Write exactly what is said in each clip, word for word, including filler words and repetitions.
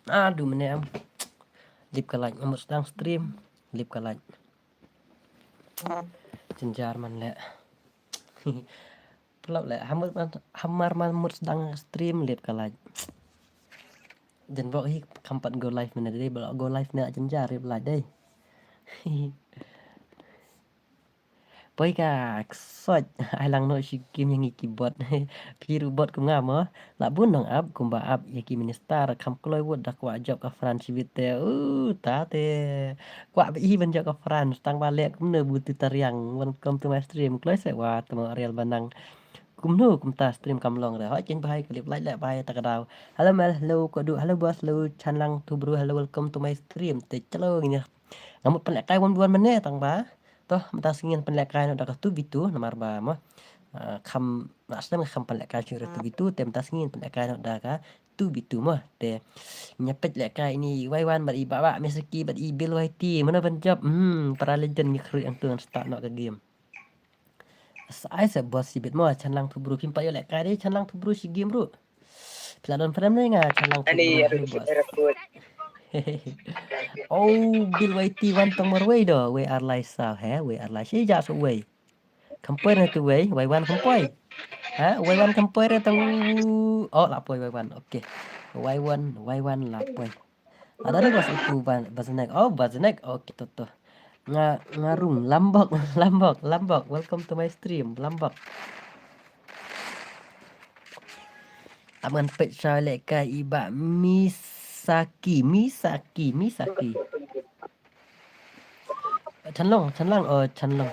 Ah, du mene am. Lip ka like, amut sdang stream. Lip ka like. Jynjar man le. Pelap le, hamar man, hamar man mut sdang stream, lip ka like. Jan bok hi kam pat go live mene dei, bok go live ne jynjar, lip like dei. Poi ka ksoj, ai lang noh shi game ïa ngi ki bot. Phi ruh bot kum nga mo. La bun nong ap kumba ap ïa ki minister, kham kloi wut da kwah jop ka France shibit te. U ta te. Kwah ba i ban jop ka France, tang ba leh kumno bu tu tariang. Welcome to my stream. Kloi se wa temo real banang. Kumno kumta stream kam long re. Hoi kin bahai klip like le bahai ta ka daw. Hello Mel, hello Kodu, hello boss, hello Chanlang Tubru, hello welcome to my stream. Te chalo ngin ïa. Nga mut pynlehkai wan wan mene tang ba. Toh mynta sngi ngin pynlehkai noh da ka two v two namar ba mo. Ah, kham, nga slem kham pynlehkai shuh da two v two, te mynta sngi ngin pynlehkai noh da ka two v two mo. Te ngin ïa peit lehkai ine i Waiwan bad i Baba Misaki bad i Bill Y T, mano ban jop. Hmm, para legend ngi khrui ang tu ngan start noh ka game. Sa ai sa boss shibit mo, Chanlang Tubru, phim pat ïoh lehkai dei Chanlang Tubru shi game ruh. Phi la don frame ne nga, Chanlang Tubru, hello boss. Oh, Bill Y T wan tong marwei do, wei ar lai saw, he, wei ar lai shi ja so wei. Kham poi re tu wei, Waiwan kham poi. Ha, Waiwan kham poi re tong, oh, la poi Waiwan, okay. Waiwan, Waiwan la poi. Ada re bos itu ba-, Baznek. Oh, Baznek. Okay, to, to. Nga, nga rung. Lambok, Lambok, Lambok. Welcome to my stream, Lambok. Aman pet sa lehkai i Baba Misaki, Misaki, Misaki. Chanlong, Chanlang, oh, Chanlong.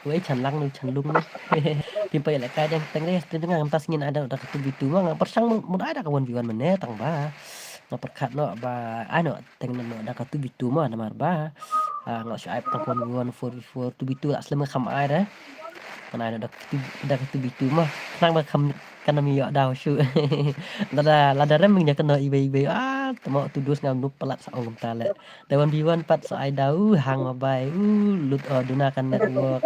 Wei, Chanlang nu, Chanlung nu. Phim pat ïoh lehkai dang teng re, stream nga mynta sngi ai da ka two v two mo, nga pyrshang mut ai da ka one v one mene tang ba. Nga pyrkhat noh ba ai noh teng noh da ka two v two mo namar ba. Ah, nga shu ai tang one v one, four v four, two v two la slem nga kham ai re. Ngan ai noh da ka two, da ka two v two mo. Khnang ba kham kan ym ïoh daw shuh. Lada, lada rem ïa kano iwei iwei. Ah, tamo tu dus ngam nup palat sa ong kumta le. Te one v one pat sa ai daw, u hang ma bai, u lut o duna ka network.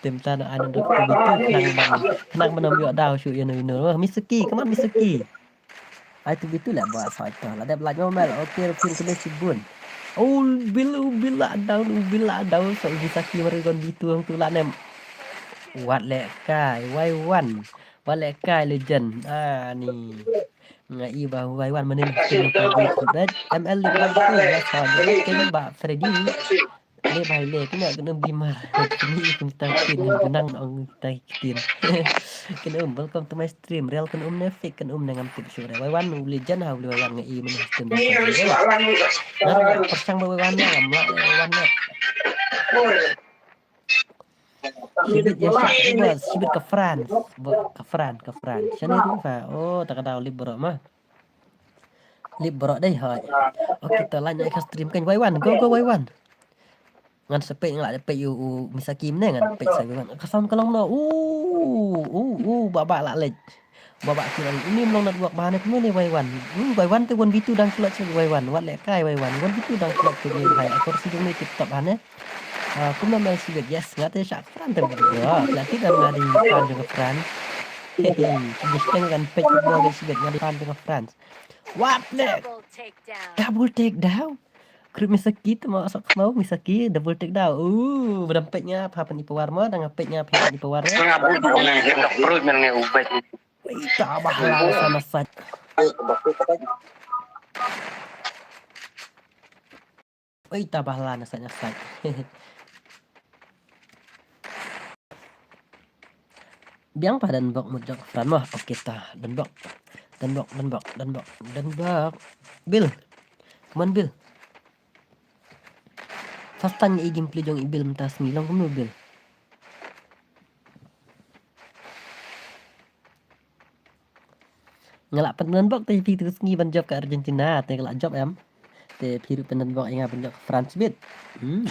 Te mynta na ai noh da ka two v two khnang ban, khnang ban ym ïoh daw shuh ïa no ïa no. Wah, Misaki, come on Misaki. Ai two v two le ba sa ai to. La dep la nyomel. Okay, ruh phin kene shibun. Oh, Bill, oh, Bill la daw, oh, Bill la daw. Sa Misaki mari gon v two hangtu la nem. Wat lehkai, Waiwan. Wat lehkai legend. Ah, ni. Nga i ba Waiwan manin skin ka di ki bet. M L di ba tu ya sa di ken ba Freddy. Le bai le kena kena bimar. Kini kumta kin benang ong ta kin. Kena um, welcome to my stream. Real kena um ne fake kena um ne ngam tip sure. Waiwan u legend ha u Waiwan nga i manin skin. Ngar pyrshang ba Waiwan ne ngam la Waiwan ne. Shibit ïa shibit, shibit ka France. Bo, ka France, ka France. Shane ruh fa. Oh, ta ka daw lip bro ma. Lip bro dei hoi. Okay, to lan ïa ka stream kan Waiwan. Go, go Waiwan. Ngan sa peit, ngan la peit u, u Misaki mne ngan peit sa Waiwan. Ka sound ka long no. U, u, u, ba ba la leit. Ba ba ki long. Ini mlong network ba ne kumne Waiwan. Hmm, Waiwan te one v two dang klot sa Waiwan. Wat lehkai Waiwan. One v two dang klot te ni hai. Akor si dong ni tip top ha ne. Ah, kumno mel shibit, yes, nga te shah ka France te bro. Lati dan nga dei fan jong ka France. Hehe, ki dei shteng kan peit football dei shibit, nga dei fan jong ka France. What le? Double takedown. Double takedown. Group Misaki te ma sok mau Misaki double takedown. Uh, badam peit nga pha pan i pawar mo, dang peit nga pha pan i pawar mo. Nga bu du ne, nga bro men nge ubet. Wei ta bah la sa masat. Oi, ta bah la na sait na sait. Biang pa dan bok mut jok fran mo. Okay ta, dan bok. Dan bok, dan bok, dan bok, dan bok. Bill. Come on, Bill. First time i gameplay jong i Bill mynta sngi long kumno Bill. Nga lah pynbok te phi tu sngi ban jop ka Argentina, te nga lah jop em. Te phi ruh pynbok ïa nga ban jop ka France bit. Hmm.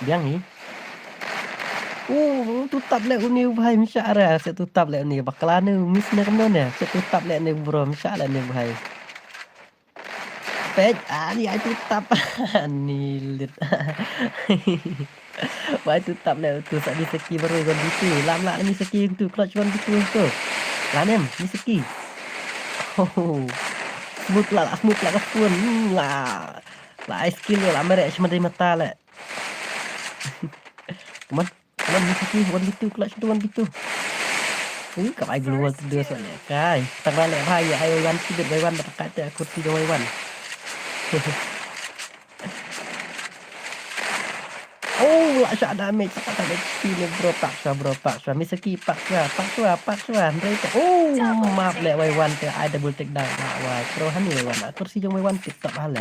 Biang hi. Uh, tu tap le uni u bhai msha ara, se tu tap le uni bakla ne, miss ne kamno ne, se tu tap le ne bro, msha le ne bhai. Peit, ani ai tu tap. Ani lit. Wai tu tap le tu sa di seki baru gon di tu. Lam la ni seki tu, clutch gon di tu tu. Lanem ni seki. Oh. Smooth la, la smooth la ka phone. Hmm, la. La ai skill la, la merek shma dei mata le. Come on. Come on, Misaki, one v two, clutch tu one v two. Ui, ka bai global tu dua soalnya. Kai, tang balik bhai, ya, ayo one, sibit Y one, bata kata kursi dua Y one. Oh, la shot damage, shot damage. Sini bro, pak shwa, bro, pak shwa. Misaki, pak shwa, pak shwa, pak shwa. Hynrei te, oh, map le Y one te, ai double take down. La wai, bro, hani Y one. Kursi jong Y one, tip top hale.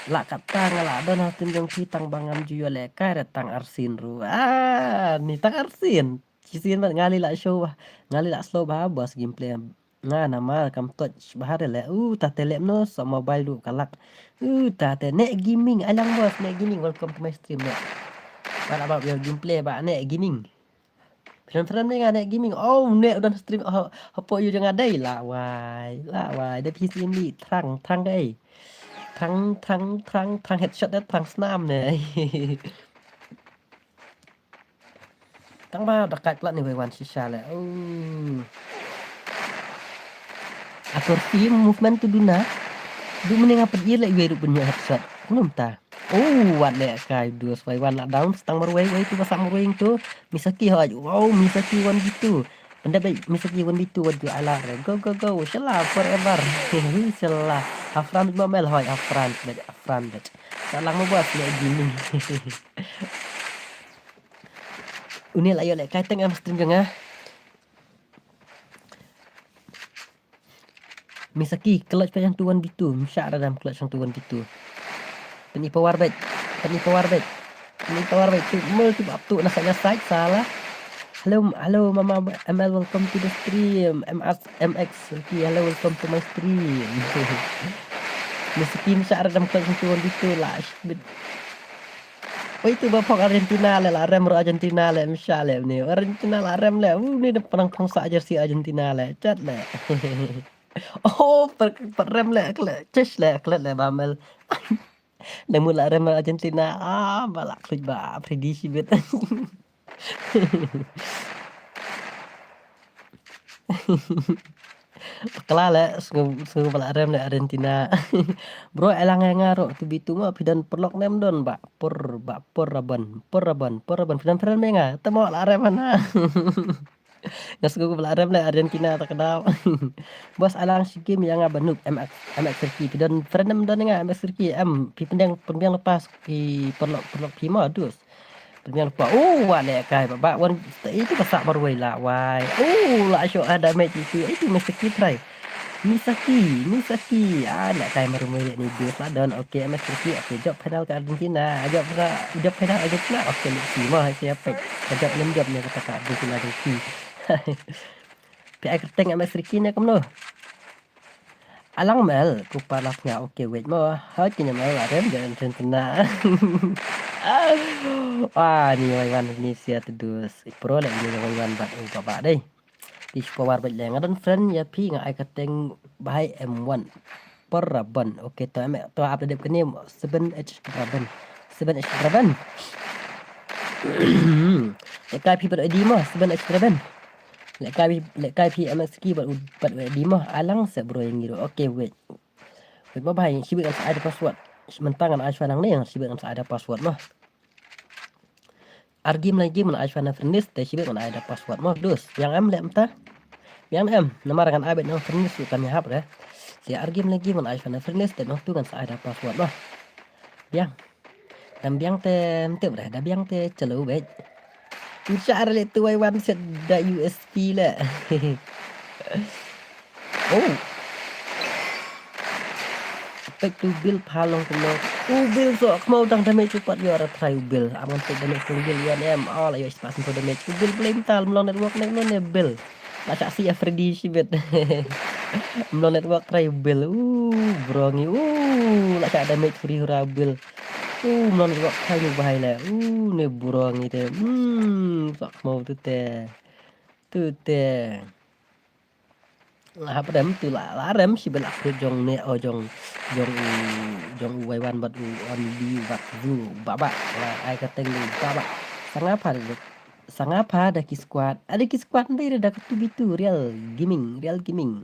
La kata nga la don ha team jong phi tang ba ngam ju ïoh lehkai re tang arsien ruh. Ah, ni tang arsien. Shisien bad nga li la show bah. Nga li la slow bah, boss gameplay. Nga namar kam touch bah re le. Uh, ta te lep no, so mobile ruh ka lag. Uh, ta te Nek Gaming, alang boss, Nek Gaming, welcome to my stream, Nek. What about your gameplay, bah, Nek Gaming? Friend, friend, Nek, Nek Gaming. Oh, Nek, u don stream, oh, hapoh ïu jong nga dei. La wai, la wai. Dei phi sien li, thrang, thrang dei. Thrang, thrang, thrang, thrang headshot dei, thrang snam ne. Tang ba da kait plat ni wei wan shisha le. Oh. Atur team movement tu duna. Du mending apa dia le wei rup punya headshot. Kumno ta. Oh, wat le kai dus wei wan la down. Tang marwei, wei tu ba sa marwei tu. Misaki hoi. Wow, Misaki one v two. Pynda bai Misaki one v two wat ju ala re. Go, go, go. Shala forever. Shala. Half run mamel hoi. Half run. Half run. Sa lang mo bos le gini. Une la ïoh lehkai teng em stream jong nga. Misaki, clutch peit hangtu one v two. Msha radam clutch hangtu one v two. Pyni power beit. Pyni power beit. Pyni power beit. Tu mul tu bap tu na side na side salah. Hello, hello Mama M L, welcome to the stream. M S M X, okay, hello, welcome to my stream. Misaki msha radam clutch hangtu one v two lah. Wei tu ba pok Argentina le la rem ro Argentina le msha le ni. Argentina la rem le. U ni da pang pang sa jersey Argentina le. Chat le. Oh, per, per rem le kle. Chesh le kle le bamel. Nang mu la rem Argentina. Ah, ba la klik ba Freddy shibit. Pakla le, sngew, sngew ba la rem le Argentina. Bro, elang nga ro tu bitu ma phi don perlok nem don ba. Por ba por raban, por raban, por raban. Phi don phi don me nga. Temo la rem na. Nga sngew ba la rem le Argentina ta kedau. Bos alang shi game ïa nga ba nuk M X, M X Ricky. Phi don friend nem don nga M X Ricky. Em phi pendeng pendeng lepas ki perlok perlok phi ma dus. Pynbiang lupa. Oh, wa le kai ba ba wan itu ba sa marwei la wai. Oh, la shoh ada match itu. Itu Misaki try. Misaki, Misaki. Ah, nak kai marwei ni dia la don. Okay, Misaki. Okay, jop final ke Argentina. Jop final, jop final Argentina. Okay, let's see. Mah siapa? Jop enam jop ni kata ka Argentina Ricky. Pi ai kerteng Misaki ni kumno. Alang mel, ku palas nga, okay, wait mo. Ha, kini mel, arem, jangan kena. Wah, ni wai wan ni sia tedus. Pro le ni wai wan bat u baba dei. Ti shu power bat le nga don friend ïa phi nga ai kateng bahai M one. Per Raban. Okay, to em to update kini seven H Raban. Seven H Raban. Eka phi ber di mo seven H Raban. Lehkai phi, lehkai phi M X key bad u, bad u di mo. Alang se bro ïa ngi ruh. Okay, wait. Wait mo bhai, shibit ngan sa ai da password. Mentang ngan ai shuwa nangne, shibit ngan sa ai da password mo. Ar game lai game ngan ai shuwa na friend list, te shibit ngan ai da password mo. Dus, yang em leh mynta. Yang em, namar ngan ai bad na friend list kam ïahap re. Te ar game lai game ngan ai shuwa na friend list, te nangtu ngan sa ai da password mo. Biang. Dang biang te mtip re, da biang te chalo beit. Nshah re le tu wai wan set da U S P le. Oh. Pek tu Bill phalong kumno. U Bill so kmau dang damage u pat ïoh ra try u Bill. Am ngan pek damage tu Bill ïoh ne em. Oh la ïoh spas tu damage. U Bill blame tal mlong network ne mlong ne Bill. La shah si Freddy shibit. Mlong network try u Bill. Uh, bro ngi. Uh, la shah damage free hura u Bill. Uh, mlong network try u bahai le. Uh, ne bro ngi te. Hmm, sok mau tu te. Tu te. La hap rem tu la, la rem shibit la khu jong ne o jong, jong u, jong u wai wan bad u on di bad zu baba. La ai kateng di baba. Sanga pha da, sanga pha da ki squad. Ada ki squad ndi da katu bitu Real Gaming, Real Gaming.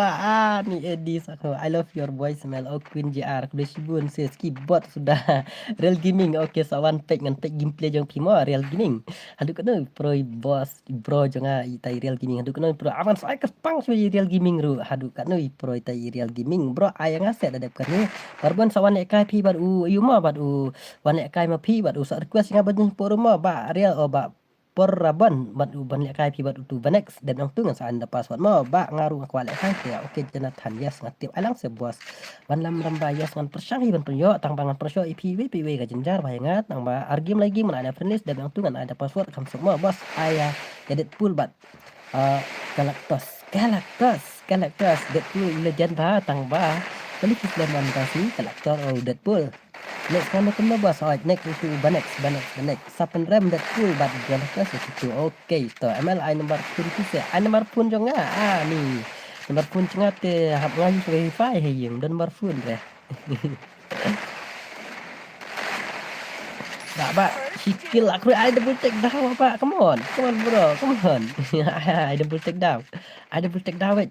ba ani Eddie Sakho. I love your voice, Mel. Oh, Queen J R. Khublei shibun sis, keyboard suda. Real Gaming. Okay, sa wan peit ngan peit gameplay jong phi mo, Real Gaming. Haduh katno i pro i boss, i bro jong nga itai Real Gaming. Haduh katno i pro. Aman sa ai ka spang shu i Real Gaming ruh. Haduh katno i pro itai Real Gaming. Bro, ai nga set da dep katno. Barbon sa wan lehkai phi bad u, yu mo bad u. Wan lehkai ma phi bad u. Sa request nga bad jingporo mo ba Real o ba Por Rabon, bad u ban lehkai phi bad utu Banex, dep nang tu ngan sa ai da password mo, ba nga ruh nga kwah lehkai te, okay, Jonathan, yes, nga tip, ai lang se boss. Wanlam Ramba, yes, ngan pyrshang hi ban pynïoh, tang ba ngan pyrshang ïa phi, wei phi wei ka jynjar, ba ïa nga, tang ba ar game lai game, ngan ai da friend list, dep nang tu ngan ai da password, kham suk mo, boss, ai, ah, ïa Deadpool bad, ah, Galactus, Galactus, Galactus, Deadpool, legend ba, tang ba, kali ki slem wan ba si, Galactus, oh, Deadpool. Next one kumno boss, oh, next utu Banex, Banex, Banex. Sa pynrem Deadpool bad Galactus utu. Okay, to M L ai number phone ki se. Ai number phone jong nga. Ah, ni. Number phone jong nga te hap nga use wifi he ïing. Don number phone re. Ba, ba, sikil aku ai double take down, ba, come on, come on bro, come on. Ai double take down. Ai double take down, wait.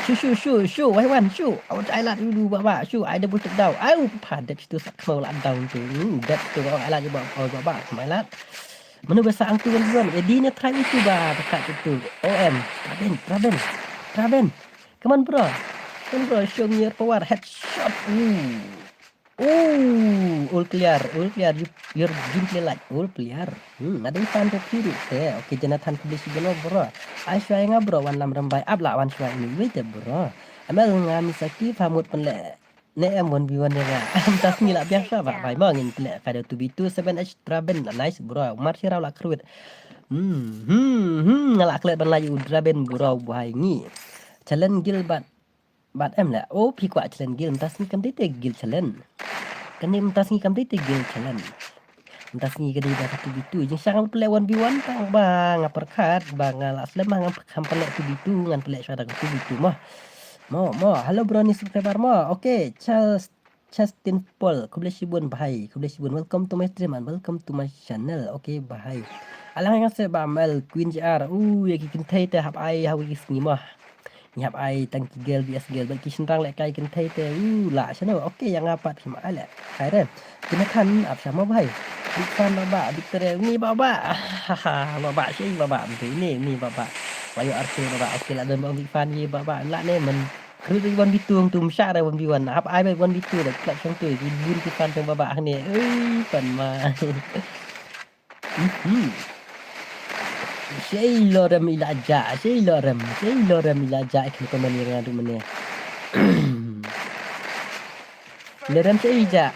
Shu, shu, shu, shu, wai wan, shu. Aw, ai lad dulu, ba, ba, shu, ai double take down. Au, padet situ sak kemau lad down tu. Hmm, det situ, aw, ai lad, ba, ba, ba, ba, kemau ai lad. Mano ba sa ang tu kan buan. Eh, di ne try itu ba, dekat itu. O M, Traben, Traben, Traben. Come on, bro. Come on, bro, show me your power. Headshot. Uh. Oh, all clear, all clear. You, your gameplay like all clear. Hmm, ada ikan tu kiri. Eh, okay, Jonathan kebeli si bro, bro. Ai shwa nga bro, wan lam rambai. Ab lah wan shwa ini. Wait, bro. Amel nga misaki famut pen le. Ne em one v one ya nga. Am tas ngi lah biang shwa ba. Bai mo ngin pen le. Kada two v two, seven H Draben. Nice, bro. Mar si rau lah kruit. Hmm, hmm, hmm. Nga lah klet ban lah yu Draben, bro. Buhai ngi. Challenge Gilbert. Bad em le, oh, phi kwah challenge guild, mynta sngi kam dei te guild challenge. Kane mynta sngi kam dei te guild challenge. Mynta sngi ka dei da ka two v two. Jingshisha nga pynleh one v one tang ba nga pyrkhat ba nga lah slem, nga kham pynleh two v two, ngan pynleh shwa da ka two v two mo. Mo, mo, hello bro, ni subscriber mo. Okay, Charles, Justin Paul, khublei shibun bhai, khublei shibun. Welcome to my stream and welcome to my channel. Okay bhai. Alang nga se ba mel Queen J R. Uh, ya ki kynthei te hap ai ha wi ki sngi mo. Ngi hap ai tang ki girl V S girl, bad ki shynrang lehkai kynthei te, uh, lah shano. Okay, ïa nga pat phim ai lehkai re. Jonathan, ap shano bhai. Big fan Baba, Victoria, ni Baba. Haha, Baba, shi Baba, ni, ni Baba. Wayo Arthur Baba, okay lah don Baba, big fan ni Baba, lah ne men. Kru tu one v two, tu msha re one v one. Hap ai one v two, lah klap shong tu, ki bun ki fan shong Baba, ne. Ui, pan ma. Mhm. Shei lorem ila ja, shei lorem, shei lorem ila ja, ikhni komen ïa nga du mene. Lorem shei ja.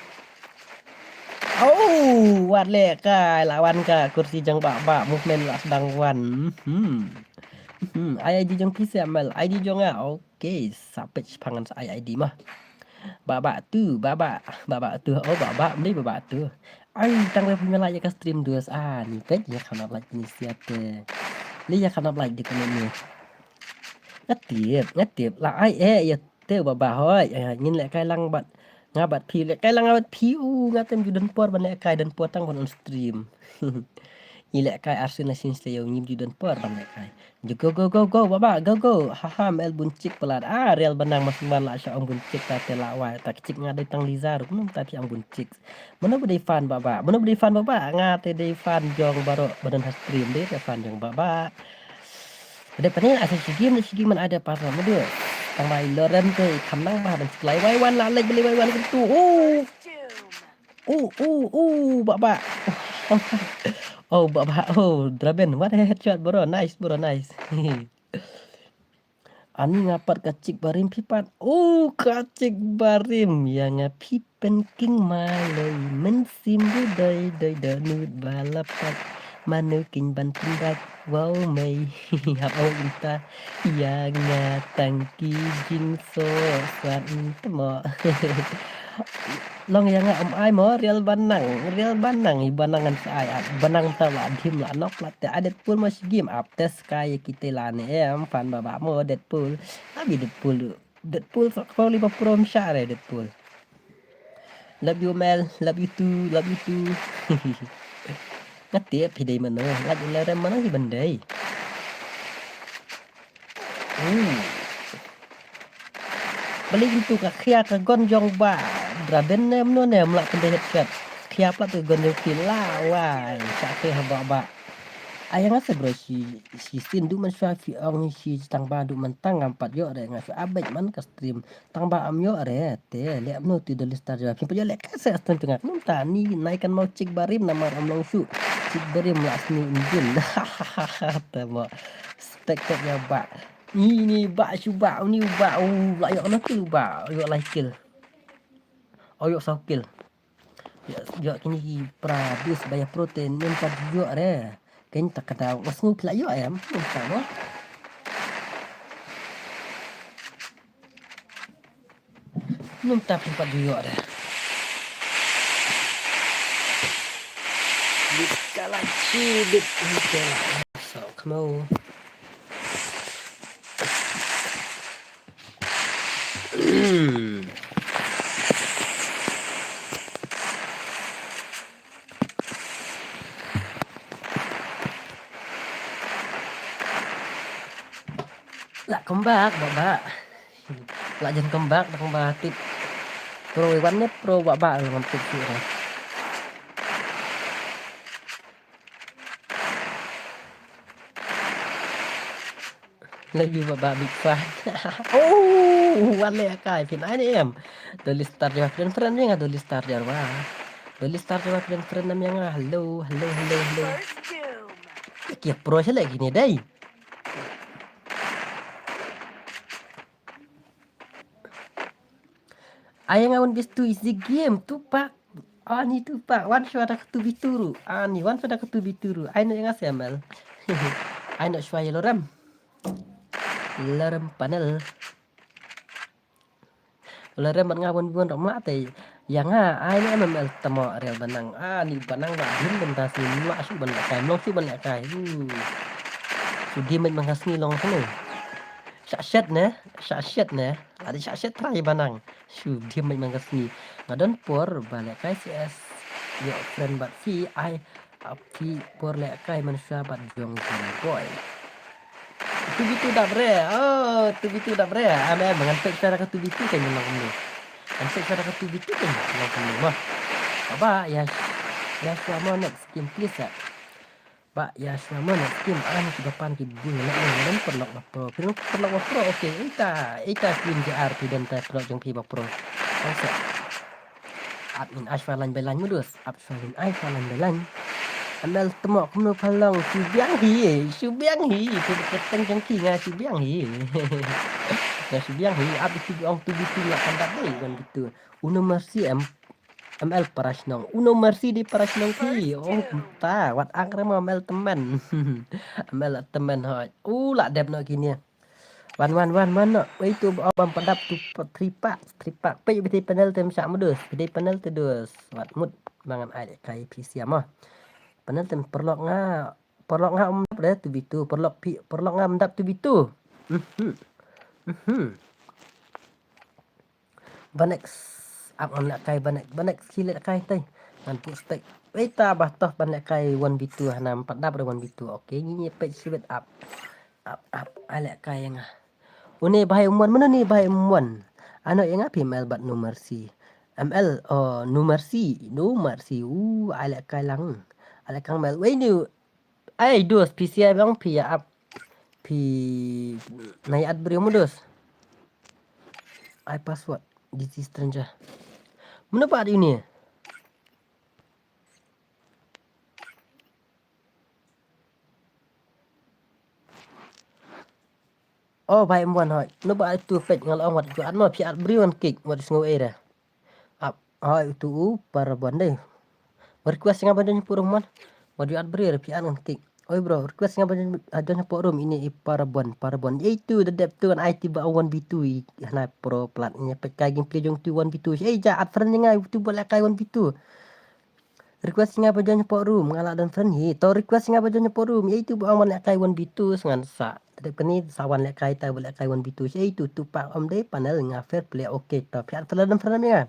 Oh, wat lehkai, la wan ka kursi jong Baba, movement la sdang wan. Mhm. Mhm. Ai I D jong phi se mel, I D jong nga. Okay, sa page phangan sa ai I D mah. Baba tu, Baba, Baba tu. Oh, Baba, mending Baba tu. Ai, tang wei pynlait ïa ka stream dus. Ah, ni peit ïa kham nap like ni siat te. Li ïa kham nap like di kane ni. Nga tip, nga tip. La ai eh ïa te Baba hoi. Eh, ngin lehkai lang bad nga bad phi, lehkai lang nga bad phi. U, nga tem ju don por ban lehkai, don por tang ban on stream. Ngi lehkai Arsenal Nation Slayer, ngi ju don por ban lehkai. Ju go, go, go, go, Baba, go, go. Haha, mel bun chik palat. Ah, Real Banang mas man la sha ong bun chik ta te la wai. Ta chik nga dei tang Liza ruh, kumno ta phi ong bun chik. Mano ba dei fan Baba? Mano ba dei fan Baba? Nga te dei fan jong baroh ba don ha stream, dei te fan jong Baba. Dei pane asa shigim, dei shigim man ada pas ma dei. Tang bai lorem te kham nang ba ban sklai wai wan la lek beli wai wan tu. Oh. Oh, oh, oh, Baba. Oh, Baba. Oh, Draben. What a headshot, bro. Nice, bro. Nice. Ani nga pat ka chik barim phi pat. Oh, ka chik barim. Ïa nga phi pen king maloi. Mynsiem du doi, doi, doi, nud balapat. Manu king ban pyndat. Wow, mei. Hap au inta. Ïa nga tang ki jingso. Swan temo. Long ïa nga um ai mo Real Banang, Real Banang, i Banang ngan sa ai, ah, Banang ta la dim la nok la te, ah, Deadpool mo shi game ap te sky kita la ne em fan Baba mo Deadpool. Abi Deadpool, Deadpool sa kau li ba pro msha re Deadpool. Love you Mel, love you too, love you too. Nga tip hi dei mano, love you Lerem mano hi ban dei. Hmm. Bali into ka khia ka gon jong Ba Draben ne mno ne mla pynde headshot. Khia pla tu gon jong ki la wai. Sa khia ha Ba Ba. Ai nga se bro shi, shi sin du man shwa phi ong shi tang ba du man tang ngam pat ïoh re nga shwa abet man ka stream. Tang ba am ïoh re te leh mno tu Dolly Star jawab. Phi pat ïoh leh ka se stream tu nga. Num ta ni nai kan mau chik barim namar am long shu. Chik barim la sni injin. Te mo. Spek tek ya ba. Ni ni ba shu ba ni ba u la ïoh na tu ba. Ïoh lai kill. Oh ïoh saw kill. Ïoh, ïoh kini ki pra dus ba ïa pro te nym pat ïoh re. Ken ta ka daw. Ngas ngu phi la ïoh em. Nym ta mo. Nym ta phi pat ïoh re. Bit kala chi bit ni ke. So kmo. La comeback ba ba. La jan comeback da comeback tip. Pro wan ne pro ba ba ngam tip shuh re. Love you ba ba big fan. Oh, wan leh kai phin ai ne em. Dolly Star jawab friend friend ïa nga Dolly Star jawab. Dolly Star jawab friend friend nam ïa nga. Hello, hello, hello, hello. Ki pro sha leh kine dei. Ai nga wan bis tu easy game tu pak. Ani tu pak wan shwa da ka tu bituru. Ani wan shwa da ka tu bituru. Ai no nga semel. Ai no shwa yellow ram. Lerem panel. Lerem man nga wan wan ram la te. Ïa nga ai no M L tamo real banang. Ani banang ba bin ban ta si mla shu ban leh kai mlong shu ban leh kai. Shu di met man ka sngi long sini. Shah shet ne, shah shet ne. Adi shah shet trai banang. Shu di met man ka sngi. Nga don por ba leh kai C S. Yo friend bat si ai. Ap ti por leh kai man sha bat jong jong boy. Tu bitu dap re. Oh, tu bitu dap re. Am am ngan pek cara ka tu bitu kan nang kumno. Ngan pek cara ka tu bitu kan nang kumno mah. Ba ya ya sha mo next game please ya. Ba ya sha mo next game an ki ba pan ki bu na na dan perlok ba pro. Perlok perlok ba pro. Okay, ita ita team J R pi dan ta perlok jong pi ba pro. Ose. Ap in ai shwa lain ba lain mudus. Ap shwa lain ai shwa lain ba lain. M L tmo kumno phalong shu biang hi, shu biang hi. Tu ka teng jong ki nga shu biang hi. Nga shu biang hi. Ap itu ong tu bitu nga kan dat dei kan bitu. Uno mercy em M L parashnong. Uno mercy di parashnong ki. Oh ta wat ang rema M L temen. M L temen hoi. U la dep no kini. Wan wan wan wan no. Wei tu ba bam padap tu three pack three pack. Pe bidi panel tem sha mudus. Bidi panel te dus. Wat mut mangan ai kai P C ama. Panel tem perlok nga perlok nga um dap tu bitu perlok pi perlok nga um dap tu bitu. Mhm. Mhm. Banek ap ngan leh kai banek banek ski leh kai tai. Ngan pu stek. Wei ta bah toh ban leh kai one v two hana empat dap re one v two. Okay ngi ngi pek sibet ap. Ap ap ai leh kai nga. Une bahai umwan mana ni bahai umwan. Ano yang api M L bat no mercy. M L oh no mercy no mercy. Uh ai leh kai lang. Ai leh kang M L wei ni. Ai dos P C I bang pi ya ap. Pi nai at beri mudus. Ai password. This is stranger. Muna ba ini. Oh bai mwan hoi. Muna ba itu pet ngal ong wat juat no pi at beri wan kik wat sngo era. Ap hoi utu u para bon dei. Request nga ba don purung man. Wa du at bri repi an ngan kik. Oi bro, request nga ba don purung ini i para bon, para bon. Itu da dep tu kan ai ti ba one v two i hana pro plat nya pet kai gameplay jong tu one v two. Ei ja at friend nga tu ba la kai one v two. Request nga ba don purung nga la don friend hi. To request nga ba don purung itu ba ong man la kai one v two sngan sa. Tadep kani sawan leh kai ta leh kai one v two. Ei tu tu pa om dei panel nga fair play okay to. Phi at friend friend nga.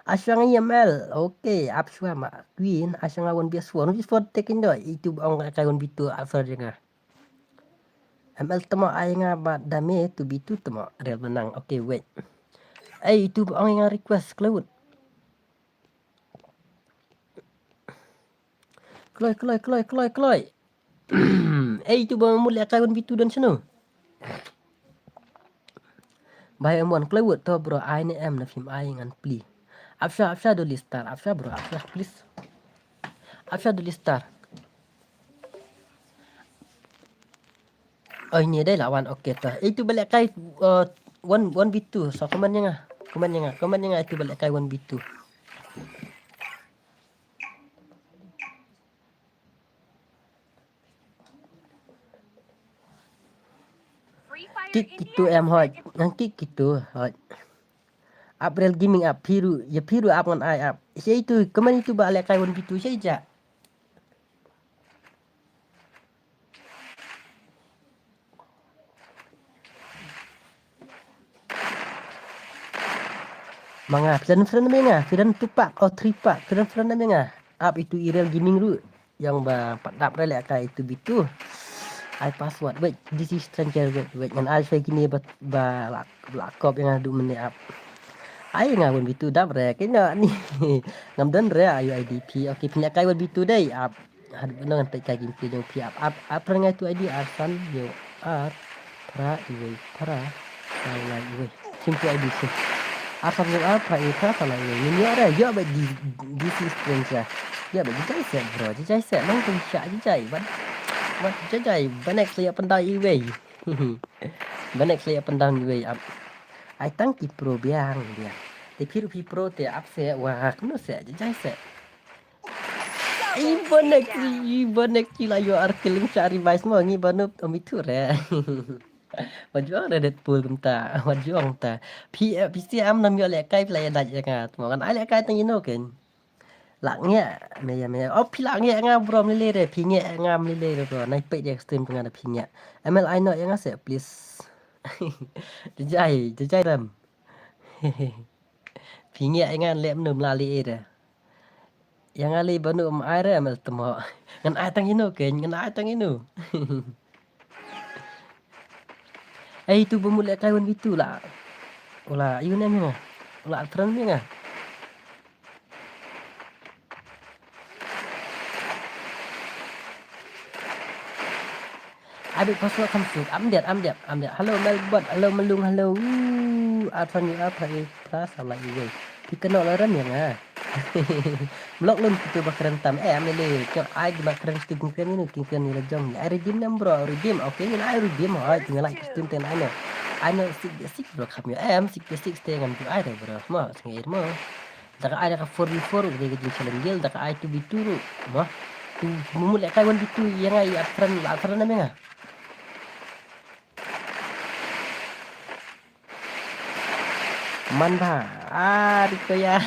Ashwang E M L. Okay, ap shwa ma queen ashwang one v four. One v four tekin do. Ei tu ong leh kai one v two at friend nga. M L temo ai nga ba dame two v two temo real menang. Okay, wait. Ei tu ong nga request cloud. Kloi kloi kloi kloi kloi. Ei, tu ba mut lehkai one v two don shano. Bai em wan kloi wut to bro, ai ne em na phim ai ngan pli. Apsha, apsha do listar, apsha bro, apsha please. Apsha do listar. Oi, ni dei lawan, okay to. Ei, tu ba lehkai, uh, one, one v two. So, comment ïa nga. Comment ïa nga. Comment ïa nga, ei, tu ba lehkai one v two. Kik kitu em hoi. Ngan kik kitu hoi. Ap Real Gaming ap phi ruh, ïa phi ruh ap ngan ai ap. Ïa itu, comment itu ba lehkai one v two ïa ija. Ma nga, phi don friend me nga, phi don two pack, oh three pack, phi don friend me nga. Ap itu i Real Gaming ruh. Ïa nga ba pat dap re lehkai two v two. Ai password, wait, this is stranger, wait, wait, ngan ai shwa kine ba, ba la, la kop ïa nga haduh mynne ap. Ai nga one v two dap re, kine ni. Ngam don re, ayu I D phi, okay, phi lehkai one v two dei, ap. Haduh ba ngan peit ka gameplay jong phi ap, ap, ap, pran ngai tu I D, ar san, ïa, ar, phra, iwei, phra, sa, lai, iwei. Sim tu I D sim. Ar san, ïa, ar, phra, iwei, phra, sa, lai, iwei. Ngin ïoh re, ïoh ba di, di si stranger. Ïoh ba jai set bro, jai set. Long tu sha jai. Ban, ban jai. Ban next ïa pendang iwei. Ban next ïa pendang iwei ap. Ai tang ki pro biang, biang. Te phi ruh phi pro te ap se, wah, kno se, jai se. Iba next, iba next ki la ïoh ar kill, ngi shah revive mo, ngi ba noob, ym ithuh re. Wat ju ong re Deadpool kumta, wat ju ong ta. Phi, eh, phi si am nam ïoh lehkai phi la ïa dait ïa nga, mo ngan ai lehkai tang ino ken. Lah ngeh, me ïa me. Oh, phi lah ngeh nga bro, ym lei lei re, phi ngeh nga ym lei lei re bro. Nai peit ïa ka stream jong nga da phi ngeh. M L ai noh ïa nga se, please. Jajai, jajai ram. Phi ngeh ïa nga leh mynno ym lah lei re. Ïa nga lei ba nu ym ai re, M L tmo. Ngan ai tang ino ken, ngan ai tang ino. Ei, tu ba mut lehkai one v two lah. Ula, ayu ne ïa nga. Ula, tran ïa nga. Abi password kham suk. Am diat, am diat, am diat. Hello, Melbot. Hello, Melung. Hello. Woo. Atran yu, atran yu. Pra, sa lai yu. Phi kynnoh la rem ïa nga. Mlok lum kitu ba kren tam. Eh, am lei. Kyo ai di ba kren kitu, kren ni, kren ni la jong. Ai redeem nam bro, redeem. Okay, ngin ai redeem. Hoi, tinggal like kitu ten ai no. Ai no sik sik bro kham ïa. Em sik sik te ngam tu ai re bro. Mo, sngei mo. Da ka ai da ka four v four ruh dei ka jingchallenge guild, da ka ai two v two ruh. Mo. Tu mut lehkai one v two ïa nga ïa friend la friend nam ïa nga. Man ba. Ah, ri ko ïa.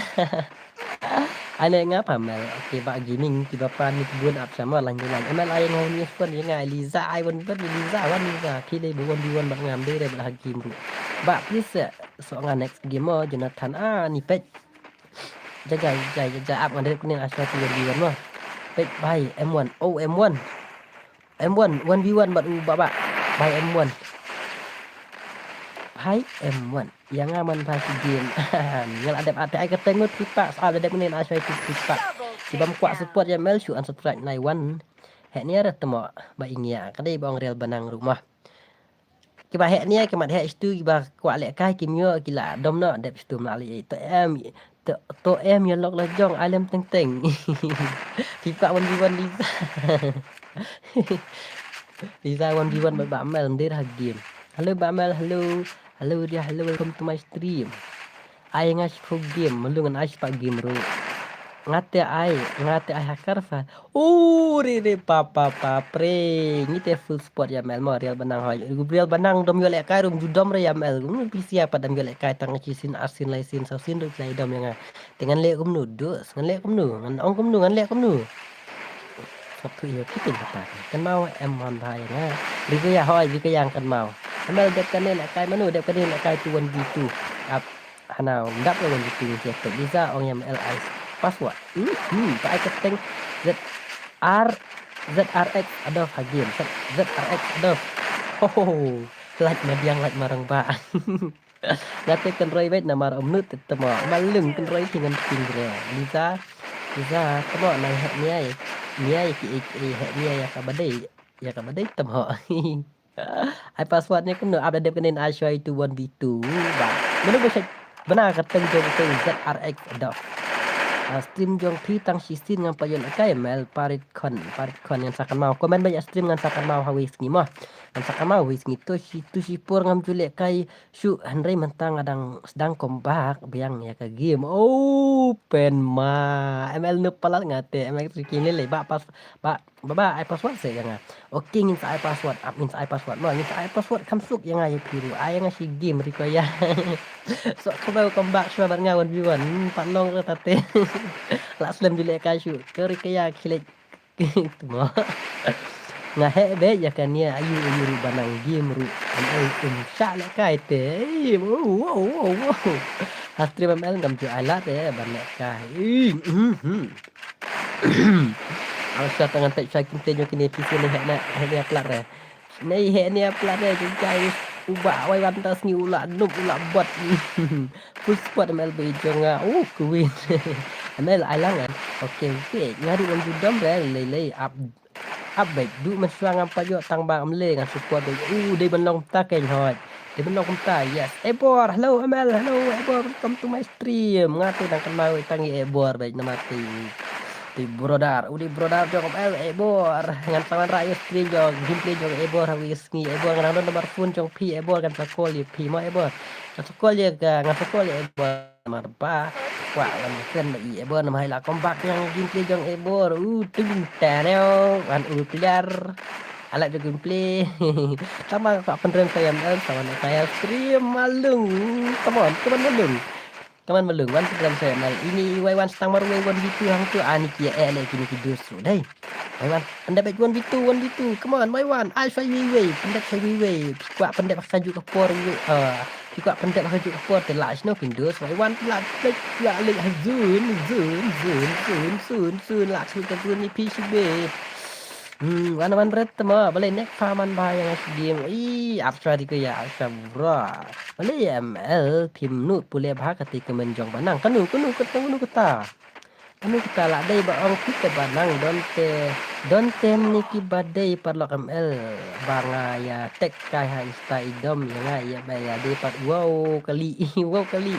Ai ne nga pa mel. Okay, ba gaming kiba pan ni bun ap sama lang lang. M L ai nga ni phone ïa nga Liza ai one one Liza one Liza. Ki le one v one ba ngam dei re ba ha game ruh. Ba please eh, so nga next game mo Jonathan ah ni pet. Jajai, jajai, jajai, ap ngan dep kane aswa tu one v one mo. Peit bai M one. Oh, M one. M one, one v one bad u baba. Bai M one. Bai M one. Ïa nga man bai ki game. Nga la dep ate ai ka teng ngut pipa. Sa la dep kane aswa tu pipa. Ki bam kwah support ïa Mel shu unsubscribe nai one. Heh ni ara temo ba ingia. Ka dei ba ong real banang ruh mo. Kiba heh nia, kiba heh stu, kiba kwah lehkai, kim ïoh, ki la dom noh, dep stu mla leh, to em, to, to em ïa lok la jong, ai lem teng teng. Phi kwah one v one Liza. Liza one v one bad Bah Mel, ym dei ha game. Hello Bah Mel, hello. Hello dia, hello, welcome to my stream. Ai nga shiphew game, melu ngan ai shispah game ruh. Nga te ai, nga te ai hacker fa. Oh, re re pa pa pa pre. Ngi te full support ïa Mel mo real banang hoi. Real banang dom ïoh lehkai ruh ju dom re ïa Mel. Ngi pisia pat dom ïoh lehkai tang chi sin ar sin lai sin saw sin ruh lai dom ïa nga. Te ngan leh kumno dus, ngan leh kumno, ngan ong kumno, ngan leh kumno. Sop tu ïa phi pyn kata. Kynmaw em hon bha ïa nga. Bi ka ïa hoi, bi ka ïa kynmaw. Mel dep kane lehkai mano, dep kane lehkai tu one v two. Ap. Hana, ym dap ka one v two ngi siap peit. Liza ong ïa M L ai password. Hmm, hmm, ka ai ka teng Z R, Z R X Adolf ha game. Z R X Adolf. Ho ho ho. Like madiang, like marang ba. Nga te kynroi beit namar ym nud te temo. Malung kynroi te ngan ping re. Liza, Liza, temo nang heh niai. Niai ki ei ki ei heh niai ïa ka ba dei. Ïa ka ba dei tam ho. Ai password ne kumno, ap da dep kane ai shuwa itu one v two. Ba. Mano ba check bana ka teng jong ka Z R X Dove. Ah, stream jong phi tang shisien ngam pat ïoh lehkai, M L Parit Khon, Parit Khon ngan sa kynmaw. Comment ba ïa stream ngan sa kynmaw ha wei sngi mo. Ngan sa kynmaw wei sngi to shi, to shi por ngam ju lehkai shuh, hynrei mynta nga dang sdang comeback biang ïa ka game. Oh, pen ma. M L nup palat nga te, M L tricky ne lei ba pas, ba, ba, ba, ai password se ïa nga. Okay, ngin sa ai password, ap ngin sa ai password. Mo, ngin sa ai password kham suk ïa nga ïa phi ruh. Ai ïa nga shi game ri ko ïa. So, khublei comeback shuwa bad nga one v one. Hmm, pat long re ta te. La slem ju lehkai shuh. Ka ri ka ïa khilek. Mo. Nga heh beit ïa kane, ayu ayu ruh ba nang game ruh. Em, em, em, shah lehkai te. Ei, wow, wow, wow, wow. Ha stream M L ngam ju ai lad eh, ban lehkai. Ei, mhm, mhm. Ang sa tangan tek sa kim te jong kine P C ne heh na, heh ne plat re. Nei heh ne plat re, jong jai. Uba wai wan ta sngi u la nup, u la bot. Full support M L B jong nga. Uh, kuwin. M L ai lang kan. Okay, okay. Nga ruh ngam ju dom re, lei lei ap. Ap beit, duh mynshuwa ngam pat ïoh tang ba ngam leh ngan support beit. Uh, dei ban long kumta kein hoi. Dei ban long kumta, yes. Ebor, hello M L, hello Ebor, welcome to my stream. Nga te dang kynmaw tang ïa Ebor beit namar te. Te brother, u dei brother jong M L, Ebor. Ngan sa wanrah ïa stream jong, gameplay jong Ebor ha wei sngi. Ebor ngan don number phone jong phi, Ebor ngan sa call ïa phi mo Ebor. Ngan sa call ïa ka, ngan sa call ïa Ebor. Namar ba kwah wan friend ba i Ebor namar hai la comeback ïa gameplay jong Ebor. U tung taneo wan u player. Alat jong gameplay. Tama kwah pynrem sa M L sa wan sa stream malung. Come on, come on malung. Come on malung, wan pynrem sa M L. Ini i wai wan stang marwei one v two hangtu, ani ki eh leh kini ki dus dei. Wai wan, anda beit one v two, one v two. Come on, wai wan. Ai sa wei wei, pyndep sa wei wei. Kwah pyndep sa ju ka por wei. Ah. Phi kwah pyndep ha ka juh ka por te lah shano kin dus, wai wan te lah peit lah leh ha zone, zone, zone, zone, zone, zone, lah shu ka zone ni phi shi bit. Hmm, wan wan ret te mo, balei nek pha man ba ïa nga shi game. Ih, ap shwa di ko ïa, ap shwa bro. Balei ïa M L phim nud pule bha kata ka men jong ba nang. Kano, kano, kata, kano kata. Kano kita lah dei ba ong kita ba nang don te, don te mini ki ba dei paralok M L ba nga ïa tag kai ha Insta i dom ïa nga ïa ba ïa dei pat wow kali, wow kali.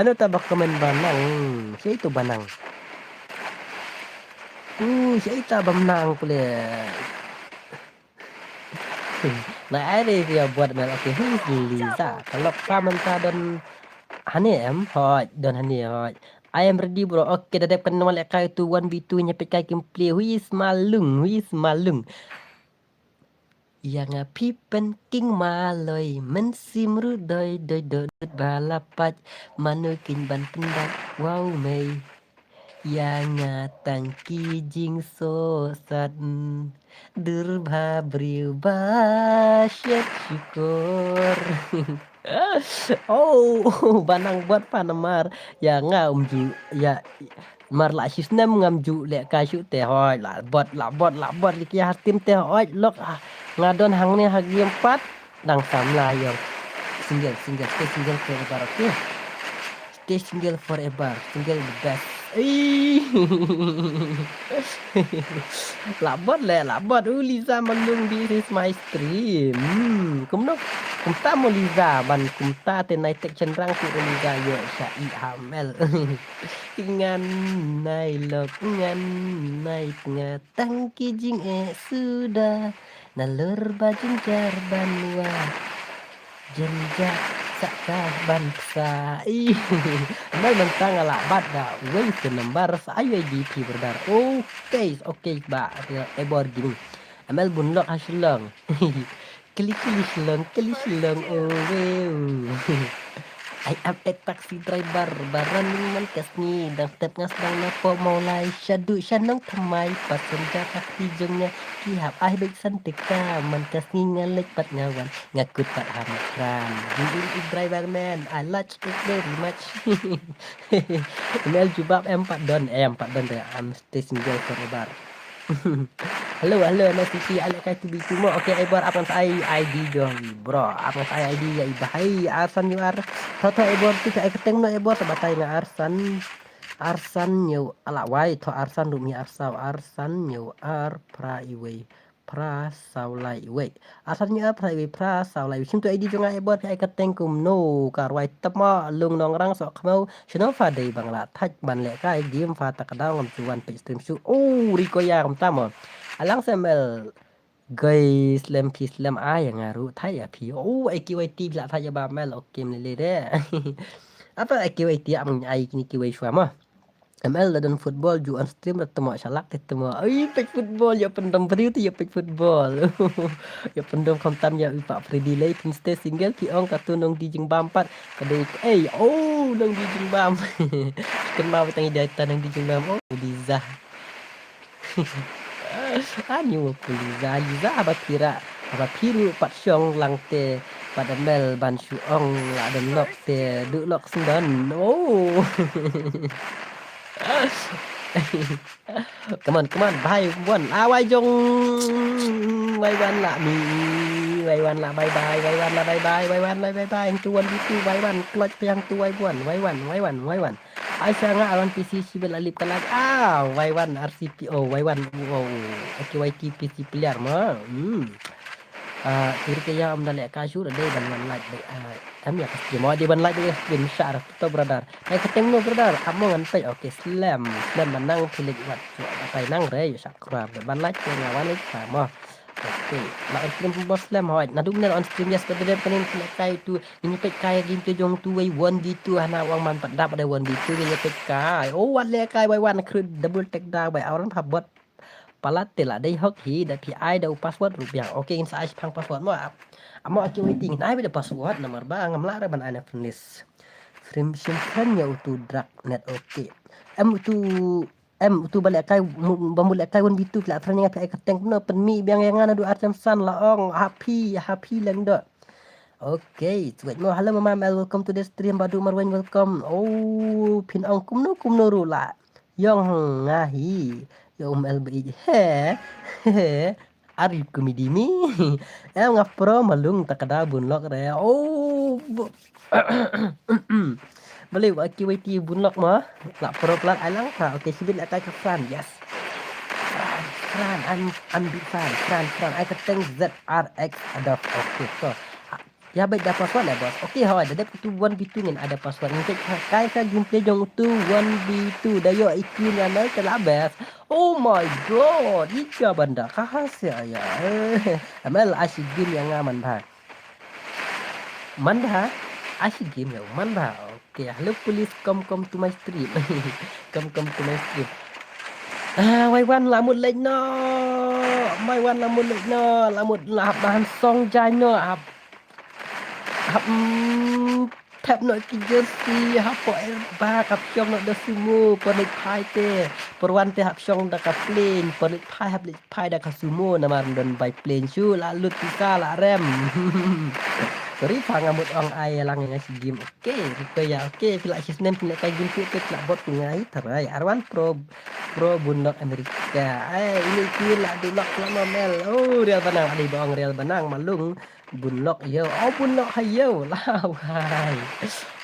Ano ta ba comment ba nang, sha ito ba nang. Uh, sha ita ba nang pule. Na ai re ïa buat mel, okay, who is Liza? Paralok pha mynta don hane em, hoi, don hane hoi. I am ready bro. Okay, da dep kan wan leh kai tu one v two nya peit kai gameplay. Hui smalung, hui smalung. Ïa nga phi pynking maloi, mynsiem ruh doi doi doi ba la pait, mano kin ban pyndat, wow mei. Ïa nga tang ki jingsosat, dur ba briew ba shet shukor. Oh, ba nang bot pa namar ïa nga um ju ïa mar la shisnem ngam ju leh kai shu te hoi la bot la bot la bot li kia hastim te hoi lok ah. Nga don hangne ha game pat dang samla ïong. Single, single, stay single forever, okay? Stay single forever, single the best. Ei. Labot le, labot. U Liza Malung, this is my stream. Hmm, kumno? Kumta mo Liza, ban kumta te nai tek chen rang ku Liza yo sha i hamel. Ngan nai lok, ngan nai tnga tang ki jing e suda. Nalor ba jynjar ban wa. Jynjar sa ka ban sa. Ih. Mai mentang ala bat da. Wei ke nambar sa ayo di pi berdar. Okay, okay ba. Ebor gini. Amel bun lok ha Shillong. Kili kili Shillong, kili Shillong. Oh, weu. Ai ap ek taxi driver baran man ka sngi dang tep ngas dang na po mau lai shadu shanong thamai passenger taxi jong nga ki hap ai bek san teka man ka sngi nga lek pat nga wan nga kut pat ha makran. Driver man, I like it very much. Email jubab em pat don, em pat don de, I'm stay single forever. Hello, hello, M S T T, alek kai tu bitu mo. Okay, Ebor, ap ngan sa ai I D jong i, bro. Ap ngan sa ai I D ïa i, bahai Arsan yu ar. Tho tho Ebor tu ai keteng no Ebor, sa batai nga Arsan. Arsan yu ala wai tho Arsan rumi Arsaw Arsan yu ar pra iwei. phra saw lai wei. Ar san hynñiew ar phra wei phra saw lai wei. Shim tu I D jong nga Ebor, phi ai kyrteng kumno, ka rwai tama lung nongrang soh khmew. Shano pha dei ba nga la thait ban lehkai game pha ta ka daw ngam shu wan peit stream shuh. Oh, Rikoya kumta mo. Alang se M L. Guys, slem phi slem ai nga ruh thait ïa phi. Oh, A K Y T phi la thait ïa ba M L. Okay, mlele de. Apa A K Y T am ai kini kiwei shuwa mo. M L la don football ju on stream ra temo shalak te temo. Ai peit football ïa pyndam briew te ïa peit football. Ïa pyndam kham tam ïa u pa Freddy lei phin stay single ki ong katu nongdie jingbam pat. Ka dei ei oh nongdie jingbam. Kynmaw tang ïa ta nongdie jingbam. Oh, Liza. Ani wa puli za Liza haba phi ra haba phi ruh pat shong lang te pat da mel ban shu ong la da nok te du lok sendon. Oh. Come on, come on, bhai wan. Ah, wai jong. Wai wan la mi. Wai wan la bye bye, wai wan la bye bye, wai wan la bye bye. Yang tu wan tu wai wan. Klot yang tu wai wan, wai wan, wai wan, wai wan. Ai sa nga awan P C sibel alip ka like. Ah, wai wan R C P O, wai wan. Wow. Aki wai T P C player ma. Hmm. Ah, kiri ke ya am da lehkai shu da dei ban wan like dei. Ah, am ya ka stream. Oh, dei ban like dei stream share to brother. Ai ka teng no brother. Amo ngan pei. Okay, slem. Slem ban nang philik wat. Chu da pai nang re yu share kra. Ban like dei nga wan like sa ma. Okay. La on stream pun bos slem hoi. Nadu mnel on stream yes ka dei kan lehkai tu. Ini peit kai game te jong tu wei one v two hana wang man pat dap ada one v two ni peit kai. Oh, wat lehkai wai wan create double tag da wai awan pha bot. Palat te la dei hok hi da P I da u password rupiah. Okay, ngin sa ai phang password mo. Amo aki waiting ngin ai da password namar ba ngam lah re ban ai na friend list. Stream shim friend ya utu drag net okay. Em utu em utu ba lehkai ba mut lehkai one v two pla friend nga phi ai ka tank no pynmih biang ya nga nadu artem san la ong happy happy leng do. Okay, wait mo hello mama Mel welcome to the stream badu marwen welcome. Oh, phin ong kumno kumno ru la. Yong nga hi. Yong Mel ba i he. He. Are you comedy me? Em nga pro malung ta ka da bun lok re. Oh. Bale wa ki wai ti bun lok ma. La pro plat ai lang ha. Okay, sibit la kai ka Fran. Yes. Fran, Fran, I'm I'm big fan. Fran, Fran. Ai ka teng Z R X Adolf. Okay, so. Ya bait da password la bos. Okay, hoi da dep tu one v two ngin ada password. Ngin kai ka gameplay jong tu one v two da yo iki na mel te la best. Oh my god, ika banda ka hasia ya. Amel ashi game yang aman bha. Man bha, ashi game ya man bha. Okay, hello police, come come to my stream. Come come to my stream. Ah, wai wan la mut lek no. Mai wan la mut lek no. La mut la hap ban song jai no. Hap hap mm, thep no ki jersey hap po er ba kap chong no da sumo pernik phai te perwan te hap chong da ka plane pernik phai hap lik phai da ka sumo namar don bai plane shu la lut pisa la rem. Sorry pha nga mut ong ai lang nga si game okay riko ya okay pila sis nem pila ka game tu pila bot nga hi tarai arwan pro pro bun lok Amerika ai ini ki la du lok la mel oh real banang ali bong real banang malung. Bun lok yo, oh bun lok ha yo, la wai.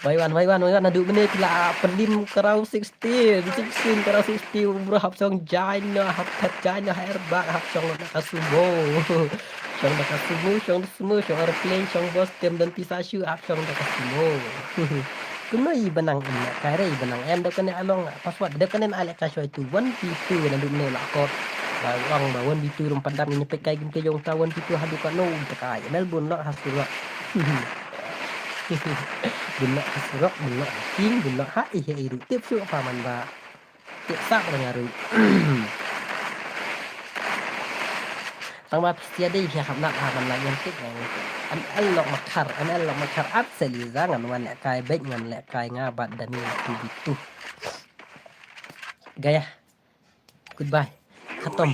Wai wan, wai wan, wai wan, nadu mene pila pelim kerau sixteen, sixteen kerau sixteen, bro hap song jain no, hap hap jain no, hap erbak, hap song na ka sumo. Song na ka sumo, song sumo, song aeroplane, song bos, tem dan pisa shu, hap song na ka sumo. Kumno i banang in na kai re i banang em da kane along password da kane ai lehkai shoi tu one v two na dum ne la kot. Ba wang ba one v two rum pandam ni pek kai gim ke jong ta one v two hadu ka no ta kai Melbourne lo ha surok. Bun lo ha surok bun lo ha king bun lo ha i he i ru tip shu pa man ba. Tip sap da nga ru. Tang ba phi sia dei phi hap nat ha ban la ngan tik ngan. An el lok makhar, an el lok makhar at se li za ngan wan lehkai bek ngan lehkai nga bad dani tu bitu. Gaya. Goodbye. Khatom.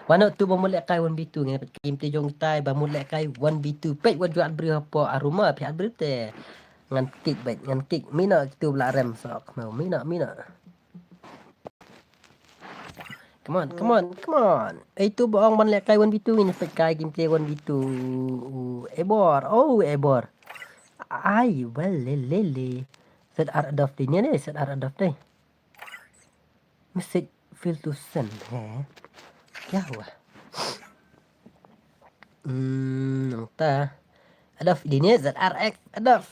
Wano tu ba mut lehkai one v two ngan pet kim te jong tai ba mut lehkai one v two pet wa juat bri hapo aruma phi at bri te. Ngan tik bek ngan tik mina tu bla rem sok mau mina mina. Come on, come on, come on. Ei tu ba ong ban lehkai one v two ngin pet kai game play one v two. Ebor, oh Ebor. Ai, well, le le le. Set ar adof dei ne, set ar adof dei. Message fail to send, he. Kya hua? Hmm, nangta. Adof, di ne Z R X, adof.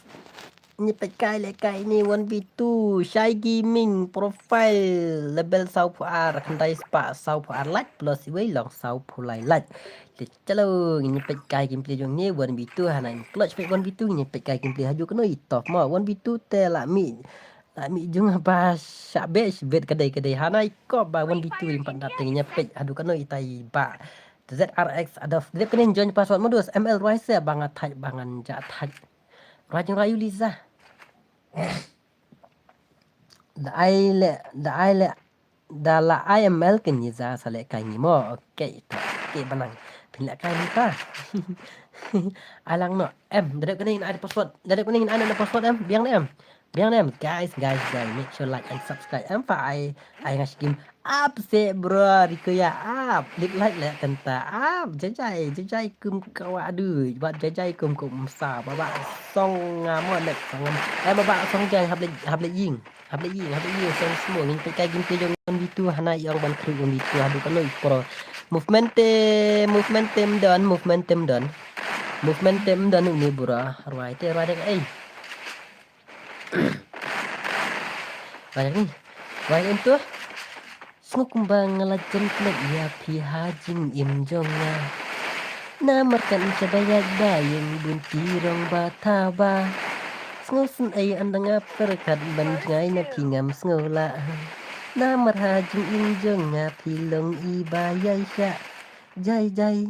Ngi peit kai leh kai ni one v two, Shy Gaming, profile, level saw phew ar, khyndai spah saw phew ar like, plus iwei long saw phew lai like. Te chalo, ngi peit kai gameplay jong ngi one v two, hana ngi clutch peit one v two, ngi peit kai gameplay haju kano i top mo, one v two te la mi, la mi jung ba sha be shibet kadei kadei, hana i kop ba one v two im pat dat te ngi peit haju kano i tai ba. Z R X adof, dep kane join password modus, M L rwai se ba nga thait ba ngan ja thait. Rwai jong rwai u Liza. Da ai le, da ai le, da la ai M L kin Liza sa le kai ngi mo. Okay, to. Okay, banang. Phin le kai ngi ta. Alang no. Em, da dep kane ngin ai password. Da dep kane ngin ai na password em. Biang ne em. Biang ne em. Guys, guys, guys, make sure like and subscribe. Em pa ai, ai nga skim. Ap se bro, Rikoya ap. Lik like le kanta ap. Jajai, jajai kum kawa du. Ba jajai kum kum sa. Ba ba song nga mo nek song. Eh, ba ba song jai hap le, hap le ying. Hap le ying, hap le ying song smo. Ngin peit kai gameplay jong one v two hana i ong ban crew one v two hadu kano i pro. Movement te, movement te mdon, movement te mdon. Movement te mdon ni bro. Rwai te, rwai te, ei. Rwai ni, rwai ni tu. Sngew kumba nga la jan klet ïa phi ha jingim jong nga. Namar kan shaba ïaid ba ïeng bun ti rong ba thaba. Sngew sngewsih ynda nga pyrkhat ban jngai na phi ngam sngew lah. Namar ha jingim jong nga phi long i ba ïaishah. Jai jai,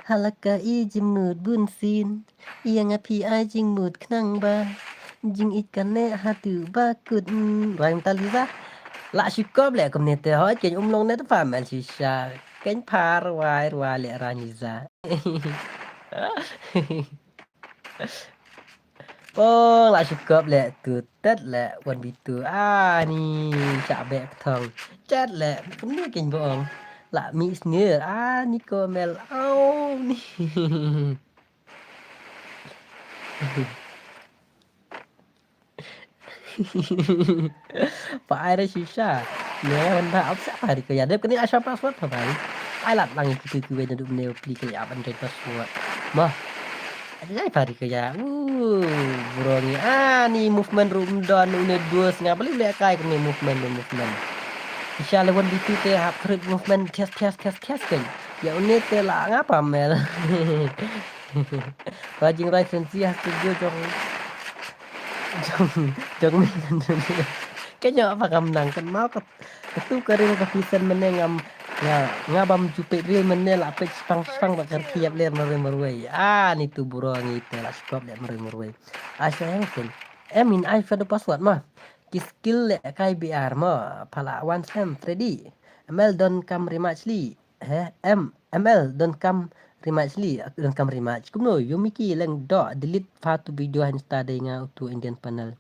ha la ka i jingmut bun sien. Ïa nga phi ai jingmut khnang ba jingïeit kane ha tu ba kut. Rwai mynta Liza. La shu kop leh kumne te hoi, keiñ um long ne te pha mel shisha. Keiñ pha rwai rwai leh rwai Liza. Pong la shu kop leh tu tet leh one v two. Ah, ni shah beh kthong. Chat leh kumne keiñ ba ong. La mi sneer. Ah, ni ko mel. Au, ni. Pa ai re shisha. Ne wan ba ap sa pa ri ko ya dep kani asha password pa bai. Ai lat lang ki ki wen du ne pli kali ap an password. Ma. Ai pa ri ko ya. Uh, bro ni ani movement room don une dus nga beli beli kai kani movement movement. Isha le wan bitu te hap krit movement thias thias thias thias kan. Ya une te la nga pa mel. Rajing Rai Sensi ha studio jong jong jong me kan jong me. Keiñ ba kam nang kan mau ka tu ka ril ka pisen mene ngam nga nga bam ju peit ril mene la peit spang spang ba kar kiap ler marwei marwei. Ah, ni tu buro ngi te la skop ler marwei marwei. Ai sa yang ken. Em in ai fa do password ma. Ki skill le kai B R ma. Pala one slam Freddy. Mel don kam rematch li. He, M, M L, don kam rematch li, don kam rematch. Kumno, Yumiki leng do, delete fa tu video ha Insta dei nga utu Indian panel.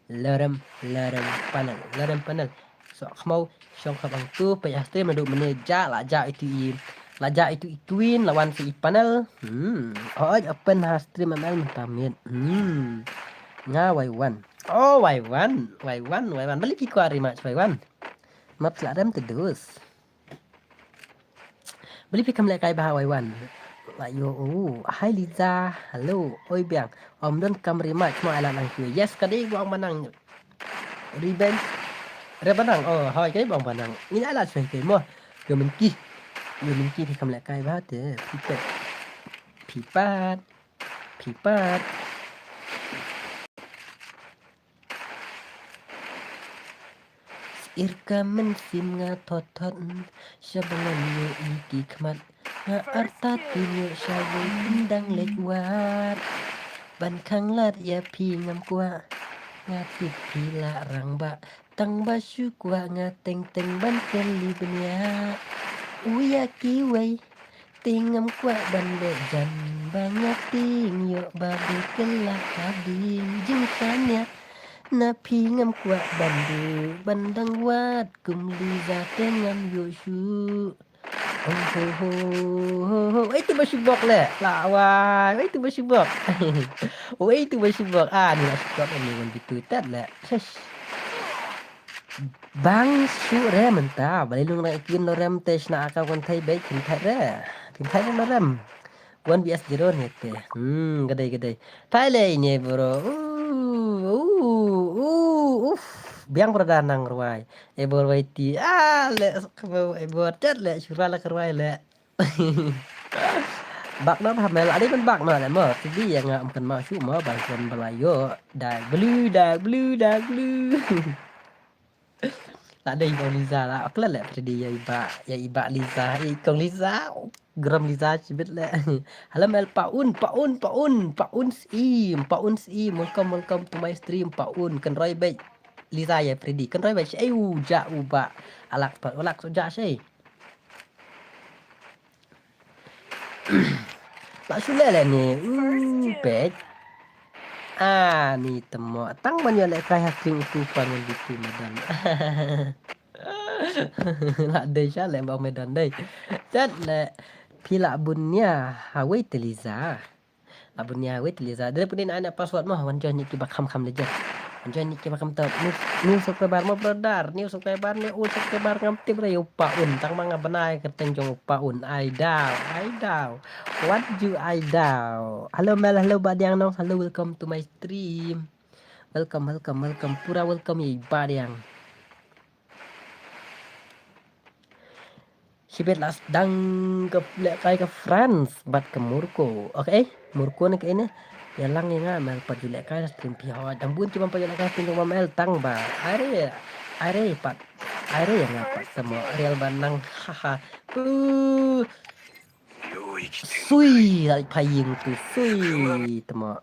Lerem, lerem panel, lerem panel. So, khmau, shong khabang tu, pa ya stream nadu mene ja, la ja itu i, la ja itu i queen, la wan si i panel. Hmm, oh, open ha stream M L mentah miet. Hmm, nga Y one. Oh, Y one, Y one, Y one. Balik ki kwa rematch Y one. Map la rem tedus. Beli phi kam leh kai ba ha Y one. Ayo, oh, hi Liza. Hello. Oi biang. Om don kam rematch mo ala nang ki. Yes, kadi gua manang. Revenge. Re banang. Oh, hoi kadi bang banang. Ini ala sui ke mo. Yo menki. Yo menki phi kam leh kai ba te. Phi pat. Phi pat. Phi pat. Sir ka mynsiem nga thot thot. Sha ba ngan ïoh i ki khmat. Nga artat phi ïoh sha wei phin dang leit wad. Ban khang lad ïa phi ngam kwah. Nga tip phi la rangbah. Tang ba shu kwah nga teng teng ban kylli bniah. U ïa kiwei. Te ngam kwah ban leh jan ba nga tieng ïoh ba be kylla hadien jingshaniah. Na phi ngam kwah ban duh ban dang wad kum Liza te ngam ïoh shuh. Oh ho ho ho ho. Wei tu ba shu bok leh. La wai. Wei tu ba shu bok. Wei tu ba shu bok. Ah, ni la shu bok ni wan bitu tat leh. Shush. Bang shu re mynta, balei lung rang ikin lo rem te shna aka kon thai bek kin thai re. Kin thai re lo rem. One V S zero ne te. Hmm, gadai gadai. Thai le ne bro. Uh, uh, uh, uff. Biang bro da nang rwai. E bro rwai ti. Ah, le e bro chat le shura la rwai le. Bak na ha mel ade ban bak na le mo. Sidi ya nga am kan ma shu mo ban ban bala yo. Da blue da blue da blue. La dei kong Liza la. Klet le Freddy ya iba ya iba Liza. I kong Liza. Gram Liza chibit le. Hello mel paun paun paun paun sim paun sim. Welcome welcome to my stream paun. Kan roi bai Liza ya Freddy kan roi bai. Ai u ja u ba alak pat alak so ja sei. Ba sule le ni u pet. Ah ni temo tang ban yo le kai ha string tu pan ngan bitu madan. La dei sha le ba medan dei. Chat le phi la bun nia ha wei te Liza. La bun nia ha wei te Liza. Dei pun ni ana password mo wan join ni ki ba kham kham le jet. Wan join ni ki ba kham ta new subscriber mo brother. New subscriber ni old subscriber ngam tip re u pa un tang ma nga bnai ka teng jong u pa un. Ai dau ai dau. What you ai dau. Hello mel hello ba diang nong hello welcome to my stream. Welcome welcome welcome pura welcome ye ba diang. Shibit la sdang ka lehkai ka France bad ka Morocco. Okay, Morocco ne ka ine. Ya lang ya nga mel pat ju lehkai la stream phi hoi. Dang bun ki bam pat ju lehkai stream jong mel tang ba. Are are pat. Are ya nga pat temo real ba nang haha. Uh. Sui la paying tu sui temo.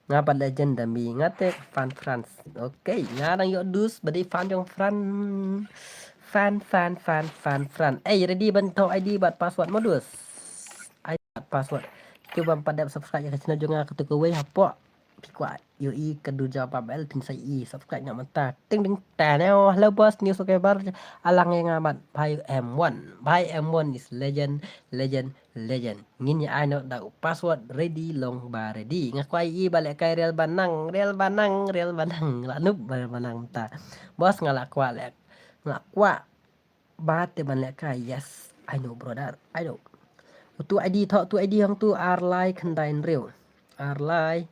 Nga pat legend da mi nga te fan France. Okay, nga dang yo dus ba dei fan jong France. Fan fan fan fan France. Eh ready ban tau I D bad password modus. I D bad password. Cuba pat dep subscribe ya ka channel jong nga ka tu ka wei hapoh. Pi kwah yo i ka du jawab bel pin sai i subscribe nga mata. Ting ding ta neo. Hello boss new subscriber. Alang ya nga mat. Bhai M one. Bhai M one is legend legend. Legend. Ngin ïa ai noh da u password ready long ba ready. Nga kwah i ba lehkai real ba nang, real ba nang, real ba nang. La nup ba real ba nang ta. Boss nga la kwah leh. Nga la kwah ba te ban lehkai. Yes, I know brother. I know. Utu I D tho, utu I D hangtu ar lai khyndai hynriew. Ar lai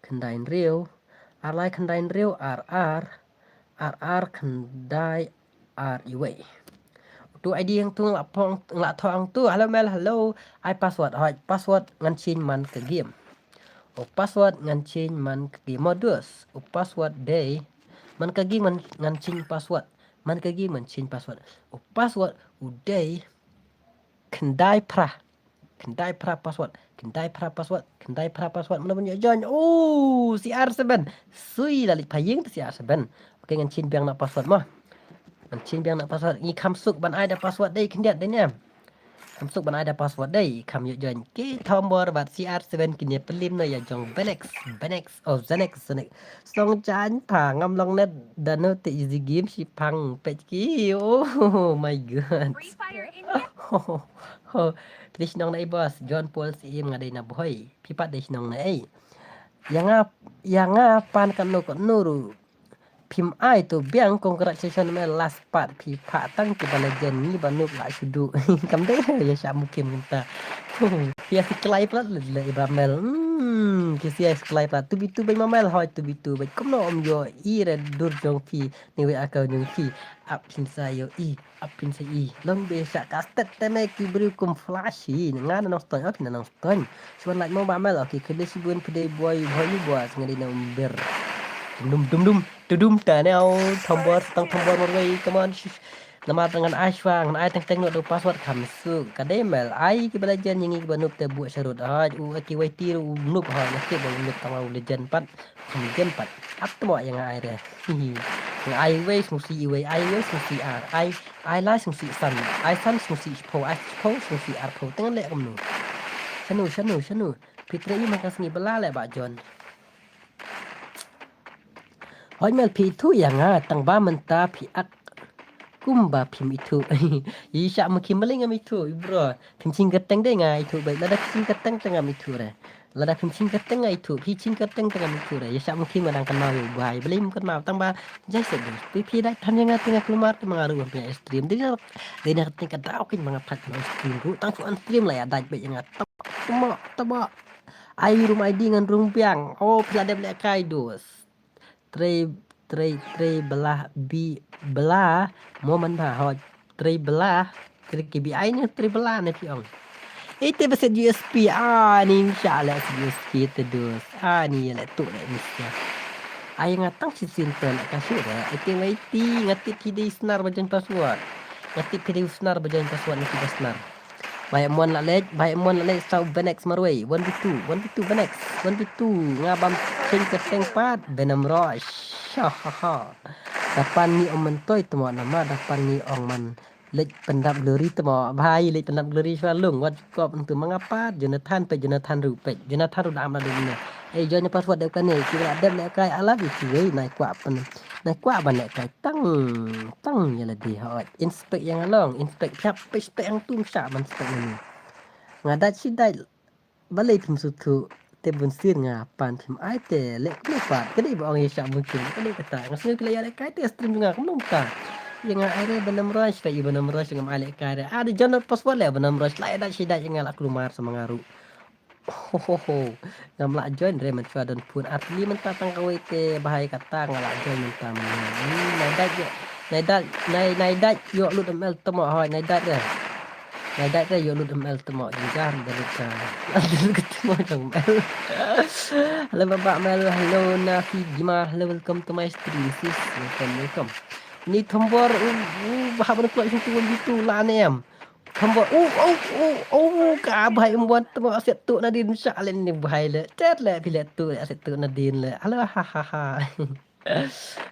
khyndai hynriew. Ar lai khyndai hynriew ar ar. Ar ar khyndai ar iwei. Utu I D hangtu nga la phong nga la thoh hangtu. Hello mel hello. Ai password hoi password ngan change man ka game. O password ngan change man ka game modus. O password dei man ka game ngan change password. Man ka game ngan change password. O password u dei khyndai phra. Khyndai phra password. Khyndai phra password. Khyndai phra password. Mano ban ïoh join. Oh, C R seven. Sui la leit paying tu C R seven. Okay ngan change biang na password mo. Ngan change biang na password. Ngi kham suk ban ai da password dei khyndiat dei ne. Kham suk ban ai da password dei kham ïoh join. Ki thombor bad C R seven kine pelim no ïa jong Benex. Benex. Oh, Zenex Zenex. Song jan pa ngam long net da no te easy game shi pang pet ki. Oh my god. Phi dei shnong na i boss John Paul Syiem nga dei na Bhoi. Phi pat dei shnong na ei. Ïa nga ïa nga pan kano kano ruh. Phim ai tu biang congratulations me last part phi pha tang ki ba legend ngi ba nup la shudu. Kam dei ïa sha mukim mynta. Ïa si klai plat le le ba mel. Hmm, ki si ïa si klai plat tu bitu bai ma mel hoi tu bitu bai kumno om yo i re dur jong phi ni we akau jong phi. Ap phin sa yo i. Apin sa i long be sa ka stet te me ki briew kum flash i nga na nong stone apin na nong stone. Suan lak mo ba mel okay kede si bun pede boy boy ni boy ngadi na umber. Dum dum dum dum dum ta ne au thombor tang thombor mor wei come on. Namar ngan ai shwa ngan ai teng teng no do password kham su ka dei mel ai ki bala jen ngi ki banup te bu sharut ai u ki wei ti u nup ha na ki ba nup tang u legend pat. Kham jen pat ap tmo ïa nga ai re. Nga ai wei sngewsih i wei ai wei sngewsih ar ai ai lai sngewsih san ai san sngewsih shiphew ai shiphew sngewsih arphew teng leh kumno. Shano shano shano phi trei i man ka sngi bala leh ba John. Hoi mel phi ithuh ïa nga tang ba mynta phi ak kumba phim ithuh. I sha ma khim maling ngam ithuh i bro. Phim ching ka teng de nga ithuh bai lada ching ka teng teng ngam ithuh re. Lada phim ching kyrteng nga ithuh, phi ching kyrteng te ngam ithuh re. Ïa shah mungkin ma dang kynmaw ïa u bai. Balei ym kynmaw tang ba jai se dus. Phi phi dai than ïa nga te nga kulmar te ma nga ruh ngam pynïaid stream. Dei na dei na kyrteng ka daw kein ma nga phat kynmaw stream ruh. Tang shu on stream la ïa dai beit ïa nga. Tamo tamo. Ai rum ai di ngan rum biang. Oh phi la dep lehkai dus. Trei trei trei belah bi belah mo man ba hot. Trei belah trei ki bi ai ne trei belah ne phi ong. Ite ba set U S P ani sha le set U S P te dus. Ani le tu le ni sha. Ai nga tang shi sin te le ka shu re. Ite wai ti nga tip ki dei snar ba join password. Nga tip ki dei snar ba join password ne ki ba snar. Bai mon la lej, bai mon la lej sau Benex marwei. One v two, one v two Benex, one v two. Nga bam cheng ke teng pat Venom Rush. Ha ha ha. Dapan ni ong mentoi temo nama dapan ni ong man lej pendap glory temo. Bai lej pendap glory shwa lung. Wat kop entu manga pat Jonathan pej Jonathan ru pej Jonathan ru da am la dum ne. Eh join password dep kane ki la dep lehkai ala bi ki wei nai kwah pen. Nai kwah ban lehkai tang tang ïa la di hot. Inspect ïa nga long inspect phi hap inspect hangtu ym shah ban inspect ïa ni. Nga dait shi dait balei phim suthu te bun sir nga pan phim ai te leh kumno pat ka dei ba ong ïa shah mungkin ka dei kata nga sngew ki la ïa lehkai te stream jong nga kumno mynta. Ïa nga ai re Venom Rush te ïa Venom Rush ngam ai lehkai re. Ah dei join password leh Venom Rush la ïa dait shi dait ïa nga la kulmar sa ma nga ruh. Ho ho ho. Ngam lah join re mynta don phone ar tylli mynta tang kawei te bahai kata nga lah join mynta mynta. Nai dait ïoh nai dait nai nai dait ïoh lut M L temo hoi nai dait re. Nai dait re ïoh lut M L temo jingjar da lut ka. Lut ka temo jong M L. Hello baba M L, hello Nafi Gima, hello welcome to my stream sis. Welcome welcome. Ni thombor u u bahap ban kloi sing tu gitu la ne em. Thombor u u u u ka bahai em buat temo aset tu nadin sha len ni bahai le. Chat le phi le tu aset tu nadin le. Hello ha ha ha.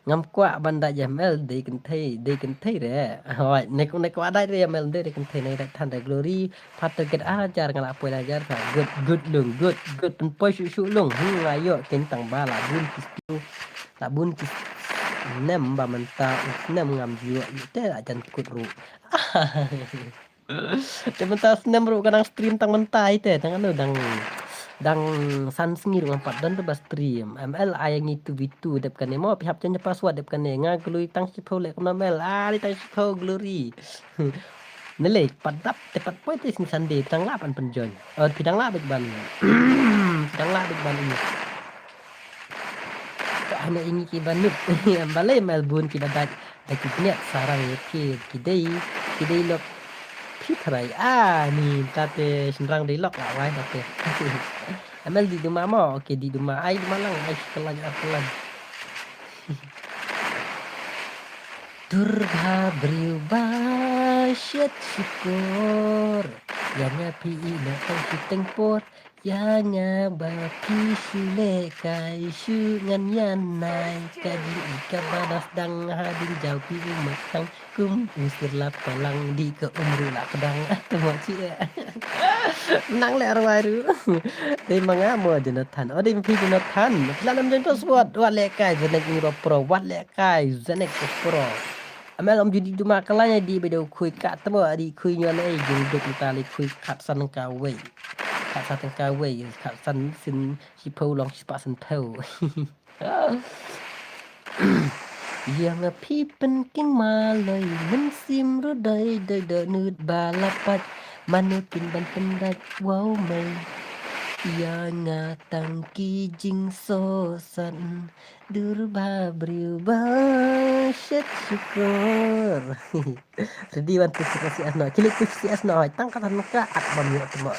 Ngam kwah ban dait ïa M L dei kynthei dei kynthei re. Hoi ne kwah dait re ïa M L dei kynthei ne dait than dei glory. Pat target ar hajar nga la poi hajar ka good good lung good good pynpoi shu shu lung. Hmm nga ïoh kein tang ba la bun ki snew la bun ki snem ba mynta u snem ngam ju ïoh te la jan kut ruh. Te mynta snem ruh ka dang stream tang mynta ite tang anu dang dang san sngi ruh ngam pat don ba stream. M L ai ngi two v two dep kane mo phi hap jan password dep kane nga gloi tang shiphew leh kumno M L ai tang shiphew glory. Nele pat dap te pat poi te sing Sunday tang lah ban pynjoin. Oh phi dang lah bit ban. Phi dang lah bit ban ini. Ka hana ini ki banut. Balei Melbourne ki badat da ki bniat sarang ye ki ki dei ki dei lok. Phi tharai ah ni ta te shinrang dei lok la wai ta te. M L di duma mo, okay di duma ai duma lang ai kelang ar kelang. Dur bha briew ba shet shukor. Ïa nga phi i na tang ki teng por. Ïa nga ba phi shu leh kai shu ngan ïa nai ka di i ka ba das dang ha ding jaw phi u mat tang kum u sir la palang di ka um ru la pedang. Te mo chi eh. Nang leh rwai ru. Dei ma nga mo Jonathan. Oh dei ma phi Jonathan. Phi la nam jon password. Wat leh kai Zenek ni ba pro. Wat leh kai Zenek ba pro. Amel om judi duma kalai di ba dei khui ka temo di khui nyo leh jing duk ta leh khui khat san ka wei. Khat san ka wei. Khat san sin shiphew long shispah san phew. Ïa nga phi pynking maloi mynsiem ru doi doi dohnud ba la pat mano kin ban pyndait wow mei. Ïa nga tang ki jingsohsan dur bha briew ba shet shukor. Ready wan tu sukor si asno kili kuch si asno tang kata naka ak bam ïa temo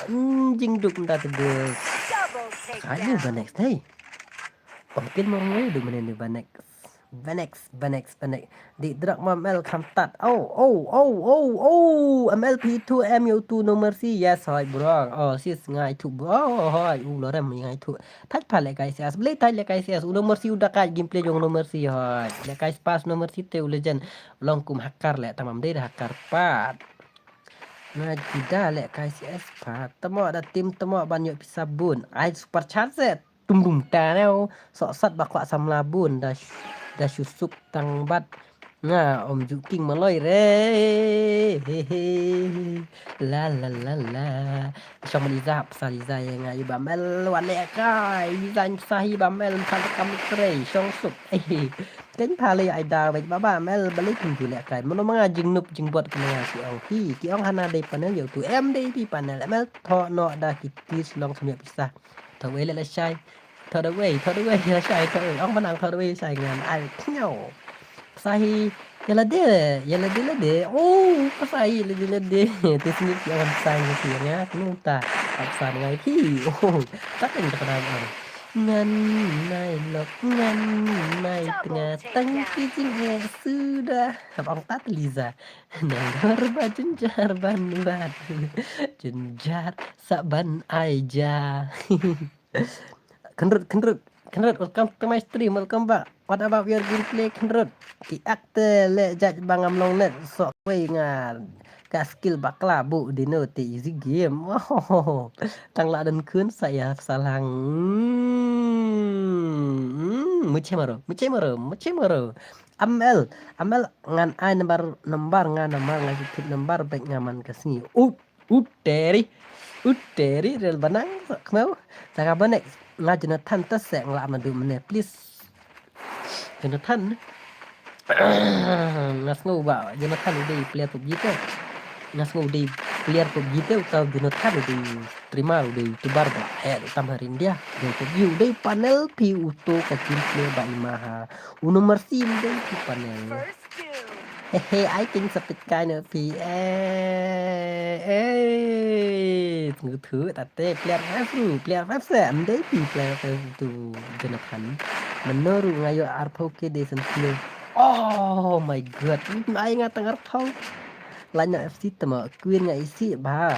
jingduk mda tu bus. Double takedown. Kani ba next hey. Ong kin mor ngoi du mene ni ba next. Ba next, ba next, ba next. Di drak ma M L kham tat. Oh, oh, oh, oh, oh. M L P two M U two no mercy. Yes, hoi bro. Oh, sis ngai tu bro. Oh, hoi. U lorem ngai tu. Thaj pa le kai sias. Beli thaj le kai sias. U no mercy u dakai gameplay jong no mercy hoi. Le kai spas no mercy te u legend. Long kum hakar le tamam dei hakar pat. Na jida le kai sias pat. Tamo da tim tamo ban yok pisa bun. Ai super chat set. Tum dum ta neu sok sat ba kwah samla bun da da shu suk tang bat Nga ym ju king maloi re. He, he. La, la, la, la. Shong Liza, psa Liza ïa nga, ïa ba mel wan leh kai. Liza psa hi ba mel, pha kam trei, shong suk. He, he. Kein pha lei ai da wei ba ba mel, ba lei kum ju leh kai. Mano ma nga jingnup jingbot ka ma nga ki ong. Hi, ki ong hana dei panel ïa utu. Em dei pi panel. Em el tho no da ki tis long sum ïa pisa. Tho wei leh la shai. Tho da wei, tho da wei, la shai, tho wei. Ong ba nang tho da wei, shai ngan. Ai, thngaw. Psa hi, ïa lade, ïa lade lade. Oh, psa hi, lade lade. Te sngewthuh ïa psa hi ïa nga, kano ta. Psa ngai phi. Oh, ta teng ta padang ang. Ngan nai lok, ngan nai tnga, tang ki jingeh suda. Hap ong ta te Liza. Nai lor ba jynjar ban wad. Jynjar sa ban ai ja. Khynrut, Khynrut, Khynrut, welcome to my stream, welcome back. What about your gameplay, Khynrut? Ki actor leh judge ba ngam long net, sok wei nga ka skill bakla bu dino te easy game. Wow. Tang la don khun sa ïa salang. Hmm, hmm, muche maro, muche maro, muche maro. Amel, Amel ngan ai number, number nga number nga ki number bek nga man ka sngi. Ut. Uteri. Uteri rel banang khmeu. Sanga banek nga Jonathan ta se nga la madu mene please. Jonathan. Nga sngew ba Jonathan u dei player PUBG te. Nga sngew u dei player PUBG te uta Jonathan u dei streamer u dei YouTuber ba. Eh, utam hari India. U dei PUBG u dei panel pi uto ka team player ba ima ha. Uno mercy u dei pi panel. Hehe, ai king sapit kai no phi. Eh, eh. Sngewthuh tate player five ru, player five se. Am dei phi player five tu Jonathan. Mano ru nga ïoh arphew K de sen phi. Oh my god. Ai nga tang arphew. Lain na F C tama queen nga isi ba.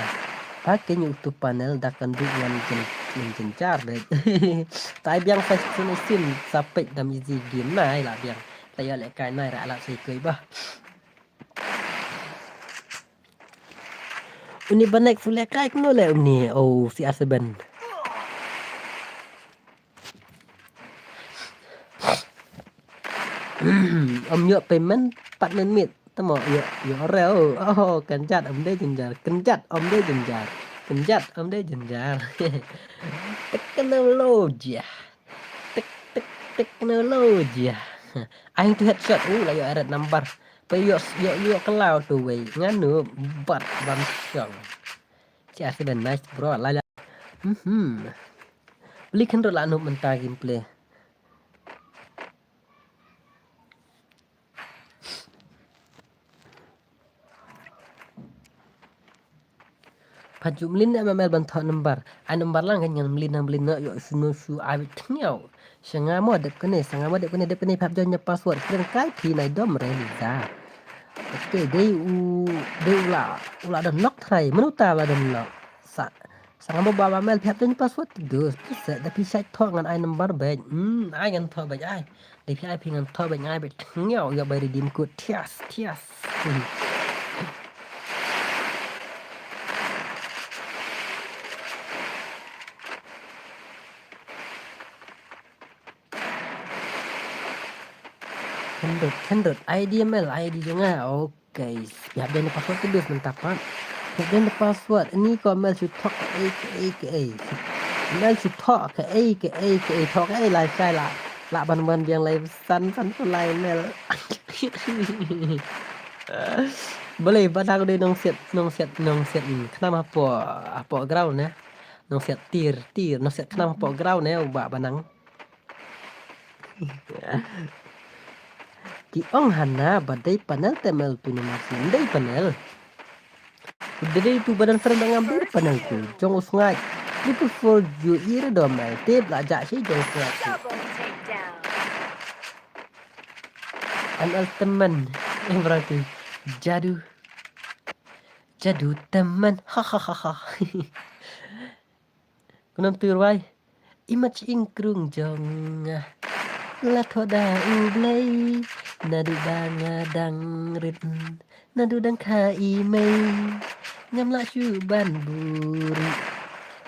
Ba ke nyu tu panel da kan du ngan jen jen jar de. Tai biang sa sen isin sapit dam easy game nai la biang. Ta ïa leh kai nai ra la sei kui ba. Uni banek su leh kai kno leh uni. Oh, C R seven. Om ïoh payment pat nen mit. Tamo ïoh ïoh reo. Oh, kenjat om dei jenjar. Kenjat om dei jenjar. Kenjat om dei jenjar. Teknologi. Tek tek teknologi. Ai tu headshot u la ïoh red number. Pe ïoh ïoh ïoh kelau tu wei. Nganu bat bam shong. Cia sudah nice bro la la. Mhm. Beli kendro la nu menta gameplay. Pha ju mlien M M L ban thoh number. Ai number lang kan ngan mlien ngan mlien na ïoh shu no shu ai bit thngiaw. Sha nga mo dep kane, sha nga mo dep kane, dep kane phap join nya password. Kren kai phi nai dom re li da. Okay, dei u, dei u la, u la don lock thrai. Manu ta la don lock. Sa, sha nga mo ba ba mel phap join password. Dus, dus, da phi shait thoh ngan ai number bek. Hmm, ai ngan thoh bek ai. Dei phi ai phi ngan thoh bad ngai bad thngiaw ïa bai redeem code thias thias. Hundred, hundred, I D M L, I D jong nga, oh. Guys, ïa ben password te dus mynta pat. Ïa ben password ni ko mel shu thok ka ei ka ei ka ei. Mel shu thok ka ei ka ei ka ei thok ka ei lai shai la. La ban ban biang lai san san pulai mel. Balei ba dang dei nong siat nong siat nong siat khnam hapoh hapoh ground ne. Nong siat tir tir nong siat khnam hapoh ground ne u ba banang. Ki ong hana ba dei panel te mel tu ne ma sien dei panel. Dei tu badan friend ngam dei panel tu jong u sngai. Ni tu for ju ira do mel te bla ja shi jong u sngai tu. An al teman. Eh berarti jadu. Jadu teman. Ha ha ha ha. Kunam tu rwai. Imat ing krung jong nga. La thoda u blei. Nadu ba nga dang rit. Nadu dang kha i mei. Ngam la shu ban buri.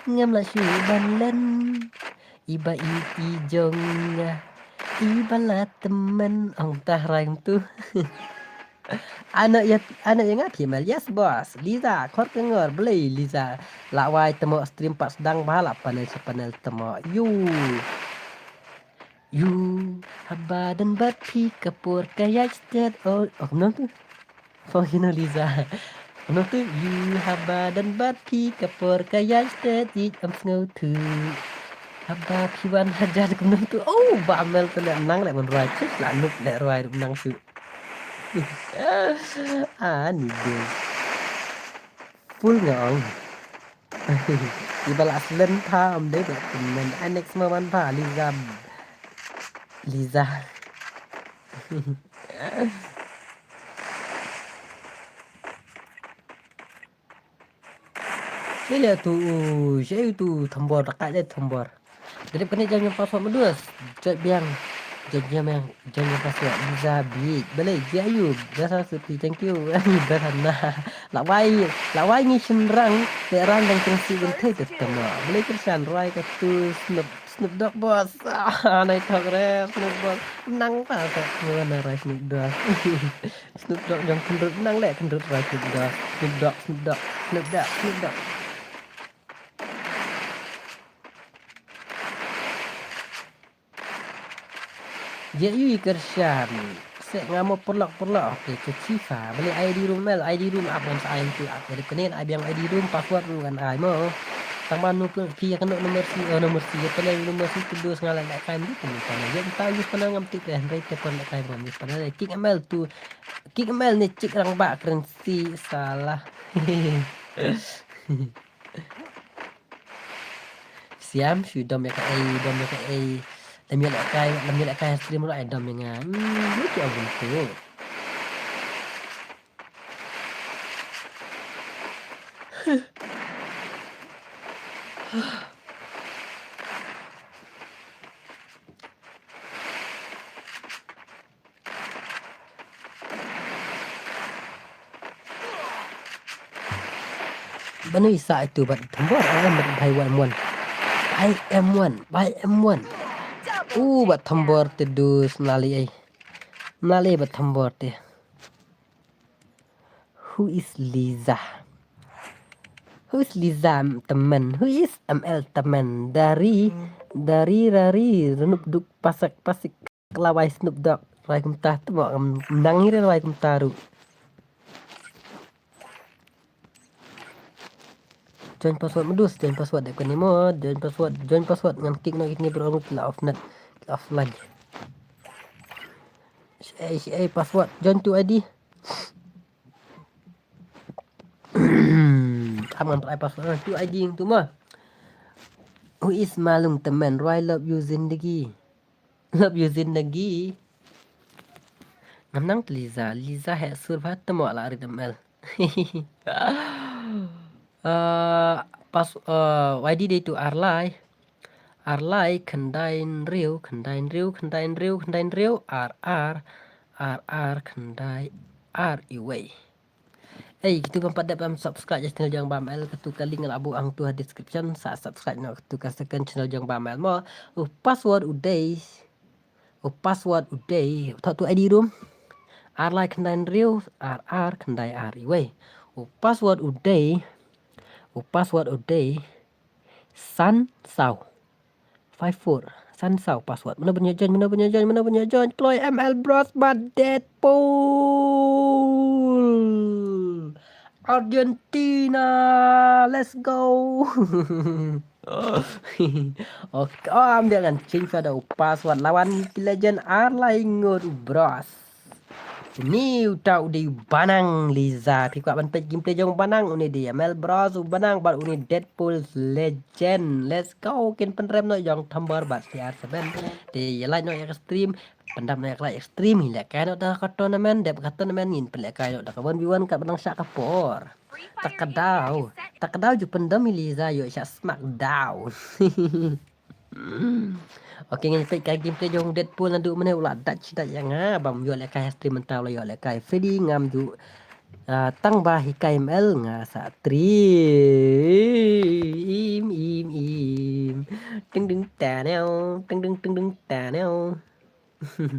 Ngam la shu ban len. Iba i i jong nga. I bala temen ong tah rai tu. Ano ya, ano ya nga phi mel, yes boss. Liza, khor kengor, blei Liza. La wai temo stream pat sdang ba la panel sa panel temo. Yu. Yu, haba don bad phi ka por ka ïaid stet. Oh, oh, kumno tu? Fong hino Liza. Kumno tu? Yu, haba don bad phi ka por ka ïaid stet. Ij am sngew tu. Haba phi wan hajan kumno tu? Oh, ba mel tu le nang le mon rwai chik la nup le rwai rup nang tu. Ah, ni de. Full nga ong. Iba la slen tha am dei ba temen. Ai next ma wan tha Liza. Liza. Sele tu, sele tu thombor, dekat dia thombor. Jadi kena jangan password medus. Jot biang. Jot biang, jangan password. Bisa bit. Balik dia ayu. Biasa sepi, thank you. Biasa nah. Lawai, lawai ngi shin rang. Te rang dan kena si bentai tetama. Balik kersan, rai ke tu Snoop, Snoop Dogg boss. Ah, naik tak rap Snoop boss. Nang tak tak mana rai Snoop Dogg. Snoop Dogg jong kendrut nang leh kendrut rai Snoop Dogg. Snoop Dogg, Snoop Dogg, Snoop Dogg, Snoop Dogg. Je yu i kershan. Sek ngamo perlok perlok. Oke, ke chifa. Beli I D room mel, I D room ap ngan sa ain tu ap. Jadi kenen ai biang I D room password room kan ai mo. Tang ban nu pun pi ya keno nomor si, oh, nomor si ya keno nomor si tu dos ngalai lek kain tu pun sana. Ya entah yus pernah ngam tip deh, rei te pun lek kain pun yus pernah lek king M L tu. King M L ni cik rang ba keren si salah. Siam shu dom ya ka ei, dom ya ka ei. Lam ya lek kai, lam ya lek kai stream lo ai dom ya nga. Hmm, ni ki agun tu. Banu isa itu bat tembor, eh, bat bai M one. Bai M one, bai M one. Uh, bat tembor te dus melali ai. Melali bat tembor te. Who is Liza? Who is Liza temen? Who is M L temen? Dari, dari, rari, renup duk pasak pasik. Kelawai Snoop Dogg. Rwai kumta tu mo ngam nang ire rwai kumta ru. Join password medus, join password dek ni mo, join password, join password ngan kick no kick ni bro ngut la off net, la offline. Si ai si ai password, join tu I D. Am ngan try password tu I D tu mo. Who is Malung temen, rwai love you zindagi. Love you zindagi. Ngam nang Liza, Liza he sur ba temo la rit M L. Uh, pas uh, Y D day tu arlai. Arlai khyndai hynriew, khyndai hynriew, khyndai hynriew, khyndai hynriew, ar ar, ar ar, khyndai ar iwei. Ei, kitu bym pat dep ban subscribe ïa channel jong Bam L, katu ka link la buh hangtu ha description, sa subscribe noh katu ka second channel jong Bam L mo. U password u dei, u password u dei, thok tu I D room. Ar lai khyndai hynriew, ar ar khyndai ar iwei. U password u dei, u password u dei, san saw. Five four. San saw password. Mano ban ïa join, mano ban ïa join, mano ban ïa join. Kloi M L Bros bad Deadpool. Argentina. Let's go. Okay, oh, ambil kan change pada password lawan Legend ar lai ngut Bros. Ni uta u dei u Banang Liza. Phi kwah ban peit gameplay jong Banang, une dei M L Bros u Banang bad une Deadpool Legend. Let's go. Kin pynrem noh jong Thambor bad C R seven. Te ïa like noh ïa ka stream, pyndap noh ïa ka like ïa ka stream. Ïa lehkai noh da ka tournament, dep ka tournament ngin pynlehkai noh da ka one v one kat ba nang shah ka por. Tak ka daw, tak ka daw ju pyndam i Liza ïoh shah smackdown. Okay, ngin peit ka gameplay jong Deadpool naduh mynne u la dat shi dat ïa nga bam ïoh lehkai stream mynta u la ïoh lehkai Freddy ngam ju, ah, tang ba hikai M L nga sa tri. Im im im. Ting ding ta neo, ting ding ting ding ta neo. Okay,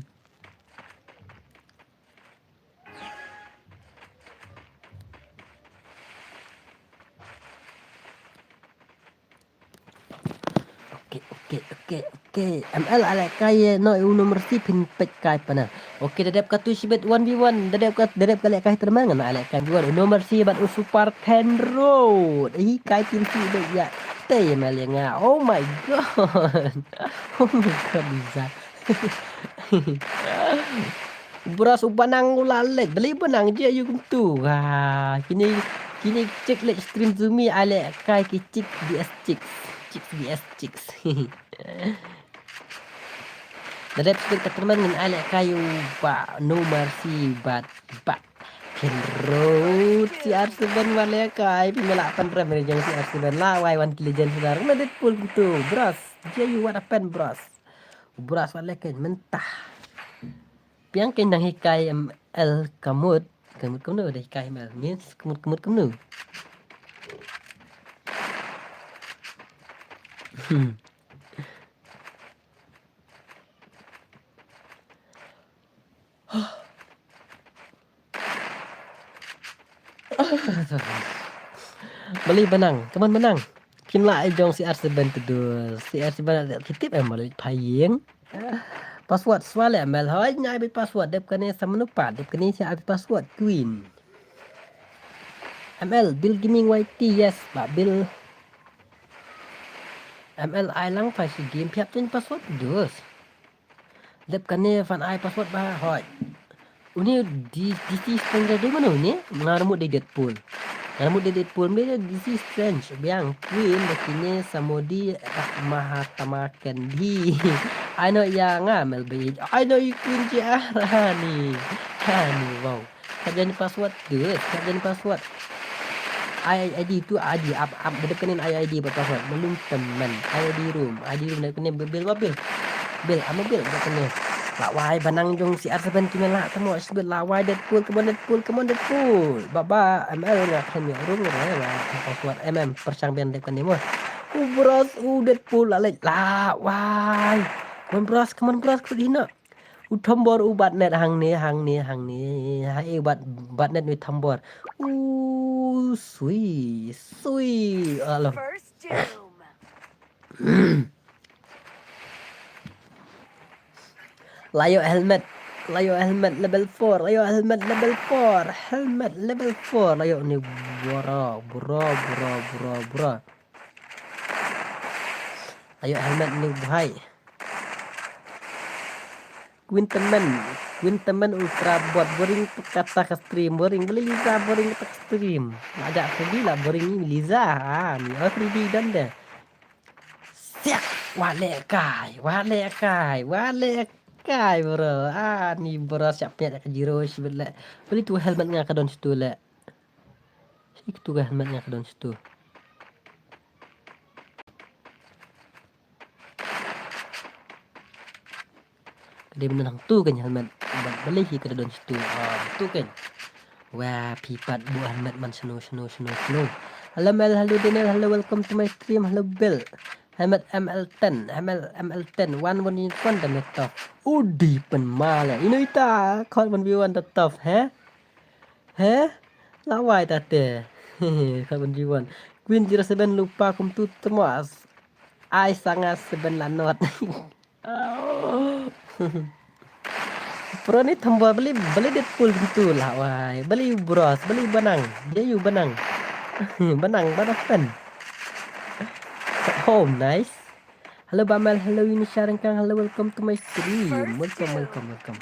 okay, okay, okay. M L ai lehkai ïa no u No Mercy phin peit kai pana. Okay, da dep katu shibit one v one. Da dep ka, da dep ka lehkai termang na ai lehkai one v one. U No Mercy bad u Super Ten Road. Hi kai tim si beit ïa. Te M L ïa nga. Oh my god. Oh my god, Liza. Bros, u Banang u la leit. Balei Banang je ïa kumtu. Ha, kine, kine chick leit stream Zumi, ai lehkai ki chick B S chicks. Chicks B S chicks. Da dep split ka tournament ngin ai lehkai u Bah No Mercy bad Bah Ken Road. C R seven wat lehkai, phi me lah pynrem ri jong C R seven. Lawai wan ki legend sdar. Ngna Deadpool kumtu, bros. Je ïa u wat happen, bros. Bros wat lehkai mynta. Biang kein dang hikai M L kamut. Kamut kumno da hikai M L. Means kamut, kamut kumno. Hmm. Balei Banang, kaman Banang. Kim lah ai jong C R seven tu dus. C R seven ada ki tip em balei paying. Password swale M L hoi, nya ai bit password, dep kane sa menu pat, dep kane sa ai bit password Queen. M L, Bill Gaming Y T, yes, ba Bill. M L ai lang pa shi game, phi hap change password tu dus. Dep kane fan ai password ba hoi. Uni di, di si stranger di mano ni? Nga rmut di Deadpool. Nga rmut di Deadpool, me di si strange. Biang Queen, da kine samodi, ah, Mahatma Gandhi. Ai no ïa nga M L B. Ai no i Queen ji ah. Hani. Hani, wow. Ka jan password tu, ka jan password. Ai I D tu, I D, ap, ap, bedep kanin ai I D bad password. Belum temen. Ai I D room, I D room dep kanin Bill, Bill, Bill. Bill, ama Bill, dep kanin. Lawai Banang jong C R seven kine lah, tamo, Bill, lawai Deadpool, come on Deadpool, come on Deadpool. Baba, M L nga khlem ïoh rung, re, wa, password, M M, pyrshang biang dep kanin mo. U bros, u Deadpool, la leit, lawai. Come on bros, come on bros, kut hina. U Thombor u bat net hangne, hangne, hangne. Hai bat, bat net u Thombor. U sui, sui. Alo. First doom. Layo helmet. Layo helmet level four. Layo helmet level four. Helmet level four. Layo ni bro, bro, bro, bro, bro. Ayo helmet ni bhai. Quintemen, Quintemen Ultra Bot, boring kata ka stream, boring beli Liza, boring kata ka stream. Ada free lah boring ni Liza. Ah, ni oh free dan deh. Siak, wale kai, wale kai, wale kai bro. Ah, ni bro siap pet ka jiro sibet le. Beli tu helmet nga ka don situ le. Hi katu ka helmet nga ka don situ. Ka dei ban don hangtu kan helmet. Bad balei hi ka da don situ. Ah, tu kan. Wah, phi pat buh helmet man sno, sno, sno, sno. Hello Mel, hello Daniel, hello, welcome to my stream, hello Bill. Helmet M L ten, M L, M L ten, one one one da me tough. Udi pen male. Ino ita, kau one v one da tough, he? He? Lawai ta te. Kau one v one. Queen zero seven lupa kumtu temas. Ai sanga seven la not. Pro ni Thombor beli, beli Deadpool tentu lah wai. Beli Bros, beli Banang. Dia yu Banang. Banang, Banang pen. Home, nice. Hello Bamel, hello Yunisha Rengkang, hello, welcome to my stream. Welcome, welcome, welcome.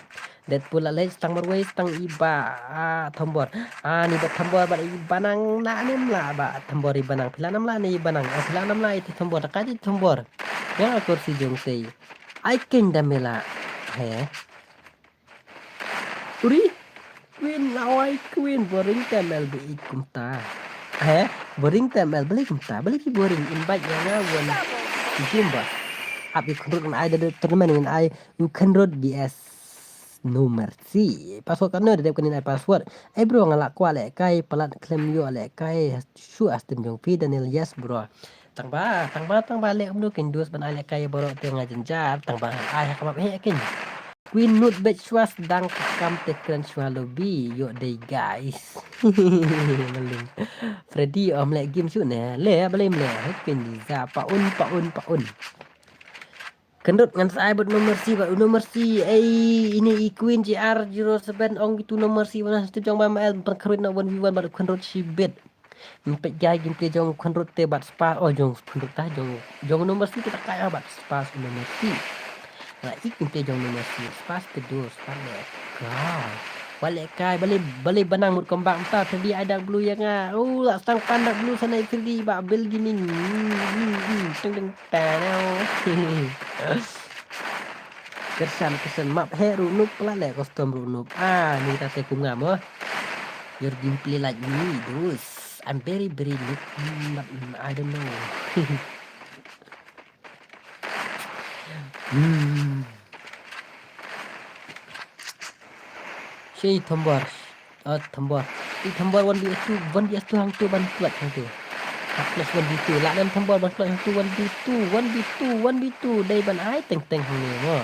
Deadpool la leh stang marwei stang iba, ah, Thombor. Ah, ni ba Thombor ba iba nang na nim la ba Thombor iba nang pila nam la ni iba nang. Ah, pila nam la itu Thombor, ka ji Thombor. Yang aku si jong sei. Ai keng da mela. He. Uri. Queen lawai Queen boring te mel bi kumta. He. Boring te mel beli kumta. Beli ki boring invite ya nga wan. Jumba. Ap i kundrut ngan ai da tournament ngan ai u kundrut B S. No mercy. Password kan no da dep kan ai password. Ai bro nga la kwah leh kai palat klem yo leh kai. Shu astem jong phi Daniel, yes bro. Tang ba, tang ba, tang ba leh kumno kin dus ban ai leh kai bro te nga jynjar. Tang ba ai ha kamap he kin. Queen Nut bet shuwa sdang ka kam te kren shuwa lobby. Ïoh dei guys. Maling. Freddy, ym leh game shuh ne. Leh, balei ym leh. Hei Queen Liza, pa un, pa un, pa un. Kynrut ngan sa ai bad No Mercy, bad No Mercy. Ei, ine i Queen J R zero seven, ong itu No Mercy, wan step jong ba M L, pynkhynrut na one v one bad kynrut shibit. Ym peit gai gameplay jong kynrut te bad spa, oh, jong kynrut ta, jong, jong No Mercy te ta kai bad spa No Mercy. Nga ïohi gameplay jong No Mercy, spa te do, spa le. Ka. Balei kai, balei, balei ba nang mut komba mynta, Freddy ai Dark Blue ïa nga. Oh, la stang pan Dark Blue sana Freddy ba build gaming. Hmm, hmm, hmm, teng teng tanau. Kyrsan, kyrsan map he ruh noob pala le custom ruh noob. Ah, ni ta te kum nga mo. Your gameplay like me, dudes. I'm very, very noob, mm, but, mm, I don't know. Hmm. Shi Thombor. Oh, Thombor. I Thombor one v two, one v two hangtu ban clutch hangtu. Hap clutch one v two. Lah lem Thombor ban clutch hangtu one v two, one v two, one v two. Dei ban ai teng teng hangne mo.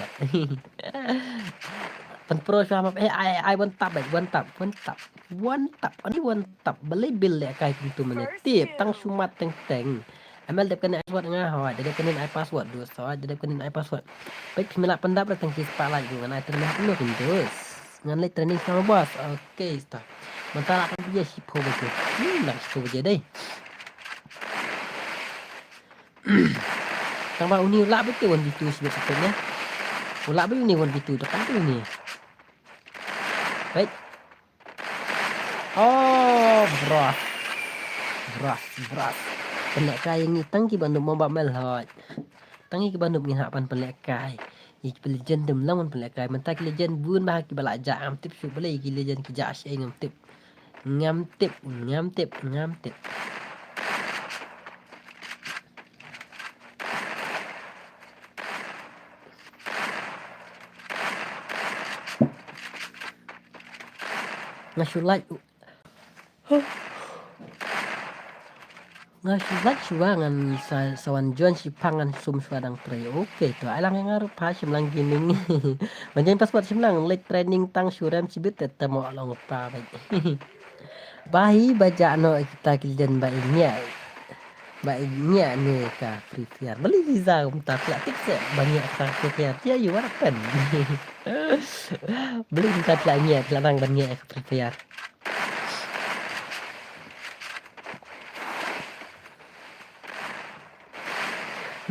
Pan pro shuwa map, eh, ai, ai one tap, eh, one tap, one tap. One tap, only one tap. Balei build le kai kumtu mane. Tip, tang shu mad teng teng. M L dep kane ai password nga hoi, dep kane ai password, dudes hoi, dep kane ai password. Peit phi mela pyndap re tang ki spotlight jong nga, ngan ai training kumno kin, dudes. Ngan leit training sama boss. Okay, stop. Mynta lah kan bia shiphew baje. Hmm, lah shiphew baje dei. Tang ba uni u lah beit te one v two shibit shibit ne. U lah beit uni one v two, da kan te uni. Peit. Oh, bros. Bros, bros. Pynlehkai ïa ngi tang kiba noob mo ba mel hoi. Tang kiba noob ngin hap ban pynlehkai. Ïa kiba legend dum lang ban pynlehkai. Mynta ki legend bun ba kiba la jah ngam tip shuh balei ki legend ki jah shaei ngam tip. Ngam tip, ngam tip, ngam tip. Nga shu like. Nga shu like shuwa ngan sa, sa wan join shiphang ngan sum shuwa dang trei. Okay, to ai lang ïa nga ruh pha shim lang gaming. Ban join password shim lang leit training tang shu rem shibit te te mo long pa bai. Ba hi ba jah noh kita ki legend ba i ngiah. Ba i ngiah ne ka Free Fire. Balei Liza kumta phi la tip se ba ngiah ka Free Fire. Ïa ïa what happened. Balei kumta phi la ngiah, phi la nang ban ngiah ka Free Fire.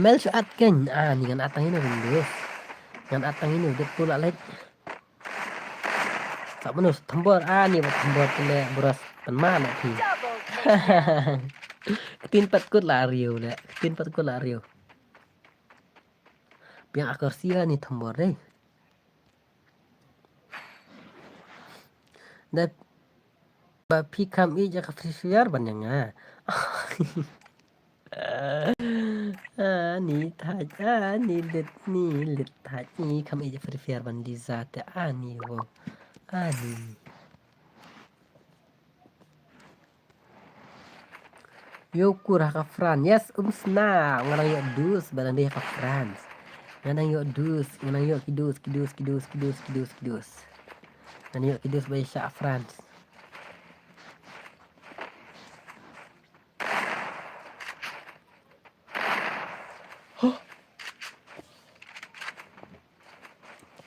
Mel shu at keiñ. Ah, ni ngan at tang ino Windows. Ngan at tang ino Deadpool la leit. Sa mano Thombor, ah, ni ba Thombor te le bros pynma le phi. Ktien pat kut la riew le. Ktien pat kut la riew. Biang akor sia ni Thombor dei. Da ba phi kham ïeit ïa ka Free Fire ban ïa nga. Ani thait, ani lit, ni lit thait, ni kham ïeit ïa Free Fire ban Liza te ani wo. Ani. Ïoh kur ha ka France. Yes, um sna. Nga dang ïoh dus ba dang dei ha ka France. Nga dang ïoh dus, nga dang ïoh ki dus, ki dus, ki dus, ki dus, ki dus, ki dus. Nga dang ïoh ki dus ba ïa sha France.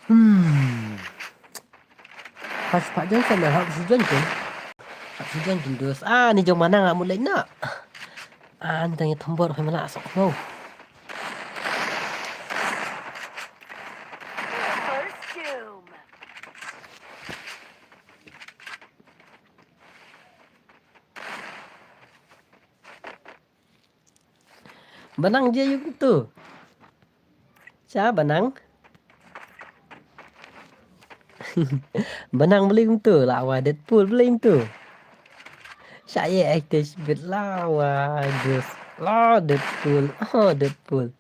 Hmm. Pas pa jon sa na hap si jon kin. Hap si jon kin dus. Ah, ni jong mana nga mulai na. Ah, ni tang ïa Thombor khamela sok mo. Banang je yuk tu. Cha banang. Banang bling tu la wa Deadpool bling tu. Cha ye active bit la wa dus la Deadpool. Oh, Deadpool.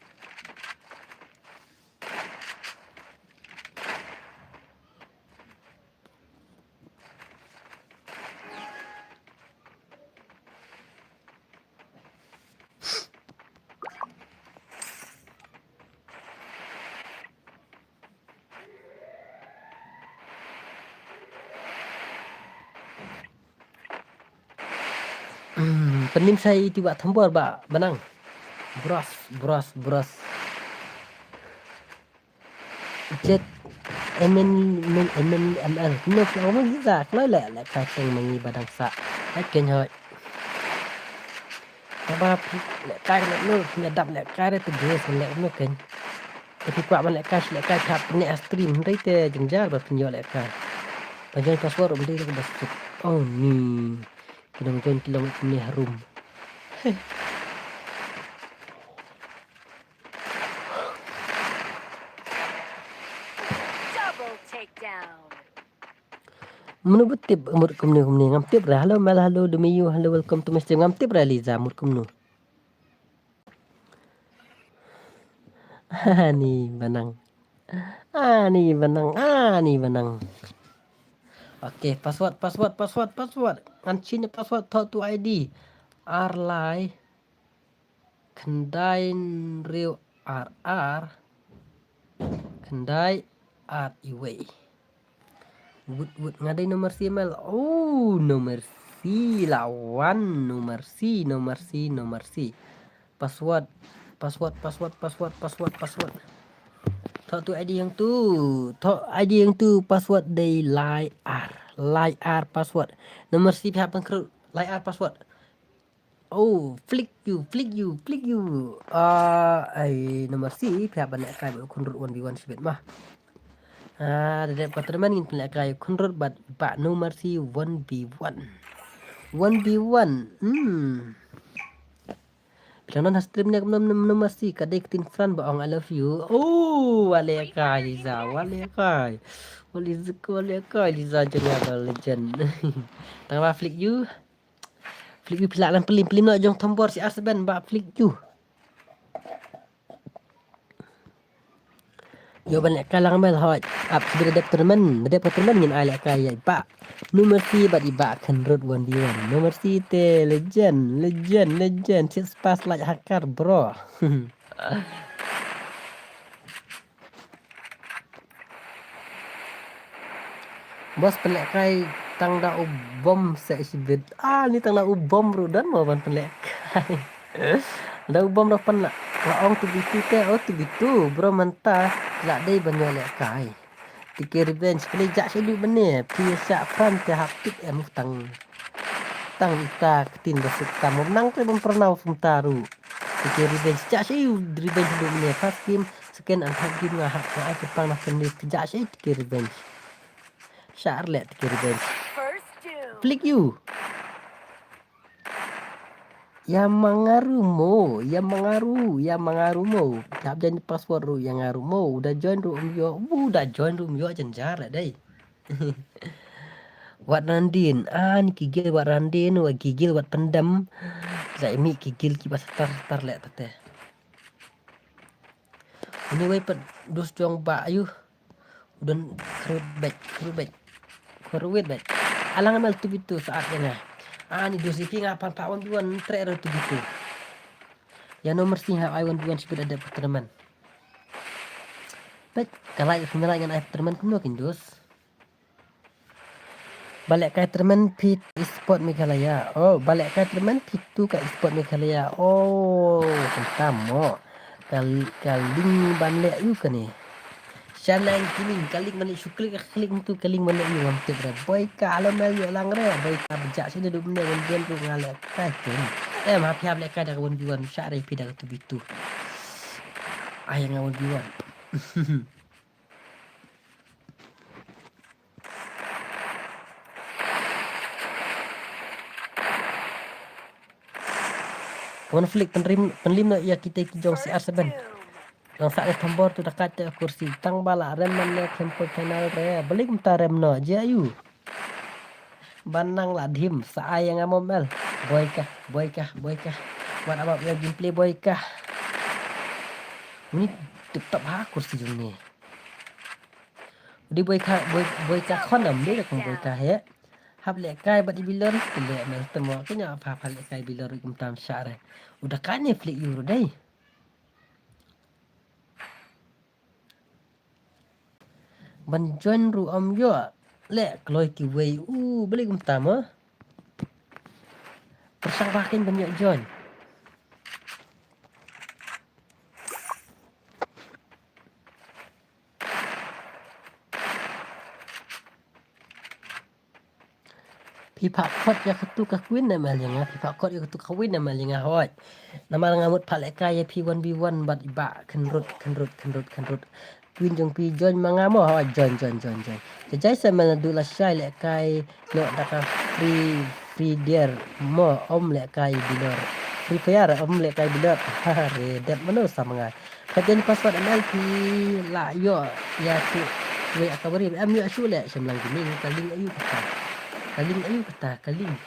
Pynmih sa ïa i Bah Thombor ba, ba nang. Bros, bros, bros. Jet M N, M N, M N, M L. No, phi ong ma ngi za kloi leh, lehkai teng ma ngi ba dang sah. Ai keiñ hoi. Kaba phi lehkai leh no, phi dap lehkai re te ges leh no keiñ. Te phi kwah ban lehkai, lehkai, phi hap pyneh ha stream, hynrei te jynjar ba phin ïoh lehkai. Ba join password um dei ba suk. Oh ni. Ki nong join ki long kumne harum. Double takedown. Mano ba tip mut kumne kumne, ngam tip re. Hello Mel, hello Dumiyu, hello, welcome to my stream. Ngam tip re Liza mut kumno. Ani ba nang. Ani ba nang, ani ba nang. Okay, password, password, password, password. Ngan change password, thoh tu I D. Ar lai. Khyndai hynriew ar ar. Khyndai ar iwei. Wut, wut, nga dei No Mercy Mel. Oh, No Mercy la wan, No Mercy, No Mercy, No Mercy. Password, password, password, password, password, password. Thoh tu I D hangtu, thoh I D hangtu, password dei lai ar, lai ar password. No Mercy phi hap ban khrut lai ar password. Oh, flick you, flick you, flick you. Ah, ai, No Mercy phi hap ban lehkai bad u Khunrut one v one shibit ma. Ah, da dep ka tournament ngin pynlehkai u Khunrut bad Bah No Mercy one v one. One v one. Hmm. Phi la don ha stream ne kumno, No Mercy, ka dei ka ktien Fran ba ong I love you. Oh, wat lehkai Liza, wat lehkai. Wat lehkai, wat lehkai Liza, jong nga ba legend. Tang ba flick you. Flick you phi lah lan pynlem, pynlem noh jong Thombor C R seven ba flick you. Ïoh ban lehkai lang Mel hoi. Ap shibit da dep tournament, da dep ka tournament ngin ai lehkai ïa i Bah No Mercy bad i Bah Khunrut one v one. No Mercy te legend, legend, legend. Shit spas like hakar bro. Boss pynlehkai tang da u bom seh shibit. Ah, ni tang da u bom ruh don mo ban pynlehkai. Da u bom ruh pynleh. Nga ong two v two te, oh two v two. Bro mynta la dei ban ïoh lehkai. T K Revenge, pynleh jah seh duh mynne. Phi shah Fran te hap tip em tang. Tang ita ktien ba suk tam. Nang te ban pyrnau kumta ruh. T K Revenge, jah seh revenge duh mynne. First game, second and third game nga hap nga ai kyrpang na kane, jah seh T K Revenge. Shah leh T K Revenge. First doom. Flick you. Ïa ma nga ruh mo, ïa ma nga ruh, ïa ma nga ruh mo. Hap join password ruh ïa nga ruh mo. U da join ruh um ïoh, u da join ruh um ïoh, jynjar leh dei. Wat Randin, ah, ni ki guild Wat Randin, wat ki guild Wat Pyndem. Za imi ki guild kiba star star leh tate. Uni wei pat dus jong ba ayu. U don khrut bek, khrut bek. Khrut bek. Alang Mel two v two sah ïa nga. Ani dus ïa phi nga pan pa one v one treh ruh two v two. Ïa No Mercy ha ai one v one shibit da dep tournament. Bek, ka lai phi ngan ai tournament kumno kin dus. Ba lehkai tournament phi Esport Meghalaya. Oh, ba lehkai tournament phi tu ka Esport Meghalaya. Oh, kumta mo. Ka, ka link ban leh ïa u kane. Shanang kini ka link ban leh shu klik, klik tu ka link ban leh ïa u ngam tip re. Boi ka, alo Mel ïoh lang re. Boi ka, ba jah seh da duh mynne, wan wan ruh nga lehkai tu. Em, ha phi hap lehkai da ka one v one, shah re phi da ka two v two. Ai nga one v one. Conflict pynrim, pynlim noh ïa kita ki jong C R seven. Nang sah ïa Thombor tu da kat te kursi tang ba la rem man ne khlem poi final re. Balei kumta rem noh, jia ïa u. Ban nang la dhim, sa ai ïa nga mo Mel. Boi ka, boi ka, boi ka. Wat about your gameplay boi ka. Uni tip top ha kursi jong ni. Udi boi ka, boi, boi ka khon am dei kum boi ka he. Hap lehkai bad i Bilor, leh Mel temo, kenya hap, hap lehkai Bilor kum tam shah re. U da kai ne flick ïa u ruh dei. Ban join ruh ym ïoh. Leh kloi kiwei. U, balei kumta mo? Pur Shang ba kin ban ïoh join. Phi phah kot ïa katu ka queen ne ma ïa nga, phi phah kot ïa katu ka queen ne ma ïa nga hoi. Namar nga mut phah lehkai ïa phi one v one bad i Bah Kynrut, Kynrut, Kynrut, Kynrut. Queen jong phi join ma nga mo, hoi, join, join, join, join. Te jai sa mel naduh lashai lehkai noh da ka free, free fire mo, ym lehkai bilor. Free fire, ym lehkai bilor. Ha, re, dep mano sa ma nga. Ka jen password M L phi la ïoh ïa shu wei aka bari em ïoh shu leh Shemlang Gaming ka link aïu kata. Ka link aïu kata, ka link.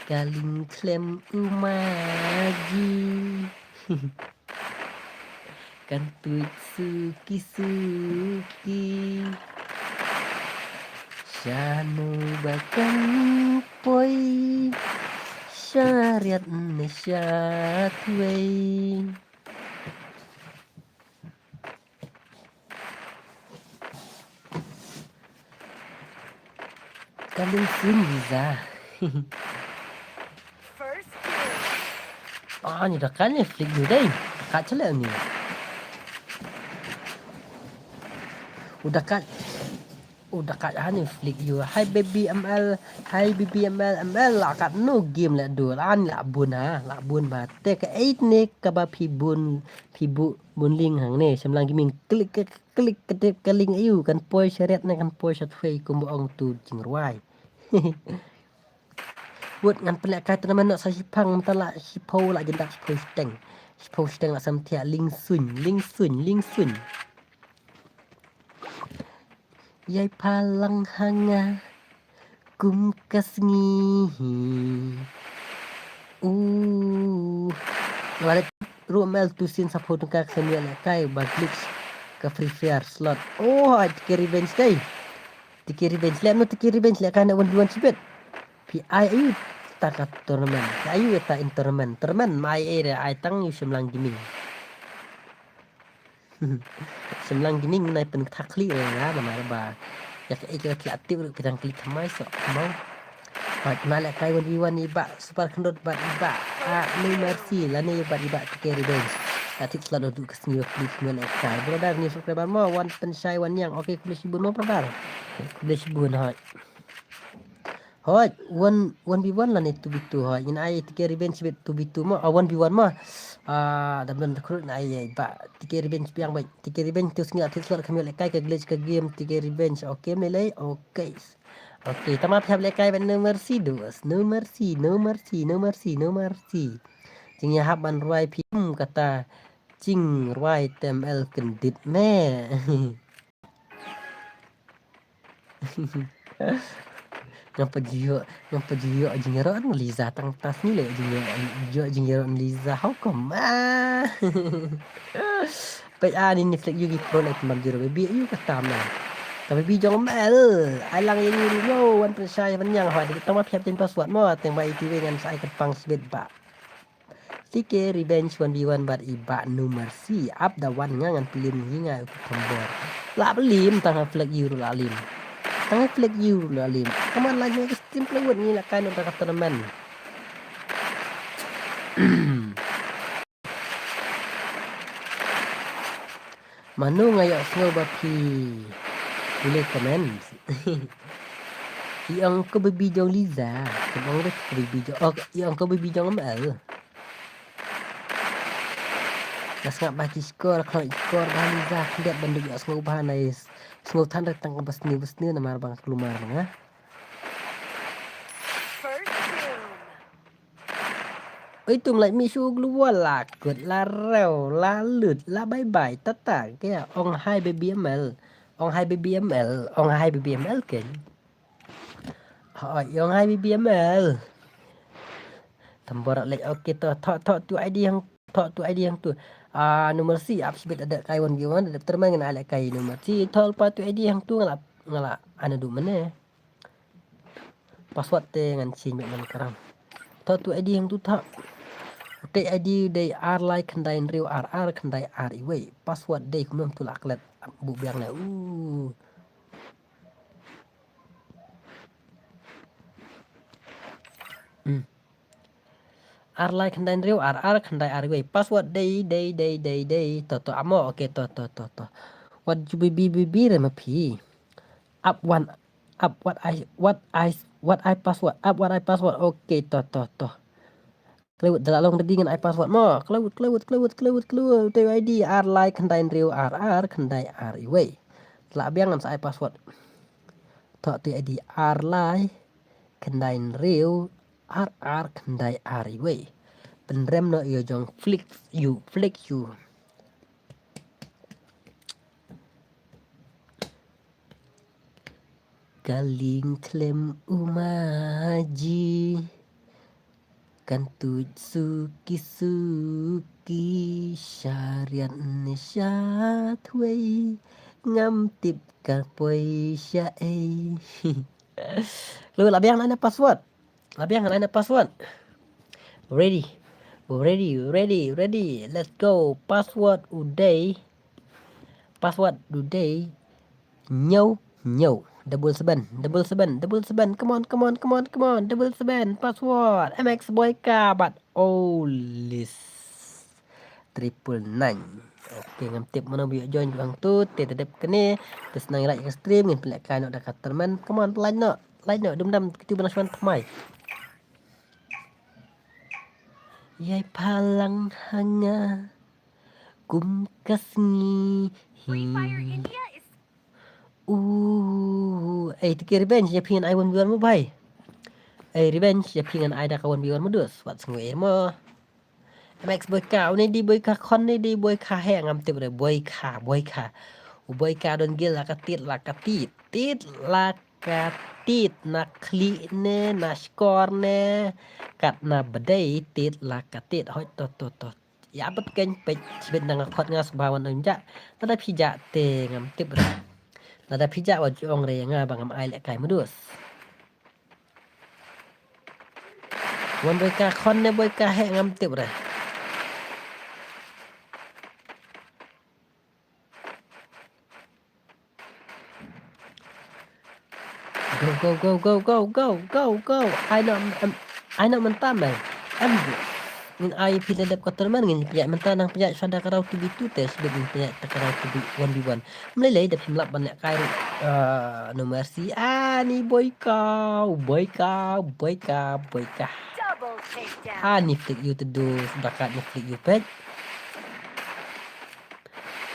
Ka link klem u ma ji. Kan tuid suki suki. Shano ba kan poi. Shariat ne shatwei. Ka ling sin visa. First kill. Ah, ni da kan ne flick ni dei. Ka chale ni. Udah kat, udah kat hani flick you. Hi baby M L, hi baby M L, M L la kat no game la dur. Ani la bun ha, la bun ba. Te ka eight ne kaba phi bun, phi bu, bun ling hangne. Shemlang Gaming klik, klik, klik, klik, ka link aïu, kan poi shariat ne, kan poi shatwei kumba ong tu jingrwai. Wut ngan pynlehkai tournament noh sa shiphang mynta la shiphew la jyndak shiphew shiteng. Shiphew shiteng la sam thiah ling suiñ, ling suiñ, ling suiñ. Ïai phalang ha nga kum ka sngi. Uh. Wale ruh mel tu sin sa phew tyngka ka sien ïa lehkai ba glitch ka Free Fire slot. Oh, ai T K Revenge dei. T K Revenge leh no T K Revenge leh ka na one v one shibit. Phi ai aïu ta ka tournament. Phi ai aïu ta in tournament. Tournament ma ai ai re ai tang ïu Shemlang Gaming. Shemlang Gaming nai pynthak khlieh re na namar ba ïa ka ei ka khlieh tip ruh phi tang khlieh thymmai so mo. Hoi, na lehkai one v one i Bah Super Khyndot bad i Bah, ah, No Mercy lane bad i Bah T K Revenge. Ka tip slot duh ka sngi ba phi khlieh lehkai. Brother ni subscriber mo wan pynshai wan ñiang. Okay, khublei shibun mo brother. Khublei shibun hoi. Hoi, one, one v one lane two v two hoi. Ngin ai T K Revenge bit two v two mo. Ah, one v one mo. Ah, dam dam takrut na ai ai Bah T K Revenge biang bait. T K Revenge tu sngi la tip slot kham ïoh lehkai ka glitch ka game T K Revenge. Okay, mlei lei. Okay. Okay, tang ma phi hap lehkai bad No Mercy dus. No Mercy, No Mercy, No Mercy, No Mercy. Jingïahap ban rwai phi, hmm, kata jingrwai te M L kyndit me. Ngam pat ju ïoh, ngam pat ju ïoh jingïaroh na Liza tang tas ni leh jingïaroh, ju ïoh jingïaroh na Liza. How come? Ah. Peit ani ni flick ïu ki pro leh tymmen jiro baby ïu ka tam na. Ka baby jong M L. Ai lang ïa ngi ruh wan pynshai pynñiang hoi dei tang ma phi hap jin password mo teng ba iti wei ngan sa ai kyrpang sbit ba. T K Revenge one v one bad i Bah No Mercy. Ap da wan nga ngan plim hi nga u khambor. La plim tang ha flag ïu ruh la lim. Tang ha flag ïu ruh la lim. Kaman la ngi ka steam play wot ngi la kai no da ka tournament. Mano nga ïohsngew ba phi pule comment. I ong ko baby jong Liza, ka ong ba ko baby jong, oh, i ong ko baby jong M L. Nga sngap ba ki score, khlong score ba Liza, khyndiat ban duk ïohsngew ba nai sngew than rek tang ba sniew ba sniew namar ba nga kulmar ba nga. First kill. Oi tum lai mi shu global la kut la rew la lut la bye bye tata ke ong hi baby M L. Ong hi baby M L. Ong hi baby M L ken. Oi ong hi baby M L. Tambor lek okay to tho tho tu I D hang tho tu I D hang tu. Ah, number si ap sibit ada kai wan giwan ada termang na lek kai number si tho pa tu I D hang tu ngala ngala anu du mane. Password te ngan change bad ngan karam. Tho tu I D hang tu tho. Te I D dei ar lai khyndai hynriew ar ar khyndai ar iwei. Password dei kumno tu la klet bu biang le. Uh. Hmm. Ar lai khyndai hynriew ar ar khyndai ar wei. Password dei dei dei dei dei. To to amo, okay, to to to to. Wat ju bibi bibi re ma phi. Up one, up what I, what I, what I password. Up what I password. Okay, to to to. Klewut da la long ready ngan ai password mo. Klewut klewut klewut klewut klewut. Te ID ar lai khyndai hynriew ar ar khyndai ar wei. La biang ngan sa ai password. To te ID ar lai khyndai hynriew ar ar khyndai ar wei. Pynrem noh ïa jong flick you, flick you. Ka lyngkhlem u maji kan tuid suki suki, shariat ne shathwei, ngam tip ka poi shaei. Lu la biang na password. La biang na password. Ready. Ready, ready, ready. Let's go. Password u dei. Password u dei. Nyau, nyau. Double seven, double seven, double seven. Come on, come on, come on, come on. Double seven. Password. M X Boyka, but oh, list. Triple nine. Okay, ngam tip mano ba ïoh join bang tu, te te dep kane. Te snang ïa like stream, ngin pynleh kai noh da ka tournament. Come on, like noh. Like noh, dum dam kitu ba na shwan thymmai. Ïai phalang ha nga kum ka sngi. Free Fire India is Uh, ei, te ki revenge ïa phi ngan ai one v one mo bhai. Ei, revenge ïa phi ngan ai da ka one v one mo dus. Wat sngew ei mo. M X Boyka, une dei Boyka khon ne dei Boyka heh ngam tip re. Boyka, Boyka. U Boyka don gil la ka tit, la ka tit. Tit la ka tit na khlieh ne, na shkor ne. Kat na bdei tit la ka tit. Hoi to to to. Ïa bad kein peit shibit na nga khot nga sngewbha wan ym jah. Lada phi jah te ngam tip re. Lada phi jah wat ju ong re ïa nga ba ngam ai lehkai mudus. Wan Boyka khon ne Boyka heh ngam tip re. Go, go, go, go, go, go, go, go. Ai noh, em, ai noh mynta, mei. Em, ngin ai phi da dep ka tournament, ngin pynïaid mynta, nang pynïaid shuwa da ka round two v two te, shibit ngin pynïaid da ka round two v one v one. Ym lei lei da phim lap ban lehkai ruh. Ah, no mercy. Ah, ni Boyka, Boyka, Boyka, Boyka. Double takedown. Ah, ni flick you te dus, da ka ni flick you peit.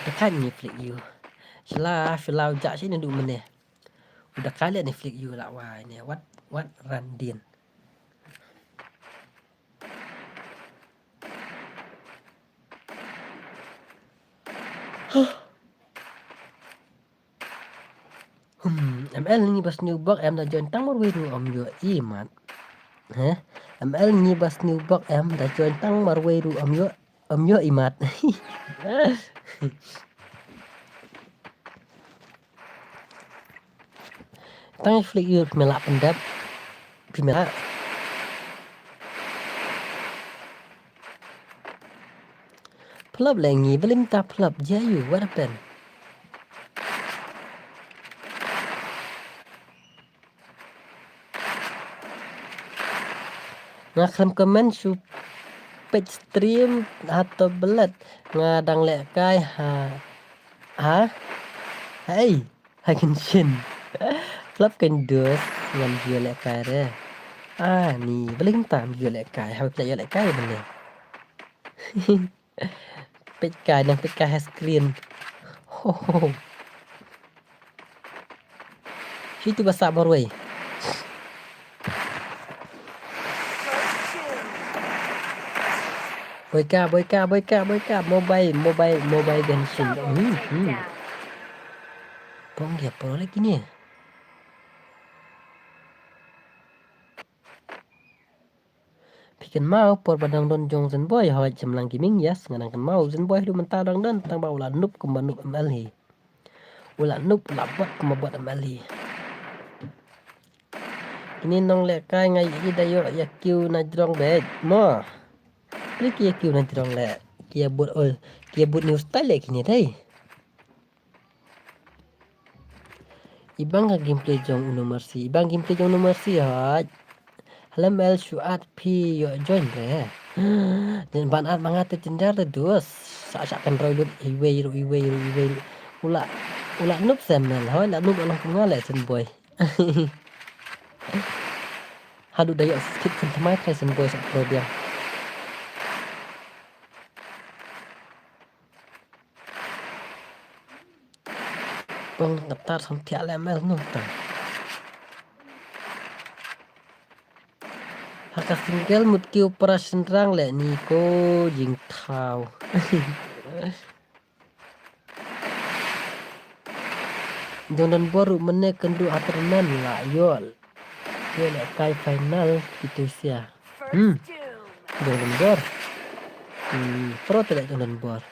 Da ka ni flick you. Shala, shala u jah shi ne du mene. U da ka leh ne flick you la wai ne. Wat, wat ran din. Hmm, M L ngi ba sniew bok em da join tang marwei ruh ym ïoh i mat. Heh? M L ngi ba sniew bok em da join tang marwei ruh ym ïoh, ym ïoh i mat. Tang flick you phi me lah pyndep. Phi me lah. Phlop le ngi, ba lim ta phlop, jia yu, what happened? Nga khlem comment shu peit stream hato belet nga dang lehkai ha. Ha? Hei, ha Genshin. Phlop kein dus ngam ju lehkai re. Ah, ni, ba lim tam ju lehkai, ha pla ju lehkai bene. Peit kai, nang peit kai ha screen. Ho, ho, ho. Hitu ba sah marwei. Boyka, Boyka, Boyka, Boyka. Mobile, mobile, mobile Genshin. Hmm, hmm. Pong dia pro lagi ni. Phi kynmaw por ba dang don jong Zenboy, hoi, Chemlang Gaming, yes, nga dang kynmaw Zenboy haduh mynta dang don, tang ba u la noob kumba noob M L hi. U la noob, u la bot kumba bot M L hi. Kine nonglehkai nga ïohi da ïoh ïa kiew na jrong beit mo. Ki ïa kiew na jrong leh, ki ïa bud ol, ki ïa bud new style leh kine dei. Ibang ka gameplay jong u No Mercy. Ibang gameplay jong u No Mercy hoi. Hello M L, shu add phi ïoh join re. Jin ban at ma nga te jynjar te dus. Sa sa kan roi lut iwei ru iwei ru iwei ru. Ula ula nup sem mel hoi la nup along kum nga le sen boy. Hadu da yok skip kun tmai trai sen boy sa pro dia. Pang katar sam thiah le mel nu ta. Ha ka single mut ki u para shynrang le ni ko jingthaw. Jong don bor ruh mynne kynduh ha tournament la ïoh. Ïoh lehkai final ki tu sia. Hmm. Jong don bor. Hmm, pro te leh jong don bor.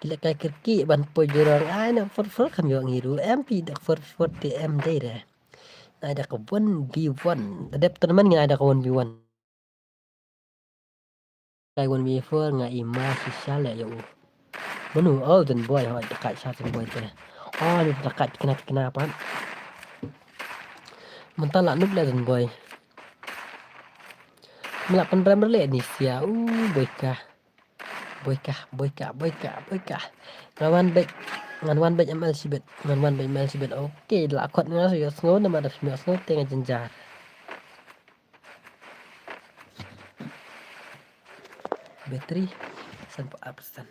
Ki lehkai kyrkieh ban poi jurong. Ai na four four kham ïoh ngi ruh. M P da four four te em dei re. Ai da ka one v one. Da dep tournament ngi ai da ka one v one. Kai one v four nga i ma shisha le ïa u. Manu, oh, don boy hoi, da kai sha don boy te. Oh, ni da kai tikna tikna pat. Mynta la nup le don boy. Mla pynrem le ni sia, u boy ka. Boy ka, boy ka, boy ka, boy ka. Ngan wan bek, ngan wan bek M L shibet, ngan wan bek M L shibet. Okay, la khot nga shu ïohsngew namar da shu ïohsngew te nga jynjar. Battery sanphew ar persen.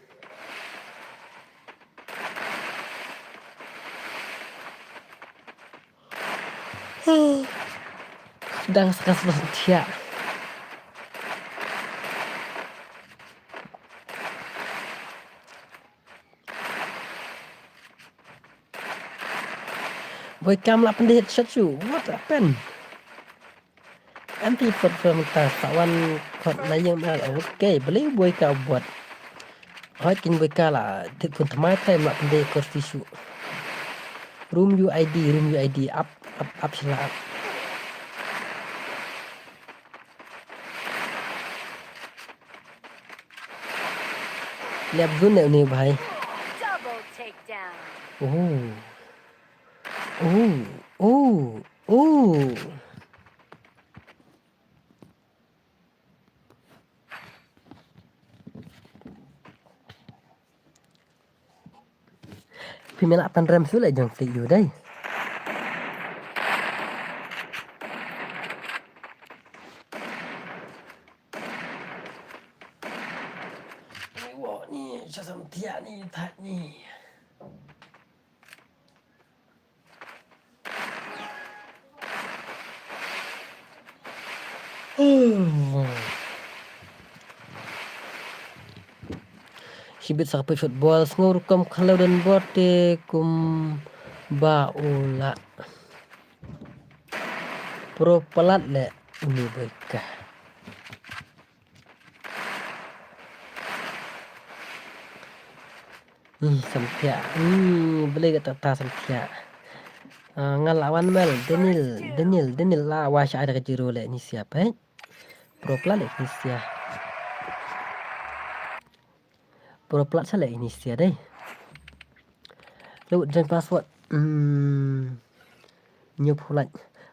Dang sa ka sdang thiah. Boy kam la pyndih headshot shu. What happened? Anti foot film ta sa wan khot na ïing ma. Okay, beli boy ka buat. Hoi kin boy ka la tip kun tmai tai ma pyndih kursi shu. Room U I D, room U I D up, up, up sila up. Lep gun ne uni bhai. Double takedown. Oh. Oh, oh, oh. Phi me la pynrem shu le jong phi ïu dei. Ni wo ni, sha sam thiah ni, thait ni. Shibit sa ka peit football, sngew rukom khaleu don bor te kumba u la pro palat le uni boy ka. Hmm, samthiah. Hmm, beli kata ta samthiah. Ah, nga la wan mel, Daniel, Daniel, Daniel la wa sha da ka jiro le ni sia peit. Pro plat le ni sia. Pro plat sa le ni sia dei. Lu jeng password. Hmm. New pholat.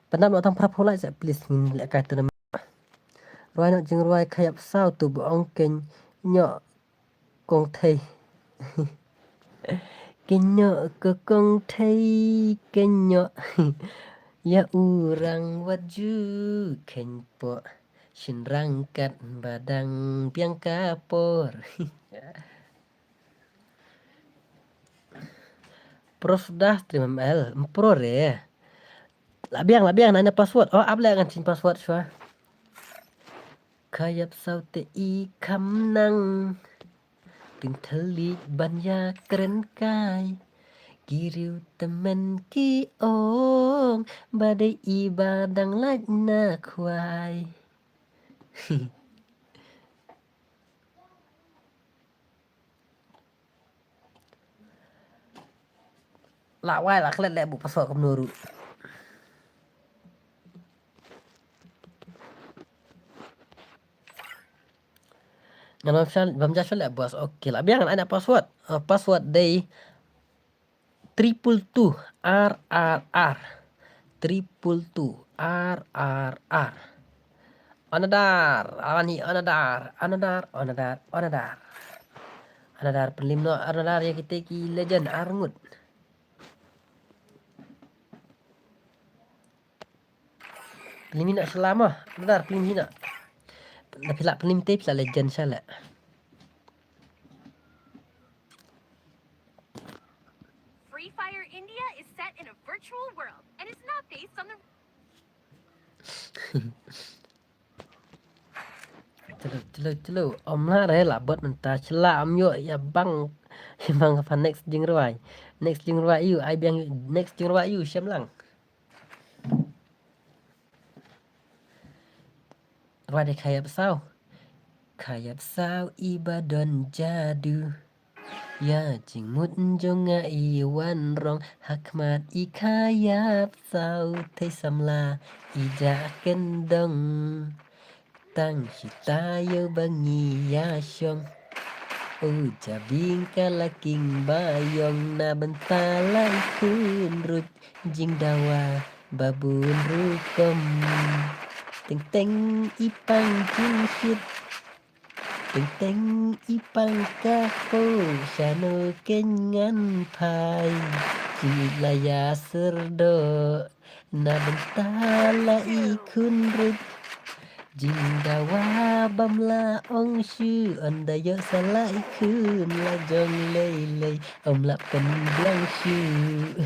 Pandam lo tang pra pholat sa please ngin le ka tu. Rwai noh jingrwai khayap saw tu ba ong keiñ ñiuh kong thei. Keiñ ñiuh ko kong thei keiñ ñiuh. Ïa u rang wat ju kheiñ poh. Shynrang kat ba dang biang ka por. Prof dah stream M L, mpro re. La biang, la biang, na ina password. Oh, ap le ngan change password shuwa. Khayap saw te i kham nang. Pynthylliej ban ïa kren kai. Ki riew tymmen ki ong. Ba dei i ba dang lait na khwai. La wai la klet le buh password kumno ruh. Ngan bam shal, bam ja shal le boss. Okay, la biang ngan ai na password. Ah, password dei triple two R R R. Triple two R R R. Another, ani another, another, another, another. Another, pynlip noh, another, ïa kita ki legend arngut. Pynlip noh sha la mo, another, pynlip noh. Pynlip, pynlip te, pynlip legend sha la. Free Fire India is set in a virtual world and is not based on the Chalo, chalo, chalo. Ym lah re, lah bot mynta, sha la ym ïoh ïa bang. Ïa bang ka next jingrwai. Next jingrwai ïu, ai biang ïu, next jingrwai ïu, shem lang. Rwai de Khayap Saw. Khayap Saw i ba don jadu. Ïa jingmut jong nga i wan rong ha khmat i Khayap Saw, thei samla i jah kyndong. Tang shi taïew ba ngi ïa shong. U jabieng ka la king ba ïong, na bynta la i khun ruh jingdawa ba bun rukom. Teng teng i pang jingshit. Teng teng i pang ka kho, shano kein ngan phai. Jingïeit la ïa syrdoh, na bynta la i khun ruh. Jingdawa bym lah ong shuh, ynda ïoh sa la i khun la jong lei lei, ym lah pynbiang shuh.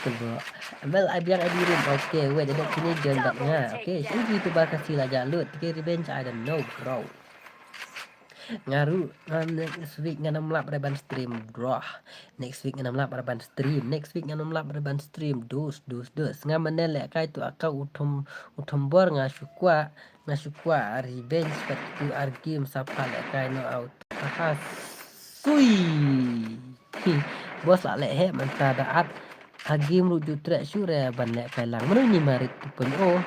Kaba M L ai biang ïa i room. Okay, wait, ada kine join bad nga. Okay, shu ji tu ba ka sila ja lut. Okay, revenge, I don't know, bro. Nga ruh, nga next week ngan ym lap re ban stream, bro. Next week ngan ym lap re ban stream. Next week ngan ym lap re ban stream. Dus, dus, dus. Nga mane lehkai tu aka u thom, u thom bor nga shu kwah, nga shu kwah revenge pat tu ar game sa pha lehkai no out. Haha. Sui. Boss la leh heh mynta da at. Ha game ruh ju treh shuh re ban lehkai lang. Mano ni marit two point oh.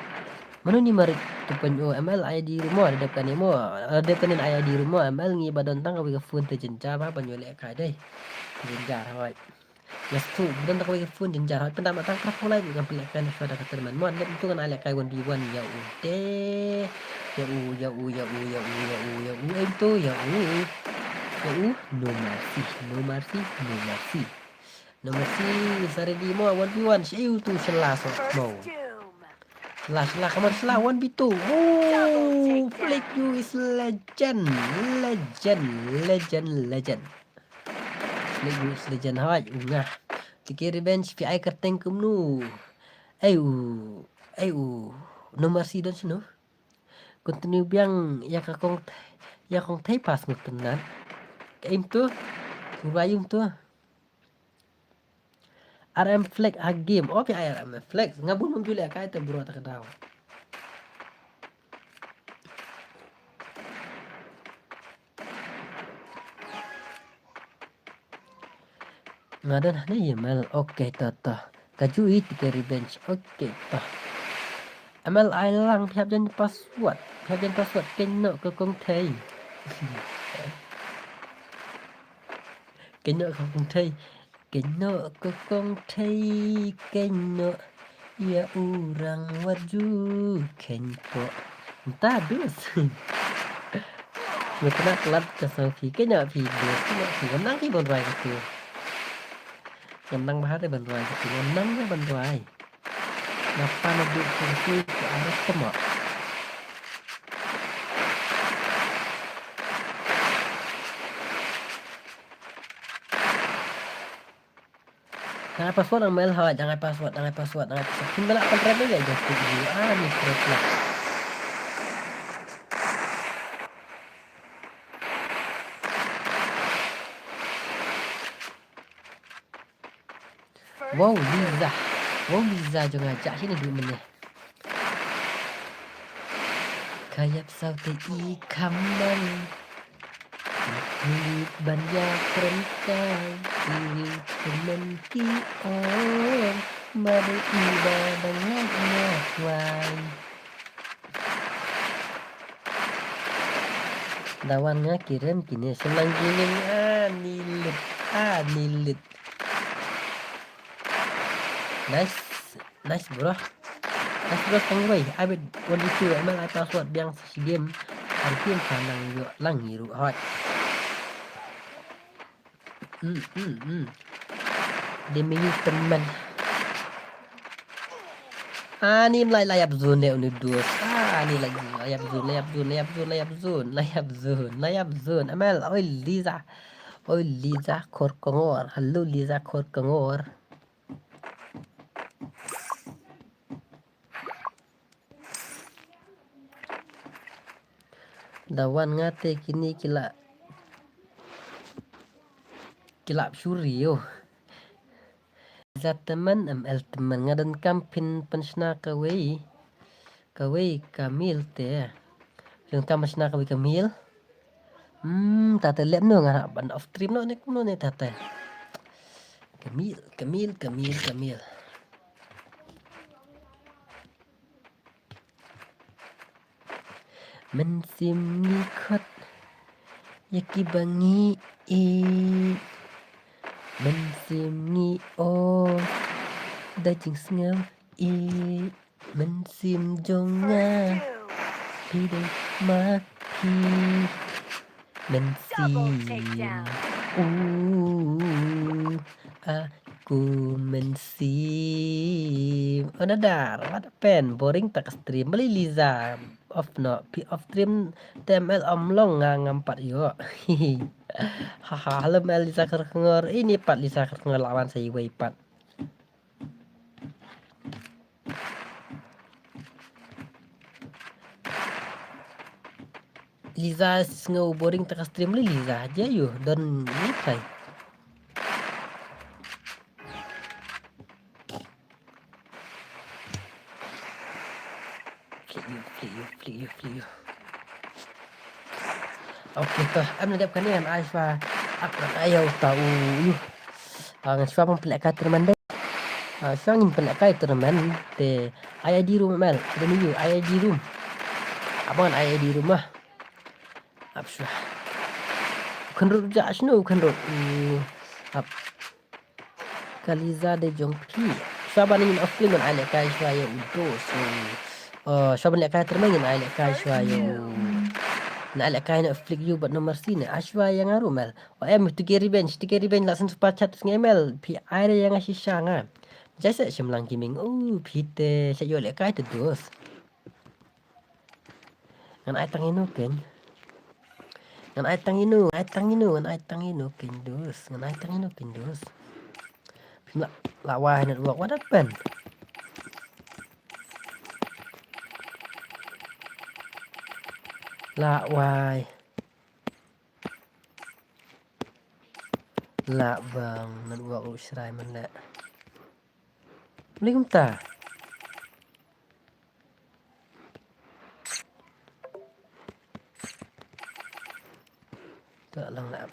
Mano ni marit two point oh, M L I D ruh mo, da dep kane mo, da dep kane I D ruh mo, M L ngi ba don tang kawei ka phone te jynjar ba ban ïoh lehkai dei. Te jynjar hoi. Yes tu, ba don tang kawei ka phone jynjar hoi. Pynda ma tang krap pholai ngam pynlehkai na shuwa da ka tournament mo, da dep tu ngan ai lehkai one v one ïa u de. Ïa u, ïa u, ïa u, ïa u, ïa u, ïa u, em tu, ïa u. Ïa u, no mercy, no mercy, no mercy. No mercy, sa ready mo, one v one, sha u tu sha la so mo. Sha la, sha la, come on, sha la, one v two. Oh, Flick, you is legend, legend, legend, legend. Flick, you is legend, hoi, u ngah. Tiki revenge, phi ai kyrteng kumno. Ai u, ai u, no mercy don shano. Continue biang ïa ka kong, ïa kong thei pas ngut tynat. Ka im tu, survive im tu. R M Flex ha game. Oh, phi ai R M Flex. Nga bun bym ju lehkai te bro ta ka daw. Nga don hangne ïa M L. Okay, to, to. Ka ju i te ka revenge. Okay, to. M L ai lang, phi hap jan password. Phi hap jan password. Kein noh ka kong thei. Kein noh ka kong thei. Kein noh ka kong thei, kein noh ïa u rangwat ju kheiñ poh. Mynta dus. Nga kena klat ka song phi, kein noh phi dus, kein noh phi. Ngam nang ki ban rwai katu. Ngam nang bha re ban rwai katu. Ngam nang re ban rwai. Nga pan na duk kong phi ka arah tama. Dang ai password nang mel hoi, dang ai password, dang ai password, dang ai password. Kim bela contract ni dia jatuh dia. Ah, ni pro player. Wow, Liza. Wow, Liza jong nga jak sini duk meneh. Khayap saw te i kham ban. Kulit ban ïa kren kai. Iri temen ki ong. Mari i ba dang ngat ngat wai. Dawan nga kirem kine selang kine ani lut, ani lut. Nice, nice bro. Best best tang wei, ai bit one two M L ai password biang sa shi game. Ar game sa nang ïoh lang ngi ruh hot. Hmm, hmm, hmm. Dei me ïoh tymmen. Ani mlai la ïap zone dei uni dos. Ani la ïap zone, la ïap zone, la ïap zone, la ïap zone, la ïap zone, la ïap zone. M L, oi Liza. Oi Liza Khorkongor. Hello Liza Khorkongor. Da wan nga te kine ki la, ki la shuri ïo. Za tymmen M L tymmen, nga donkam phin pynshna kawei, kawei ka mil te. Donkam pynshna kawei ka mil. Hmm, tate lem no nga ban off stream no ne kumno ne tate. Ka mil, ka mil, ka mil, ka mil. Mynsiem ngi khot ïa kiba ngi ïeit. Mynsiem ngi ong da jingsngew ïeit. Mynsiem jong nga phi dei ma phi. Mynsiem. Ooh, aku mynsiem. Oh, Nadar, what happened? Boring ta ka stream. Balei Liza? Off no. Phi off stream te M L ym long nga ngam pat ïoh. Haha, hello M L Liza Khorkongor. Ini pat Liza Khorkongor la wan sa iwei pat. Liza sngew boring ta ka stream li Liza. Jia ïoh don ni phai. Flick ïoh, flick ïoh, flick ïoh, flick ïoh. Okay, to, em na dep kane ngan ai shuwa. Ak ngan ai ïa uta u, u. Ah, ngan shuwa ban pynlehkai tournament de. Ah, shuwa ngin pynlehkai tournament te. Ai ID room M L, dei ni ïoh, ai ID room. Ap ngan ai ID room ah. Ap shuwa. Khynrut ja shnu khynrut. Hmm, ap. Ka Liza de jong phi. Shuwa ban ngin off stream ngan ai lehkai shuwa ïa u dos. Oh, shuwa ban lehkai tournament ngin ai lehkai shuwa ïa u. Ngin ai lehkai na flick ïoh bad no mercy ne. Ai shuwa ïa nga ruh M L. Oh em, to get revenge, to get revenge la send super chat sngewbha M L. Phi ai re ïa nga shisha nga. Jai se shim lang gaming. Oh, phi te sha ïoh lehkai te dos. Ngan ai tang ïano kein. Ngan ai tang ïano, ai tang ïano, ngan ai tang ïano kein dos. Ngan ai tang ïano kein dos. Phim lah, lah wai network, what happened? Lah wai. Lah bang network u shrai man leh. Beli kumta. Tak lang lah.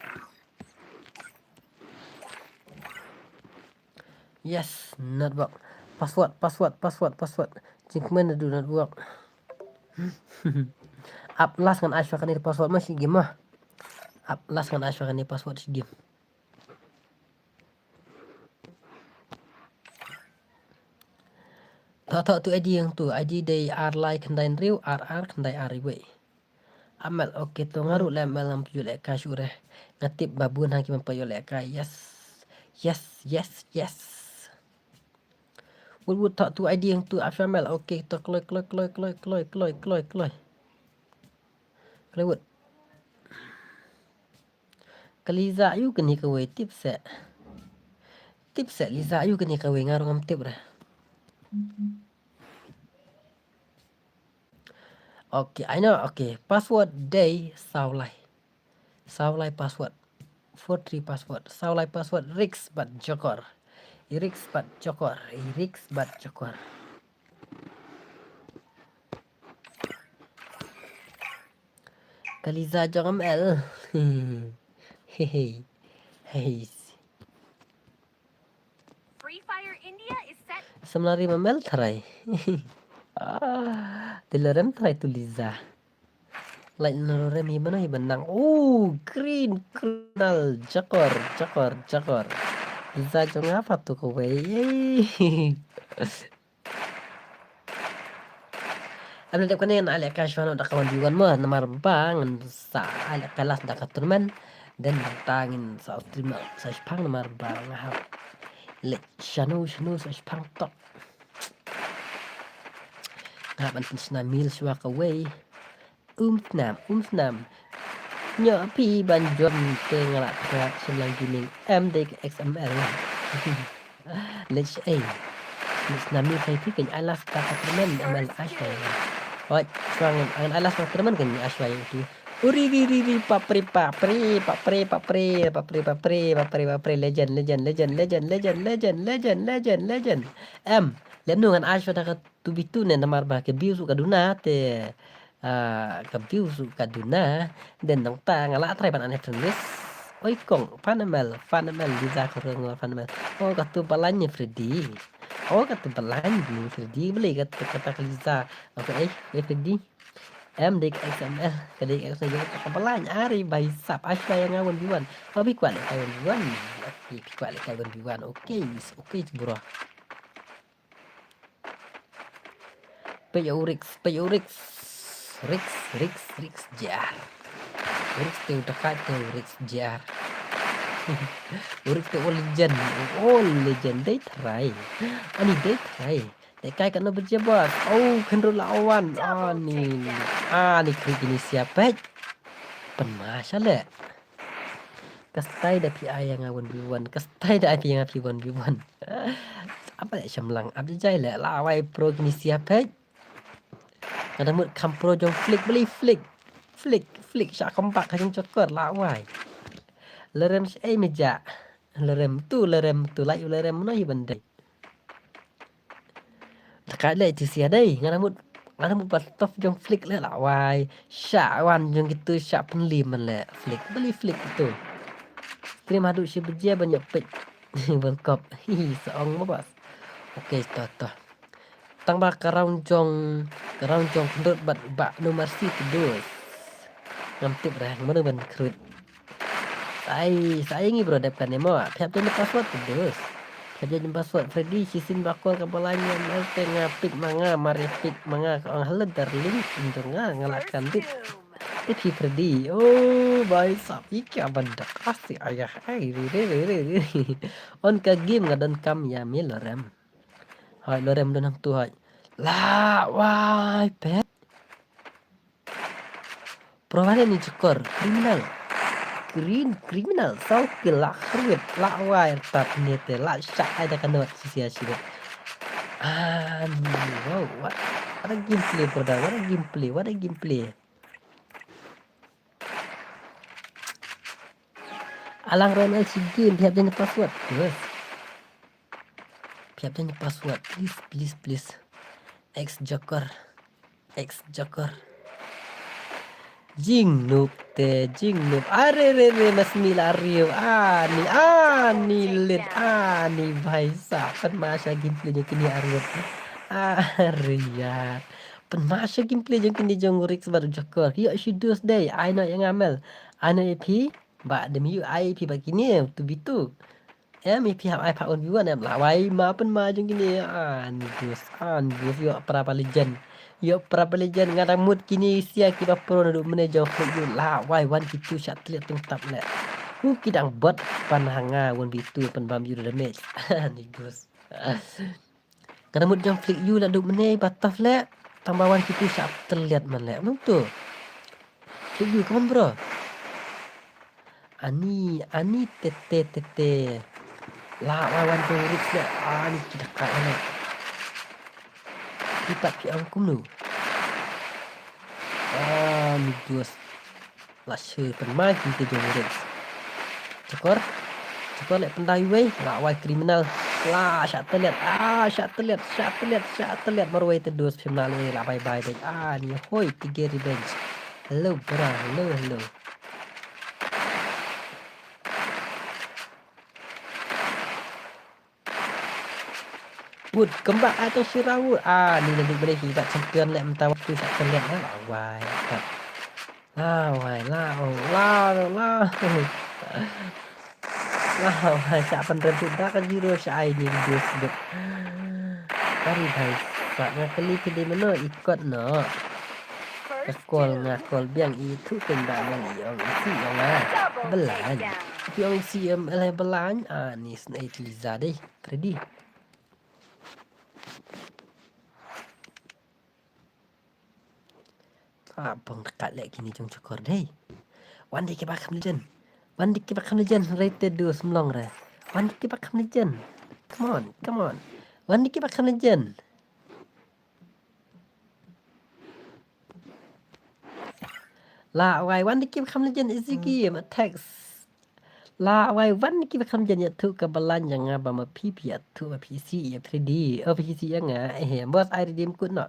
Yes, network. Password, password, password, password. Jingkmen da du network. Ap last ngan ai shuwa kane password ma shi game ma. Ap last ngan ai shuwa kane password shi game. Thoh thoh tu ID hangtu, ID dei ar lai khyndai hynriew, ar ar khyndai ar iwei. Am L, okay, to nga ruh leh M L ngam pat ïoh lehkai shuh re. Nga tip ba bun ha ki ban pat ïoh lehkai. Yes. Yes, yes, yes. Wut wut thoh tu ID hangtu, ap shuwa M L, okay, to kloi kloi kloi kloi kloi kloi kloi. Kloi wut. Ka Liza ïu kane kawei tip seh. Tip seh Liza ïu kane kawei nga ruh ngam tip re. Okay, I know. Okay, password dei saw lai. Saw lai password. Four three password. Saw lai password Rix bad Jokor. I Rix bad Jokor. I Rix bad Jokor. Ka Liza jong M L. Hehe. Hehe. Free Fire India is set. Samla ri ma M L tharai. Ah, te lorem tharai tu Liza. Lai na lorem hi mano hi benang. Oh, green, green. Nal, Jokor, Jokor, Jokor. Liza jong nga pat tu kawei. Yay. Em, la dep kane ngan ai lehkai shwa noh da ka one v one mo, namar ba ngan sa ai lehkai last da ka tournament. Then nangta ngin sa stream noh sa shipang namar ba nga hap leit shano shano sa shipang tok. Nga hap ban pynshna meal shwa kawei. Um snam, um snam. Ñiah phi ban join te nga la khrap Shemlang Gaming, em dei ka X M L. Leit shaei. Leit sna mi phi phi, kan ai last ka tournament M L ai shwa. Hoi, shwa ngan, ngan ai last ka tournament kan ai shwa ïa utu. Uri ri ri ri, papri papri, papri papri, papri papri, papri papri, legend, legend, legend, legend, legend, legend, legend, legend, legend. Em, lem nu ngan ai shwa da ka two v two ne namar ba ka views ka duna te, ah, ka views ka duna. Then nangta nga la try ban ai friend list. Oi kong, Fan M L, Fan M L, Liza Korongor, Fan M L. Oh, katu Balañ ne Freddy. Oh, katu Balañ ne Freddy, beli katu kata ka Liza. Okay, eh, eh, Freddy. Em dei ka X M L, ka dei ka X M L, ka Balañ, ari bai sap, ai shwa ïa nga one v one. Oh, phi kwah lehkai one v one. Okay, phi kwah lehkai one v one. Okay, it's okay, bro. Peit ïa u Rix, peit ïa u Rix. Rix, Rix, Rix Jar. U Rix te u dakaid te u Rix Jar. U Rix te u legend, u legend dei trai. Ani dei trai. Te kai katno baje boss. Oh, khynrut la wan. Ani, ani kri kini siap peit. Pynma sha leh. Ka style da phi ai ïa nga one v one. Ka style da ai phi ïa nga phi one v one. Apa leh Shemlang, ap jai leh la wai pro kini siap peit. Nga dang mut kham pro jong Flick, beli Flick. Flick, Flick sha comeback ka jong Jokor la wai. Lerem shaei meja. Lerem tu, lerem tu, lai u lerem no hi ban dei. Dakaid leh tu sia dei, nga dang mut, nga dang mut ba tough jong Flick leh la wai. Sha wan jong kitu sha pynlim man leh Flick, beli Flick kitu. Stream haduh shi baje ban ïa peit World Cup. Hi, sa ong ma boss. Okay, to to. Tang ba ka round jong, ka round jong khynrut bad ba No Mercy te dus. Ngam tip re mano ban khrut. Sa ai, sa ai ngi bro dep kane mo. Phi hap jan password te dus. Phi hap jan password. Freddy, shisien ba call ka Balañ ne, te nga pick ma nga, mar ïa pick ma nga, ka ong hello darling, ym don nga, nga la kandit. Te phi Freddy. Oh, bai sap, ïa ka ban dak asi, ayah, ai, re, re, re, re, re. On ka game nga donkam ïa me Lorem. Hoi, Lorem don hangtu hoi. La wai pet. Pro ba leh ni Jokor, criminal. Green, criminal, saw kill la khrip, la wai tap ne te, la shah ai da ka not, sia sia. Ah, ni, wow, what, what a gameplay, brother, what a gameplay, what a gameplay. Alang rem el sigi, phi hap jan password, terus. Phi hap jan password, please, please, please. Ex Jokor. Ex Jokor. Jing noob te, jing noob. Are re re, mas mi la riu. Ani, ani lit, ani bhai sahib. Pynma sha gameplay jong kine arngut. Are yaar. Pynma sha gameplay jong kine jong Rix bad Jokor. Ïoh shi dus dei. Ai noh ïa nga mel. Ai noh ïa phi. Ba dem ïoh ai ïa phi ba kine. Two v two. Em, ïa phi hap ai phah one v one em, la wai ma pynma jong kine. Ani dus, ani dus, ïoh para ba legend. Ïoh para ba legend, nga dang mut kine sia kiba pro naduh mynne jong Flick Yu, la wai wan kitu shah tliat tungtap leh. Ku ki dang bot pan ha nga one v two pynbam ïu damage. Ani dus. Nga dang mut jong Flick Yu naduh mynne ba tough leh. Tang ba wan kitu shah tliat man leh. Nang tu. Flick Yu, come on bro. Ani, ani tete tete. La wai wan jong Rix leh. Ani ki dakaid leh. Ki pat ki ong kumno. Ani dus. La shu pynma ki te jong Rix. Jokor. Jokor leh pyndai wei. La wai criminal. La shah tliat. Ah, shah tliat, shah tliat, shah tliat marwei te dus phim la leh la bye bye dei. Ani hoi tige revenge. Hello bro, hello, hello. Wood, kembang atau Shira Wood. Ah, ni naduh beli hibat champion leh mentawak tu tak terlihat lah. Lawai, tak. Lawai, law, law, law. Lawai, tak pen rebut dah ke juru syai ni dus dek. Mari, guys. Sa nga kali kali mano ikot no. Ka call nga call biang i tu ken ba man i ong i si ong nga. Belan. I ong i si em ele belan. Ah, ni snai tu Liza deh. Ready. Ah, bang dekat lek kini jong cakor deh. Wan deh kiba kham lejen. Wan deh kiba kham lejen. Rete du semlong re. Wan deh kiba kham lejen. Come on, come on. Wan deh kiba kham lejen. La wai wan deh kiba kham lejen isi ki ma text. La wai wan deh kiba kham lejen ya tu ka balan ya nga ba ma phi phi ya tu ma phi si ya three D. Oh phi si ya nga. Eh, bos ai redeem code no.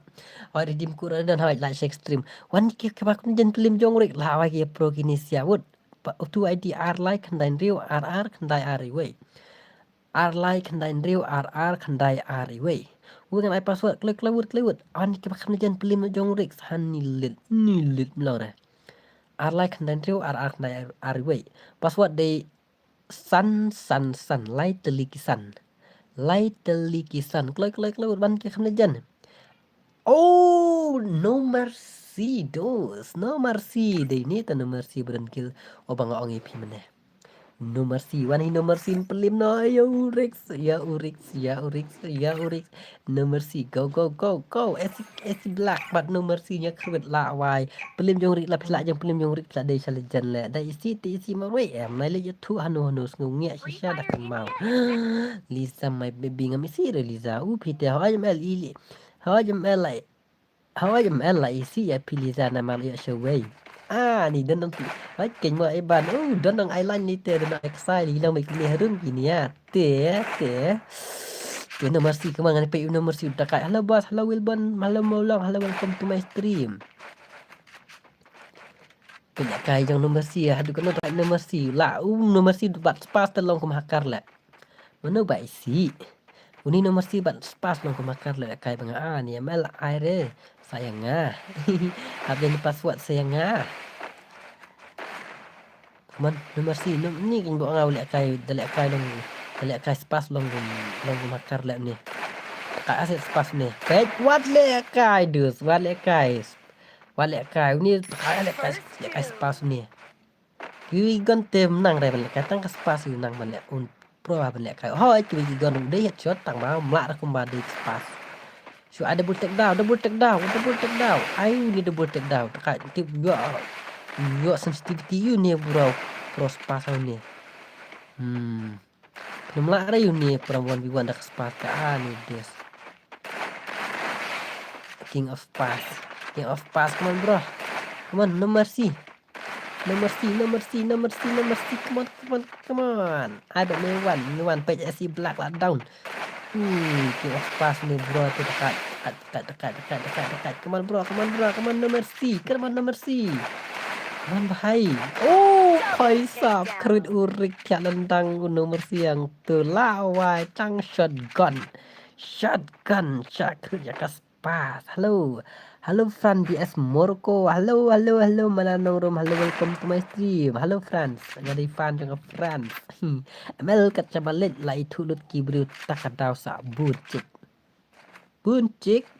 Ai redeem code ra dan hai like share stream. Wan deh kiba kham lejen pelim jong rik la wai ki pro kini sia wut. Ba tu I D ar lai khyndai hynriew ar ar khyndai ar iwei. Ar lai khyndai hynriew ar ar khyndai ar iwei. Wi ngan ai password kloi kloi wut kloi wut. Wan deh kiba kham lejen pelim jong rik sa ni lit ni lit mlong re. Ar lai khyndai hynriew ar ar khyndai ar iwei. Password dei san san san lai tylli ki san. Lai tylli ki san. Kloi kloi kloi wut wan deh kiba kham lejen. Oh, no mercy, dos. No mercy. Dei ni ta no mercy beren kil. O bang ong i phi mene. No mercy. Wan hi no mercy pelim no. Ya u Rix, ya u Rix, ya u Rix, ya u Rix. No mercy. Go, go, go, go. Esi, esi black but no mercy nya khrwit la wai. Pelim jong rik la phi la jong pelim jong rik la dei sha lejen le. Dei isi ti isi ma wei em. Nai le ya tu hanu hanu sngu ngia shisha da kan mau. Liza my baby ngam isi re Liza. U phi te hoi em el ili. Hoi em el lai. Hoi em el lai isi ya phi Liza na mal ya shawei. Ah, ni don nang ti. Hoi ken mo ai ban. Uh, don nang ai lan ni te don nang ai ksai li nang mai kini harum kini ya. Te, te. Te no mercy kemang ni pe no mercy da kai. Hello boss, hello Wilbon, hello Molong, hello welcome to my stream. Kena kai jong no mercy ya, hadu kena da no mercy. La, um no mercy bat spas te long kum hakar le. Mano ba isi. Uni no mercy bat spas long kum hakar le kai banga ah ni M L ai re. Sayang ah. Hap jadi password sayang ah. Come on, no mercy, no ni kin bo ngau le kai, da le kai long, da le kai spas long kum, long kum hakar le ni. Kai aset spas ni. Pet wat le kai dus, wat le kai. Wat le kai, uni kai le kai, le kai spas ni. Ki gon te nang re ban le kai tang ka spas u nang ban le un pro ban le kai. Hoi ki gon u dei headshot tang ba mla ra kumba dei spas. Shu ai double take down, double take down, double take down. Ai uni double take down. Takai tip yo. Yo sensitivity uni bro. Pro spas uni. Hmm. Pynmlah re uni pro one v one da ka spas ka ani des. King of pass. King of pass, come on bro. Come on, no mercy. No mercy, no mercy, no mercy, no mercy. Come on, come on, come on. Ai ba me wan, me wan page S C Black lah down. Hmm, king of pass ni bro tu dekat, dekat, dekat, dekat, dekat, dekat. Come on bro, come on bro, come on, no mercy. Come on, no mercy. Come on bahai. Oh, paisa krit urik kya lendang no mercy yang tu lawai tang shotgun. Shotgun, shakrit ya kas pass. Hello. Hello Fran B S Morocco. Hello, hello, hello. Mana nongrum. Hello, welcome to my stream. Hello France. Nga dei fan jong France. M L kat chabalit la itu lut ki briew ta ka daw sa bun chik. Bun chik.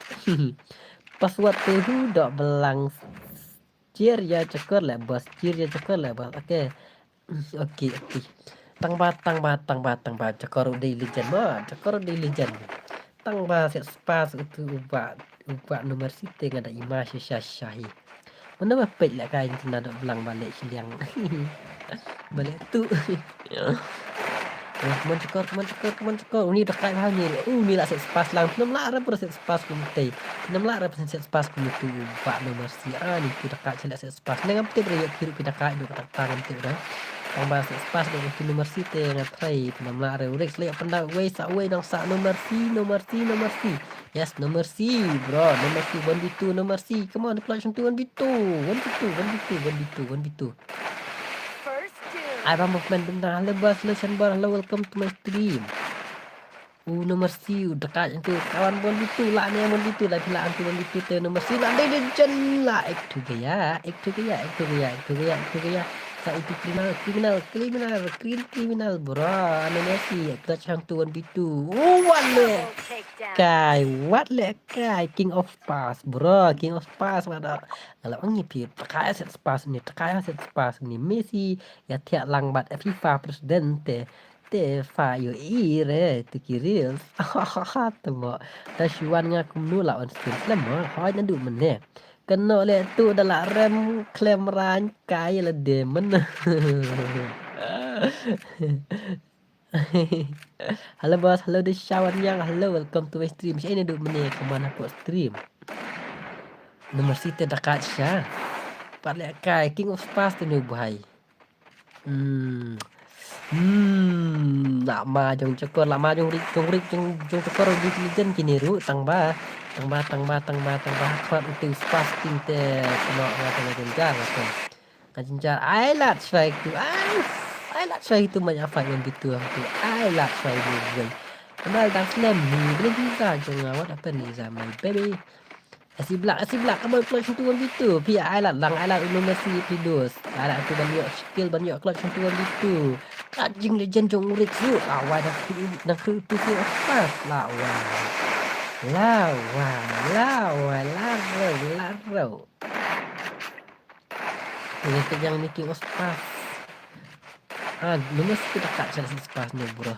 Password tu hu dok belang. Cheer ya chakor le bos. Cheer ya chakor le bos. Okay. Okay, okay. Tang ba, tang ba, tang ba, tang ba. Chakor u dei legend ma. Chakor u dei legend. Tang ba set spas utu uba, uba number site nga da ima shisha shahi. Mana ba pet le kai intina dok belang balik siliang. Balik tu. Come on chakor, come on chakor, come on chakor. Uni da kai bha ni. Uni la set spas lang. Nam la ra pura set spas kum tei. Nam la ra pura set spas kum tu uba number si. Ah, ni tu da kai set spas. Nengam tip re yok kiru pida kai dok tak tangam tip re. Tang ba set spas dok tu number si te ngat trai. Nam la re urik selek penda wei sa wei dang sa number si, number si, number si. Yes, number si, bro. Number si, one v two, number si. Come on, clutch into one v two. One v two, one v two, one v two, one v two. Ai ba movement benda. Hello boss, hello Shanbar, hello, welcome to my stream. U number si u dekat antu kawan one v two la ne one v two la pila antu one v two te number si la dei de jen la ek tu gaya ek tu gaya ek tu gaya ek tu gaya ek tu gaya Sa itu criminal, criminal, criminal, crim-, criminal, bro. Ano Messi, clutch hangtu one v two. Oh, wat leh kai, wat leh kai, King of Pass, bro. King of Pass, wat. Nga la ong ïa phi, tang kai set pass ni, tang kai set pass ni. Messi ïathiah lang bad FIFA president te. Te fa ïohi re, te ki reels. Te mo. Te shu wan nga kumno la on stream slem mo. Hoi naduh mynne. Kano leh tu da la rem khlem rang kai la de men. Hello boss, hello Deshawan Yang, hello, welcome to my stream. Sha ine duh mynne kumne hapoh stream. Number six te da kat sha. Pat leh kai, King of Pass te nu bhai. Hmm. Hmm, la ma jong chakor, la ma jong rik, jong rik, jong, jong chakor, rik lijen kini ru, tang ba, tang ba, tang ba, tang ba, tang ba, khot utu spas ting te, keno, nga tang jong jar, nga tang. Nga jynjar, ai lad shwai tu, ai, ai lad shwai tu, ma ïa fight one v two tu, ai lad shwai tu, wei. Kembal dang slem ni, beli visa jong nga, what happened visa, my baby? Asi blak, asi blak, come on, clutch into one v two. Phi ai lad lang, ai lad unu masi phi dus. Ai lad tu ban ïoh skill, ban ïoh clutch into one v two. Kat jing legend jong Urik tu. Lawai dah kru, dah kru tu tu pas. Lawai. Lawai, lawai, laro, laro. Ini tu yang making us pass. Ah, lu mesti kita kat sel spas ni, bro.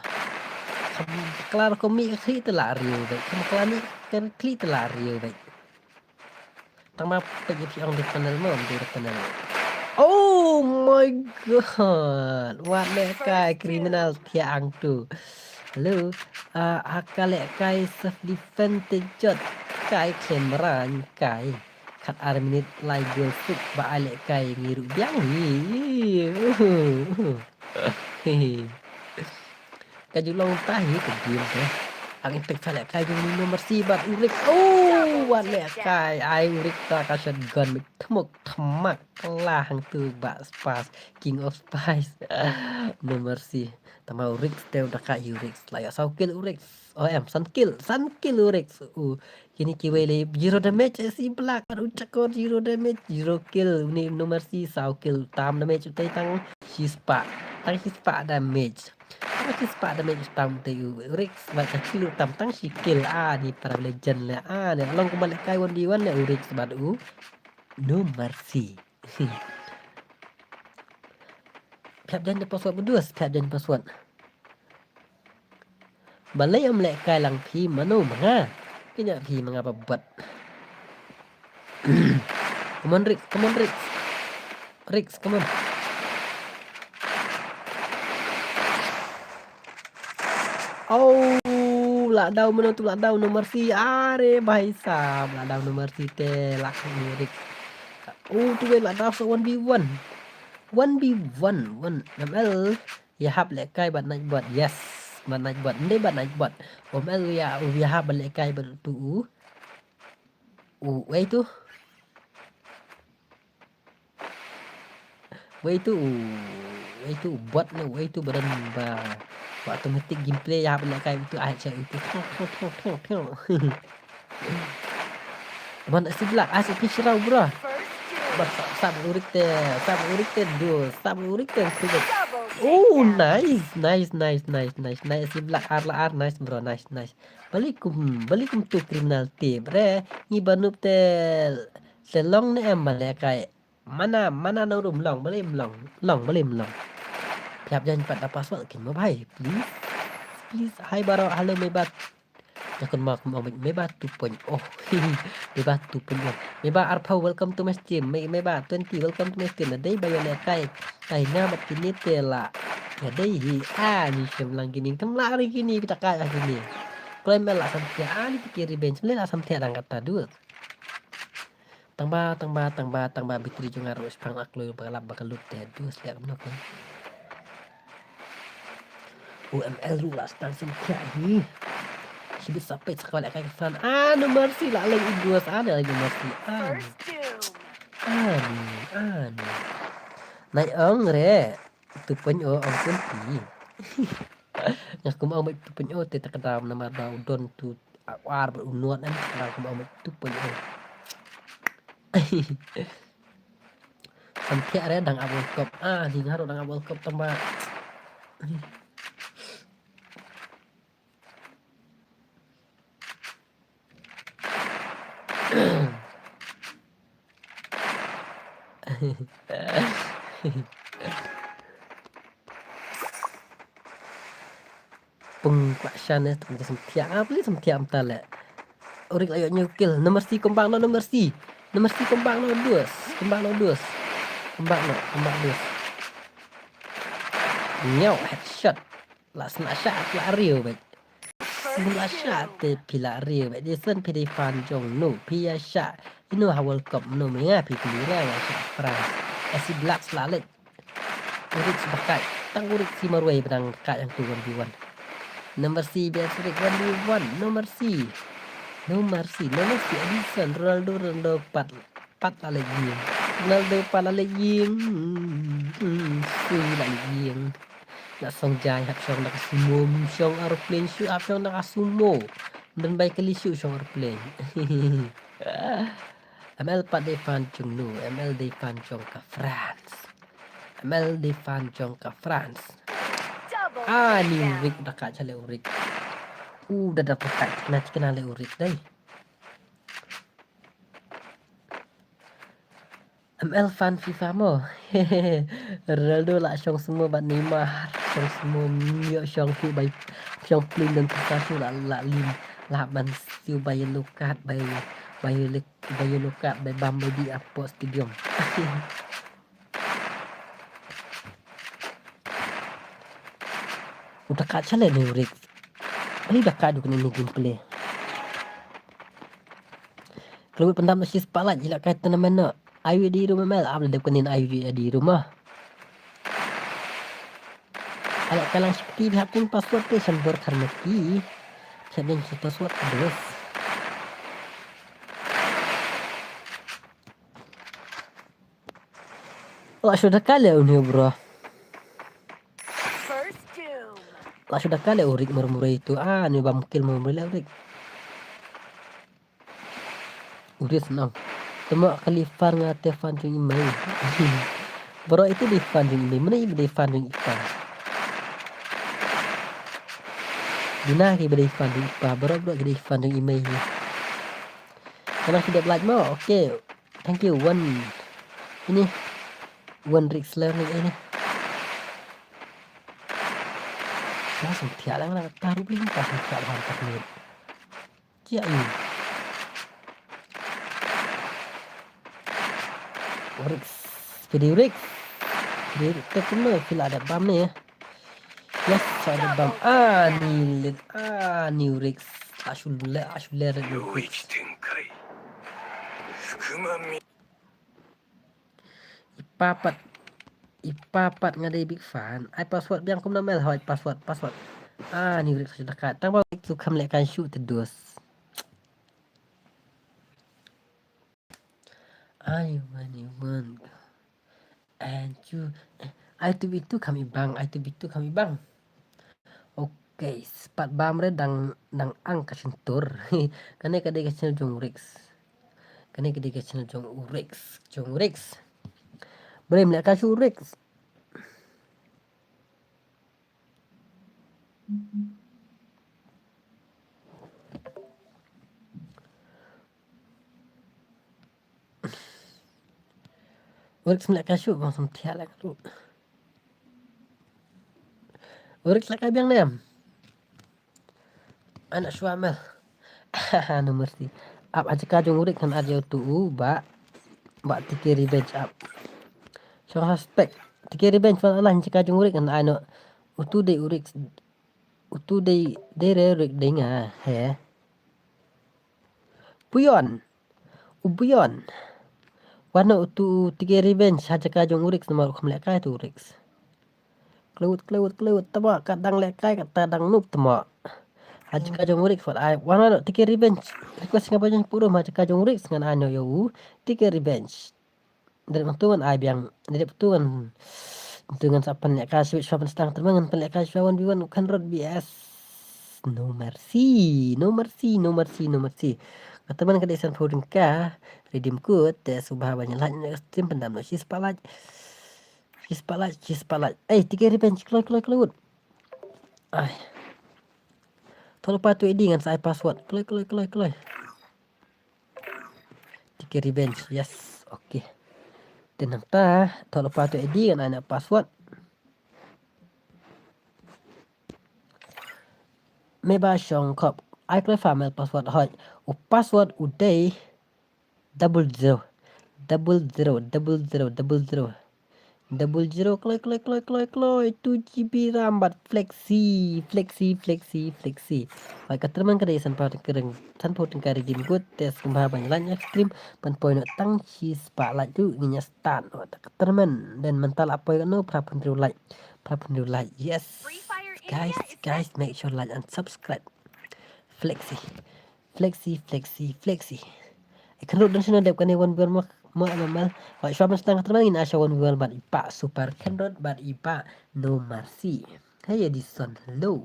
Kam kelar ko mi kli telah riu baik. Kam kelar mi kan kli telah riu baik. Tang ma pek ïa phi ong di panel mo, di panel. Oh my god. Wat leh kai criminal thiah ang tu. Hello. Ah, ha ka leh kai self defense te jot. Kai khlem rang kai. Khat ar minit lai gol suk ba ai leh kai ngi ruh biang hi. Ka ju long ta hi ka game te. Ang impact fa leh kai jong Nino Mercy bad Urik. Oh, wat leh kai ai Urik ta ka shotgun mik thmuk thmak la hang tu ba spas King of Spice. No Mercy. Tama Urik te u da ka hi Urik. La ïa saw kill Urik. Oh em, san kill, san kill Urik. U Kini kiwei le zero damage, eh, si Black, ar u chakor zero damage, zero kill, uni No Mercy saw kill, tam damage utai tang shispah, tang shispah damage. Tang shispah damage tam te u Rix, bad ka kill u tam tang shi kill, ah, ni para legend le, ah, ni long kumba leh kai one v one le u Rix bad u No Mercy. Pep jan de password bedus, pep jan password. Balei ym leh kai lang phi mano ma nga. Kynja phi ma nga ba bad. Come on Rix, come on Rix. Rix, come on. Oh, la daw mano tu la daw No Mercy. Are bhai sahab, la daw No Mercy te la kai Rix. Oh, tu la daw so one v one. One v one, one M L. Ïa hap leh kai bad Nightbot. Yes. Bad Nightbot. Ndei bad Nightbot. Om el ïa u ïa hap leh kai bad tu u. U wei tu. Wei tu u. Wei tu u bot ne wei tu badan ba. Ba automatic gameplay ïa hap leh kai tu ai cha tu. Teman si Black, ah, si Fish Raw, bro. Bro, sab, sab urik te, sab urik te, do, sab urik te, tu. Oh, nice, nice, nice, nice, nice, nice, si Black, ar la ar, nice, bro, nice, nice. Balikum, balikum tu criminal te, bre. Ngi banup te, se long ne em bale kai. Mana, mana no room long, bali long, long, bali long. Piap jan pat da password kin mo bhai, please. Please, hai baro, hello me bat. Ïa kynmaw kum ong beit Meba two point oh. Meba two point oh. Meba arphew, welcome to my stream. Me-, Meba twenty, welcome to my stream. Nadei ba ïa leh kai. Kai na bad kine te la. Nadei hi. Ah, ni shem lang kine. Kam lah ri kine, bita kai ah kine. Kloi mel la sam tia. Ah, ni piki revenge. Mel la sam tia dang kata dut. Tang ba, tang ba, tang ba, tang ba, bitri jong nga ruh shipang ak lui ba ka lap ba ka lut te. Dut sliak kam nok. U M L ruh la stang sim khia hi. Shibit sa peit sa ka leh kai ka fan. Ah, No Mercy la leng i duos. Ah, la leng No Mercy. Ah, ni. Ah, ni. Ah, ni. Nai ong re. Two point oh ong kun ti. Nga kum ong beit two point oh te ta ka dam namar ba u don tu ar ba u nuat em ta ka dam kum ong beit two point oh. Samthiah re dang ap World Cup. Ah, ni nga ruh dang ap World Cup tang ba. Pung kwah shan eh, tang samthiah. Ah, peli samthiah mynta leh. Urik la ïoh hynñiew kill. No mercy, come back noh, no mercy. No mercy, come back noh, dus. Come back noh, dus. Come back noh, come back, dus. Nyaw, headshot. La sna shah, la riew bad. Sna shah te phi la riew bad. Disen phi dei fan jong no. Phi ïa shah. Ino ha World Cup no me nga phi phi ra ïa shah France. Asi Blacks la leh. Urik si bakat. Tang Urik si marwei benang dekat yang tu one v one. No mercy, biasa Urik one v one. No mercy. No mercy. No mercy. Alisson, Ronaldo, Ronaldo pat. Pat la leh game. Ronaldo pat la leh game. Hmm, sui la leh game. Nak song jai hap shong nak sumo, shong aeroplane shu hap shong nak sumo. Dan bai kali shu shong aeroplane. M L pat dei fan jong no, M L dei fan jong ka France. M L dei fan jong ka France. Ah, ni Urik da ka chale Urik. U da da pakai kena kena le Urik dei. M L fan FIFA mo. Ronaldo la shong sumo bad Neymar. Shong sumo myo shong shu bai shong plin dan pisa shu la la lim. La ban shu bai yellow card bai bai yellow bai yellow card bai bam bai di apo stadium. Uta ka chale ni Urik. Ai da ka duk ni ni gameplay. Klub pendam na sis palaj ila kai tournament no. Ayu di room mel ab de kunin ayu di room ah. Ala kalang shakti bihap kin password te shan bor karmati. Shan password terus. La shu da kale uni bro. La shu da kale Urik murmure itu. Ah, ni bam kill murmure le Urik. Urik senang. Temo kali fan nga te fan jong imei. Bro itu di fan jong imei. Mana iba di fan jong ipa? Dina ki ba di fan jong ipa. Bro bro ki di fan jong imei. Kana ki dep like mo. Okay. Thank you, one. Ini one risk learning ini. Langsung tiak lang nak taruh beli pas tiak bahan teknik. Tiak ini. Risk, video risk. Video risk tak kena sila ada bam ni ya. Yes, ada bam. Ah, ni lit. Ah, ni risk. Asul le, asul le risk. Ipa pat, ipa pat nga dei big fan. Ai password biang kumno mel hoi password, password. Ah, ni rik sa dekat. Tang ba tu kam lek kan shoot terus. Ai man you man. And you, eh, ai tu bitu kami bang, ai tu bitu kami bang. Okay, sepat bam re dang dang ang ka sentur. Kane ka dei ka channel jong Rex. Kane ka dei ka channel jong Rex, jong Rex. Boleh melihat ka jong Rex. Urik semlek kashu bang sem thiah lek lu. Urik selek biang nem. Anak shuwa mel. No mercy. Ap aja ka jong Urik kan aja tu u ba ba T K revenge ap. Shong suspect. T K revenge fan alah aja ka jong Urik kan ano. Utu dei Urik. Utu dei dei re Urik dei nga he. Puyon. U Buyon. Wano utu T K revenge ha jaka jong Urik namar u kham lehkai tu Urik. Klewut klewut klewut tama ka dang lehkai kata dang noob tama. Ha jaka jong Urik fat ai wano T K revenge. Request nga bajang puru ha jaka jong Urik ngan ano yo u T K revenge. Dret matu ngan ai biang. Dret matu ngan matu ngan sa pan lehkai switch fan stang terma ngan pan lehkai shuwa one v one kan rot B S. No mercy, no mercy, no mercy, no mercy. Ka tymmen ka dei sanphew tyngka. Redeem code te sngewbha ban ïa like na stream, pyndam noh shi spah like. Shi spah like, shi spah like. Ei, T K Revenge, kloi, kloi, kloi wut. Ai. Thoh lypa tu A D ngan sa ai password. Kloi, kloi, kloi, kloi. T K Revenge, yes. Okay. Te nangta, thoh lypa tu A D ngan ai na password. Meba Shongkop. Ai kloi family password hoi. U password u dei double zero. Double zero, double zero, double zero. Double zero, kloi, kloi, kloi, kloi, kloi. Two G B RAM bad Flexi, Flexi, Flexi, Flexi. Hoi, ka tymmen ka dei sanphew tyngka, sanphew tyngka redeem code. Te sngewbha ban ïa like na stream, ban poi noh tang shi spah like ruh ngin ïa start noh. Te ka tymmen, then mynta la poi noh phra phew hynriew like. Phra phew hynriew like. Yes. Guys, guys, make sure like and subscribe. Flexi. Flexi, Flexi, Flexi. Ei, Khyndrut, don shano dep kane one v one mo, mo M M L. Hoi, shuwa ban sdang ka tymmen ngin ai sha one v one bad i Bah Super Khyndrut bad i Bah No Mercy. Hey Edison, hello.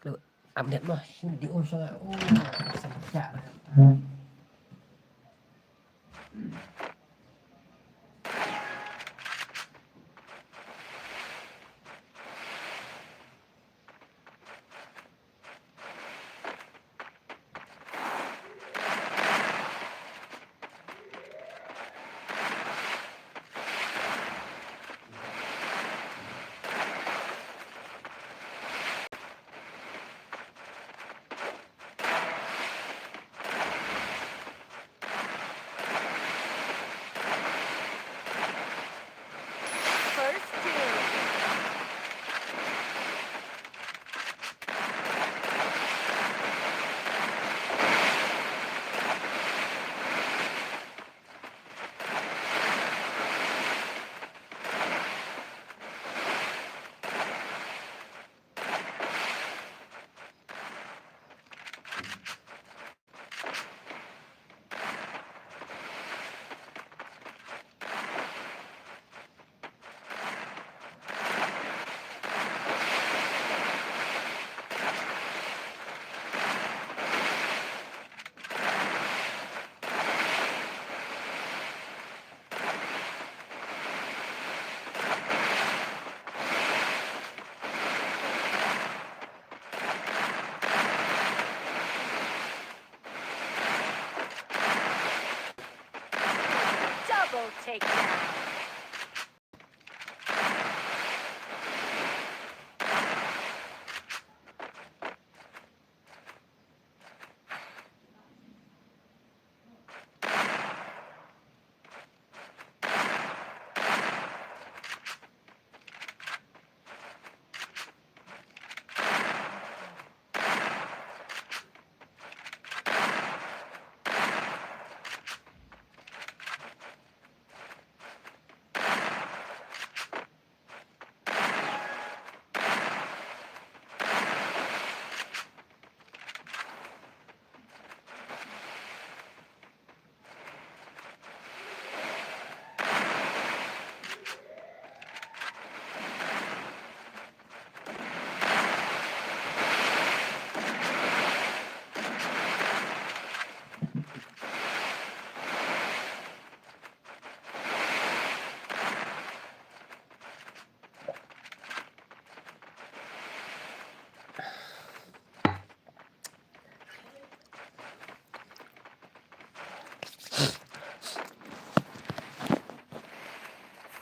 Hello, update mo. Shim di um sanga. Oh, sama siap. First doom. Double takedown.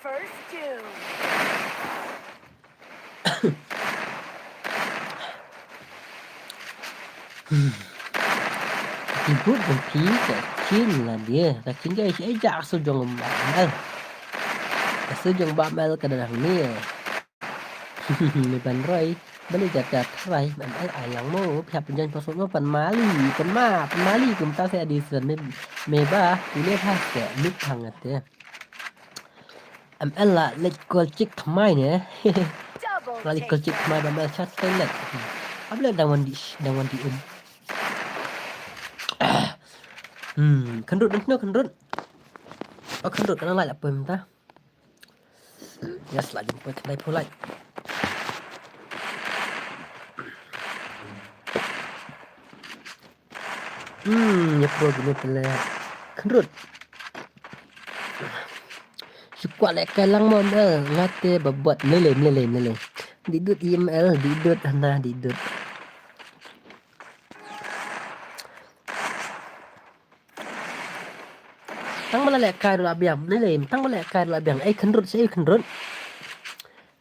First doom. Ki bud bun phi ka kin la dia, ka kin ka ej ejak su jong ba mel. Ka su jong ba mel ka da dang ni. Ni ban roi, bali jaka trai, ban ai ai lang mo, phi hap jan pasok mo pan mali, pan ma, pan mali kumta se adi sen me, me ba, ini pas ke, ni pang ate. M L la leit call chick thymmai ne. Double la leit call chick thymmai ba M L chat toilet. Able dang wan di, dang wan di um. Hmm, Khyndrut, no Khyndrut. Oh, Khyndrut, kana lai la poi mynta. Yes, la jin poi khyndai phew lai. Hmm, ïa pro kine pele. Khynrut. Shu kwah lehkai lang mo mel, nga te ba bot, mlei, mlei, mlei. Dih dud E M L, dih dud hana, dih dud. Tang ba la lehkai ruh la biang, mlei, tang ba la lehkai ruh la biang. Ei, Khynrut, sa ei Khynrut.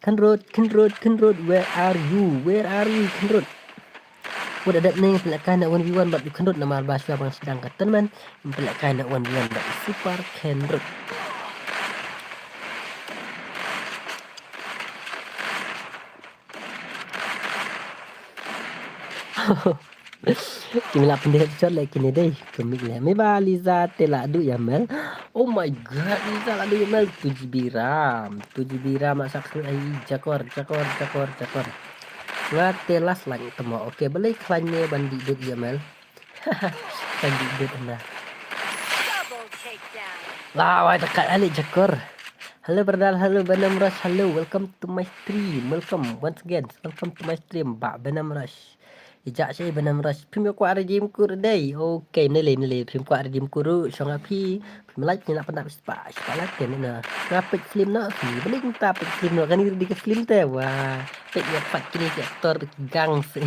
Khynrut, Khynrut, Khynrut, where are you? Where are you, Khynrut? Wat da dep ne pynlehkai na one v one bad u Khynrut namar ba shuwa ban sdang ka tournament, pynlehkai na one v one bad u Super Khynrut. Ki me la pyndep shot leh kine dei. Kumik leh. Me ba Liza te la duh ïa mel. Oh my god, Liza la duh ïa mel. Two G B RAM. Two G B RAM la sak ai jakor, jakor, jakor, jakor. Nga te last line temo. Okay, balei khlaiñ ne ban dih dud ïa mel. Kan dih dud na. Double takedown. La wai dekat alik jakor. Hello brother, hello Venom Rush, hello, welcome to my stream, welcome once again, welcome to my stream, ba Venom Rush. Ijak shi Venom Rush, phim ïa kwah redeem code dei. Okay, nele nele, phim kwah redeem code ruh, shong api, phim like, nila pandap spah, spah like, nina. Nga pek film na, film, balik nta pek film na, kani ready ke film te, wah. Pek ïa pat kini ke aktor, pek gang se.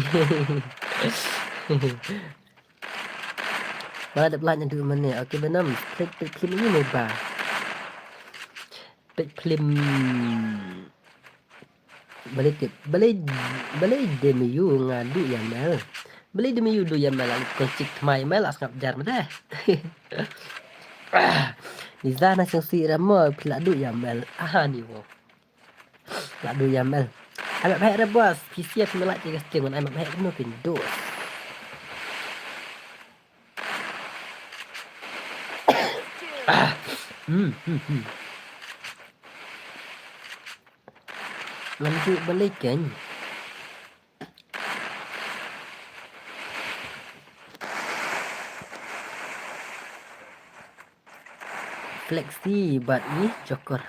Ba la dep lait na duh mane. Okay, Venom. Pek, pek film ini meh ba. Pek film. Balei tip. Balei, balei demi yu nga duh ïa mel. Balei demi yu duh ïa mel. Kol chik tmai mel la sngap jar mate. Ni zana sing si ramo pila duh ïa mel. Aha ni wo. La duh ïa mel. Ai mat bhek re boss. Phi sia phi mlak ki stream ngan ai mat bhek no phin duh. Ah. Hmm, hmm, hmm. Ngan duh balei kein. Flexi bad i Joker.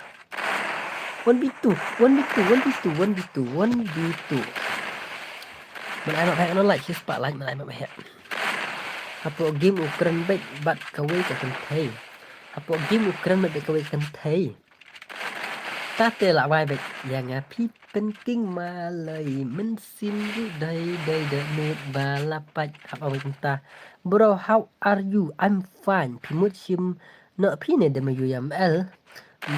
One v two, one v two, one v two, one v two, one v two. Man ai mat bhek no like, shi spah like, man ai mat bhek. Hapoh game u kren bad, bad kawei ka kynthei. Hapoh game u kren bad kawei ka kynthei. Ta te la wai bad ïa nga phi pynking malei mynsiem ruh dei dei dei mut ba la pait hap awei kumta. Bro, how are you? I'm fine. Phi mut shim noh phi ne dema yu ïa mel.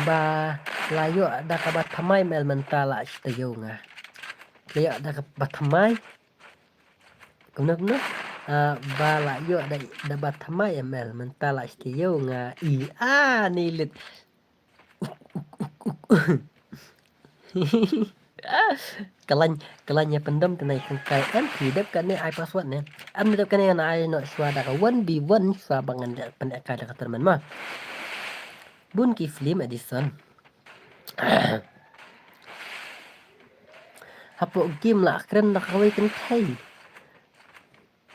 Ba la ïoh da kaba thymmai mel mynta la shi taïew nga. La ïoh da kaba thymmai. Kumno kumno? Ah, ba la ïoh da, da ba thymmai mel mynta la shi taïew nga i a ni lit. Ka lain, ka lain ïa pyndem te nai kynkai em phi dep kane ai password ne. Em dep kane ngan ai noh shuwa da ka one v one shuwa ba ngan dep pynlehkai da ka tournament ma. Bun ki film Edison. Hapoh game la kren da kawei kynthei.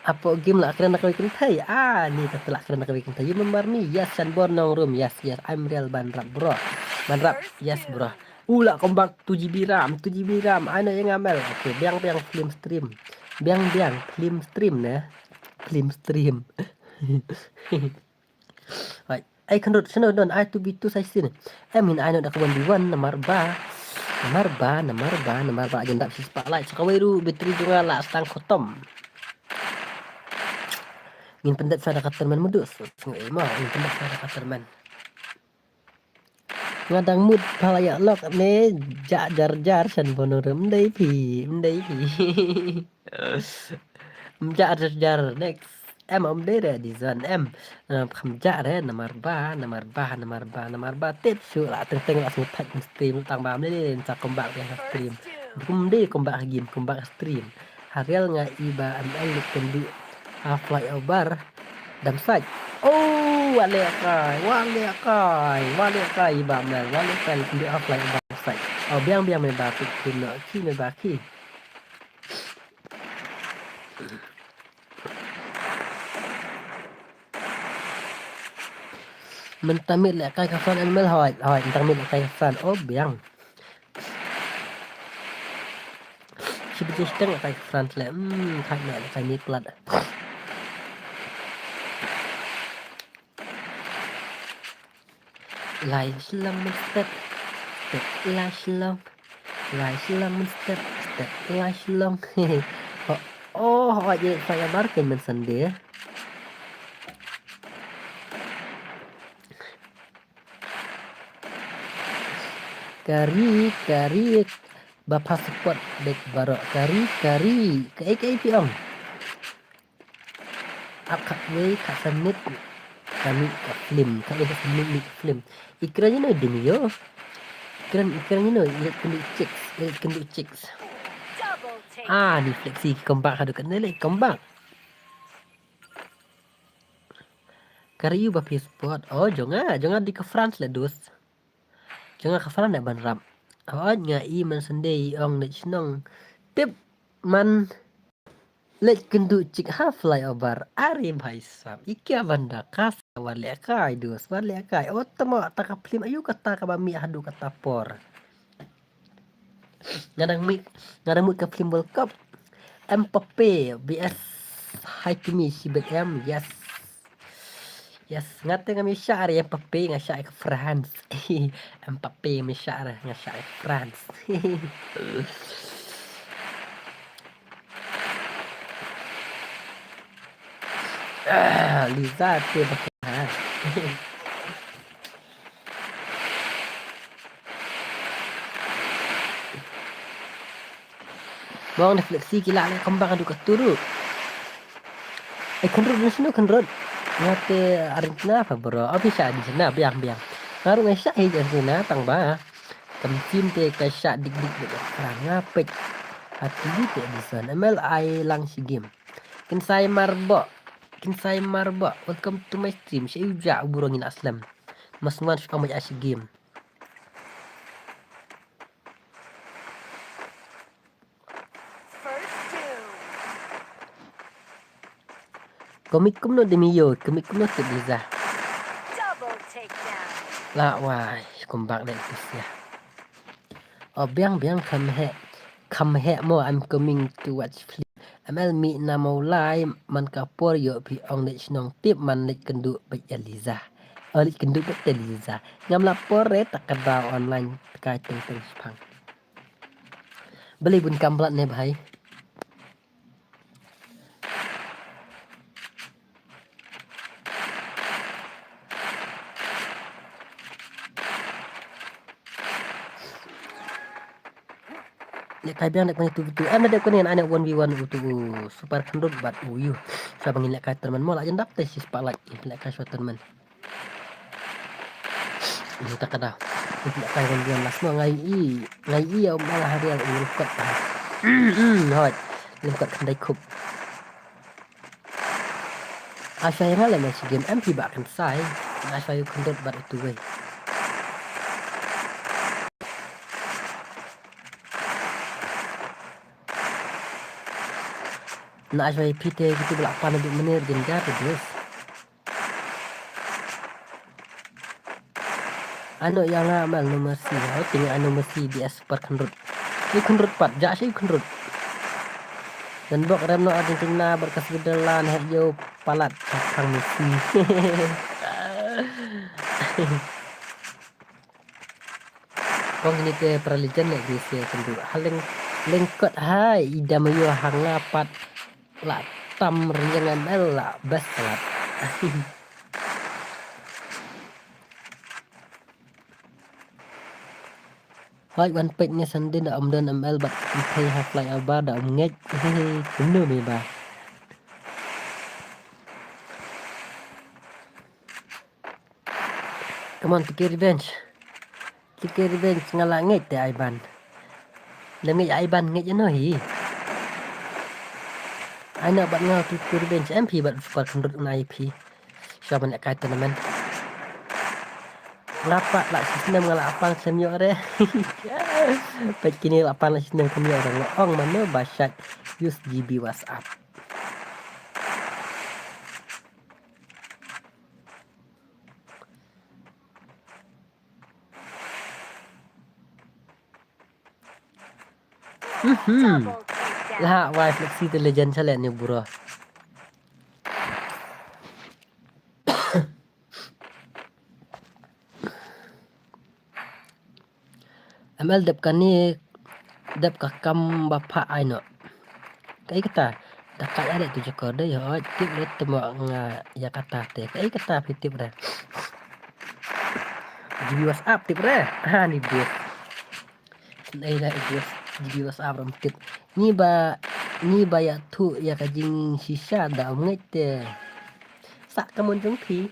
Hapoh game la kren da kawei kynthei. Ah, ni kata la kren da kawei kynthei. You remember me? Yes, Shanbor Nongrum. Yes, yes. I'm real ban rap, bro. Ban rap. Yes, bro. U la comeback two G B RAM, two G B RAM. Ai noh ïa nga mel. Okay, biang biang film stream. Biang biang film stream ne. Film stream. Hai, ai Khynrut, shano don, ai two v two sa shisien. Em ngin ai noh da ka one v one, namar ba. Namar ba, namar ba, namar ba, jan dap shi spah like. Sa kawei ruh battery jong nga la stang khotom. Ngin pyndep sa da ka tournament mudu, sngew ei mo, ngin pyndep sa da ka tournament. Nga dang mut pha la ïa lok ne, ja jar jar shan bono rem dei phi, dei phi. Mja jar jar next. Em, em dei re di zon em. Eh, kham ja re namar ba, namar ba, namar ba, namar ba tip shu la teng teng la sngewthuh stream tang ba mlei sa comeback ka stream. Kum dei comeback game, comeback stream. Harial nga i ba M L lut kendu. Ha flyover. Dam sait. Oh, wa le kai, wa le kai, wa le kai i ba M L, wa le kai lut kendu ha flyover dam sait. Oh, biang biang me ba ki, ki no, ki me ba ki. Mynta mih lehkai ka Fran M L hoi, hoi, mynta mih lehkai ka Fran, oh biang. Shi biji shteng lehkai ka Fran tle, hmm, kai mih lehkai mih plat. Lai shlong mynstep, step lai shlong. Lai shlong mynstep, step lai shlong. Oh, oh, oh, ïa ka ïa bar ken mynsnde. Kari, kari, ba passport bad baroh. Kari, kari. Kaei, kaei phi ong? Ap khatwei khatsan minit ka mih ka film. Khatwei khatsan minit mih ka film. I kren ïa no Demio. I kren, i kren ïa no, i leit kynduh chicks, i leit kynduh chicks. Ah, ni Flexi ki comeback haduh katne leh comeback. Kari ïa ba phi support. Oh, jong nga, jong nga dei ka France leh dus. Jong nga ka France leh ban rap. Hooid nga i mynsnde i ong leit shnong. Tip man leit kynduh chick ha flyover. Are bhai sahab. I kia ban da ka sa wat leh kai dus, wat leh kai. Oh, tama ta ka film ayu kata kaba mih haduh kata por. Nga dang mih, nga dang mih ka film World Cup. Mbappe, V S Hakimi, shi bet em, yes. Yes, nga te ngam ïa shah ïa Mbappe, nga shah ïa ka France. Mbappe ngam ïa shah ïa, nga shah ïa ka France. Ah, Liza te ba ka. Mong da Flexi ki lah leh comeback haduh katto ruh. Eh, Khynrut, dei shano Khynrut? Nga te Argentina pa bro. Abi shah Argentina, biang, biang. Nga ruh nga shah hi Argentina, tang ba ka mynsiem te ka shah dik dik dik. Nga peit ha T V te Edison. M L ai lang shi game. Kynsai Marbo. Kynsai Marbo. Welcome to my stream. Sha u ja u bro ngi na slem. Mas wan sha ong ba ja shi game. Komik kumno Demio, komik kumno Tip Liza. Lah wai, comeback dei tu sia. Oh biang biang kham heh, kham heh mo, I'm coming to watch film. M L mih na Mawlai man ka por ïoh phi ong leit shnong, tip man leit kynduh bad ïa Liza. Oh leit kynduh bad ïa Liza. Ngam lah por re, ta ka daw online, ta ka teng teng shipang. Balei bun kam blat ne bhai? Lehkai biang dep kane two v two. Em, dep kane, ai ne one v one utu u Super Khynrut bad u Yu. Sa ba ngin lehkai tournament mo, la jan dap te shi spotlight. Lehkai shuwa tournament. Ni ta ka daw. Ni ta ka daw last mo, nga i, nga i ïa u Mala Harial u lengkot. Hmm, hmm, hot. Lengkot khyndai khup. Ai sa ïa nga leh match game, em phi Bah Kynsai. Ai sa ïa u Khynrut bad utu wei. Na ai sa ïa phi te kitu ba la pan bad mynne jynjar te dus. Ano ïa nga M L No Mercy. Ho ting Ano Mercy B S Super Khynrut. Ïa Khynrut pat, ja shi Khynrut. Dan bok rem no Argentina bad ka Switzerland, heh ïa u palat ka phang Messi. Kong ini te para legend ne di se kendu. Ha leng, lengkot hai, i dam ïa ha nga pat. La tam rynjang M L la best lat. Hoi wan peit ne sandin da um don M L bad pynthei ha flyover da um ngeit. Kumno me ba. Come on, T K Revenge. T K Revenge nga la ngeit te Ivan. Lem ngeit Ivan ngeit ïa no hi. Ai no bad nga T K Revenge M P bad Super Khynrut nga I P. Shuwa ban lehkai tournament. Nga pat la shisnem nga la pang snem ïoh re. Peit kine la pang la shisnem khlem ïoh re nga ong mano ba shait use G B WhatsApp. Mhm. Lah wai Flexi te legend shaleh ni bro. M L dep kane, dep ka kam ba pha ai noh. Kaei kata? Da ka ai tu jakor dei hoi, tip le temo nga ïa kata te. Kaei kata phi tip re? G B WhatsApp tip re. Ha ni bus. Ei da G B WhatsApp ram tip. Ni ba, ni ba ïa tu ïa ka jingshisha da ong ngeit te. Sa ka mon jong phi.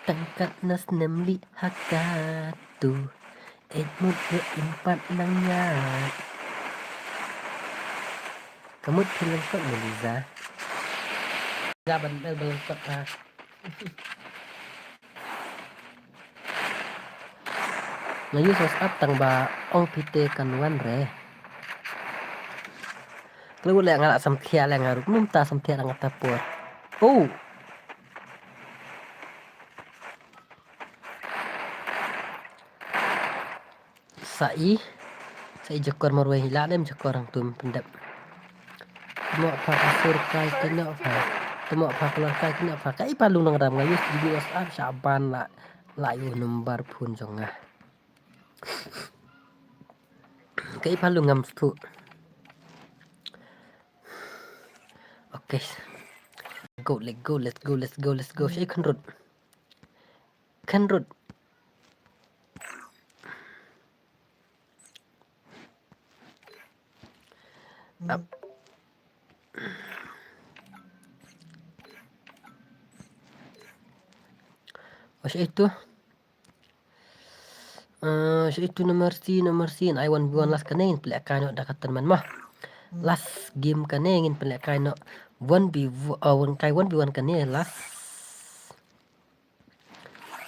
Tang katne snem li ha katu. Eit mut ïa im pat nang ïa. Ka mut phi lyngkot Meliza. Nga ban bel bel lyngkot ha. Nga use WhatsApp tang ba ong phi te kan wan re. Khlem le nga la samthiah le nga ruh mynta samthiah dang kata por. Oh. Sa i, sa i jakor marwei la nem jakor hangtum pyndep. Temo pha ka sur kai kino pha. Temo pha ka lor kai kino pha. Kaei pha lung nang ram nga use G B WhatsApp sha ban la, la ïoh number phone jong nga. Kaei pha lung ngam stu. Okay. Go, let's go, let's go, let's go, let's go. Shai khanrut. Khanrut. Ap. Wa shai tu. Eh, shai tu number three, number three, ai one v one last kane ngin pynlehkai noh da ka tournament mo. Last game kane ngin pynlehkai noh one v one, oh, one kai one v one kane last.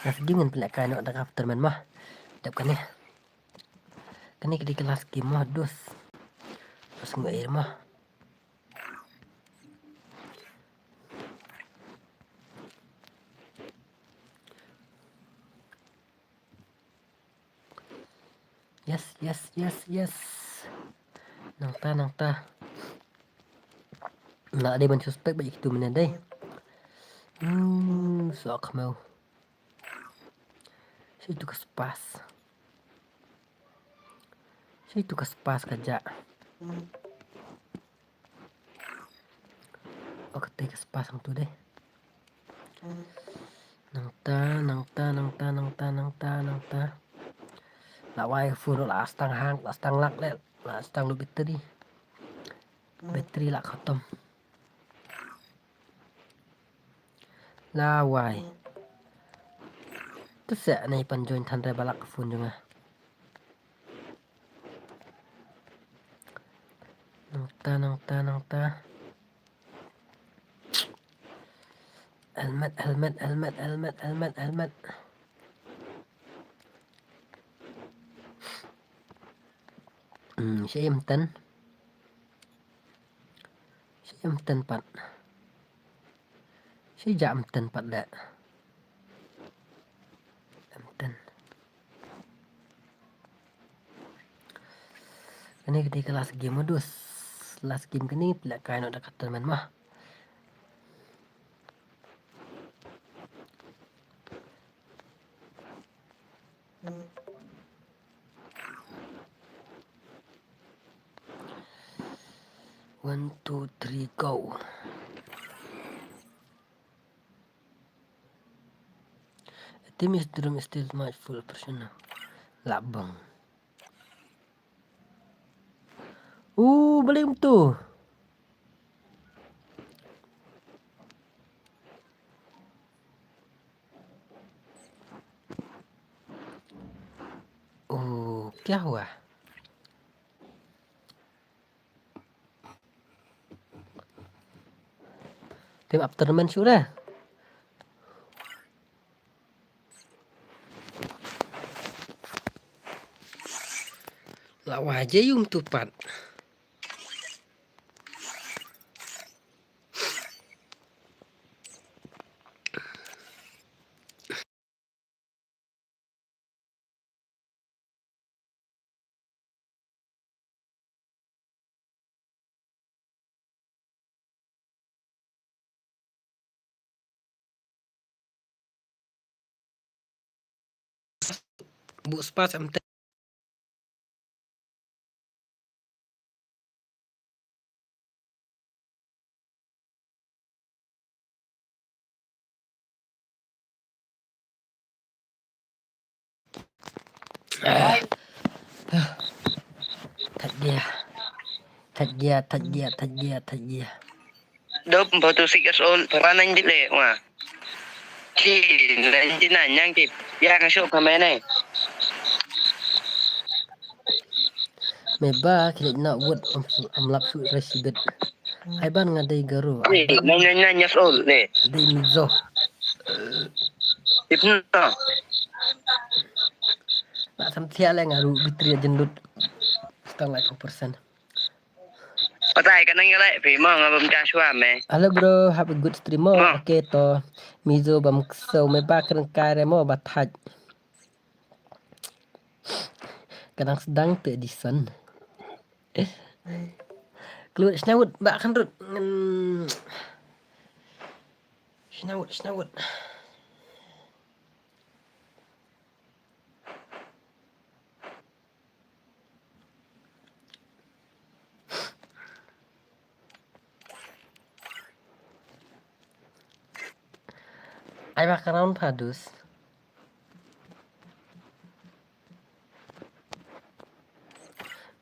Last game ngin pynlehkai noh da ka tournament mo. Dep kane. Kane ka dei ka last game mo, dus. Bas ngu air mo. Yes, yes, yes, yes. Nangta, nangta. Nga dei ban suspect ba ïa kitu mynne dei. Hmm, sok khmew. Shai tu ka spas. Shai tu ka spas ka ja. O kata ka spas hangtu dei. Nangta, nangta, nangta, nangta, nangta, nangta. La wai phone la stang hang, la stang lak le, la stang lu battery. Battery la khatam. La wai. Te sa nai pan join than re ba lak phone jong nga. Nangta, nangta, nangta. Helmet, helmet, helmet, helmet, helmet, helmet. Hmm, shai em ten. Shai em ten pat. Shai ja em ten pat da. Em ten. Kane ka dei ka last game mo dus. Last game kane pynlehkai noh da ka tournament mo. One, two, three, go. A team is drum is still much full operation now. Labang. Uh, balik tu. Oh, kya hua? Tim after man shuh dah. La wah je yum tu pat. Buh spas em te. Thait dia. Thait dia, thait dia, thait dia, thait dia. Dop forty-six years old, para nine jit le, wa. Ki, nine jit na nyang ki. Ya ka shop ka mene. Me ba ki le na wut am, am lap su rashibit. Ai ban nga dei garu. Ai ban nine, nine, nine years old le. Dei Mizo. Ipno. Ba sam thia le nga ru bitri jendut. Stang lai persen. Patai ka nang yalai phi mo nga bam Joshua me. Hello bro, have a good stream mo. Mo. Okay to. Mizo bam kso me ba kren kai re mo ba thaj. Ka nang sedang te dison. Keluar snawut ba kan rut. Ngen. Snawut, snawut. Ai ba ka round padus.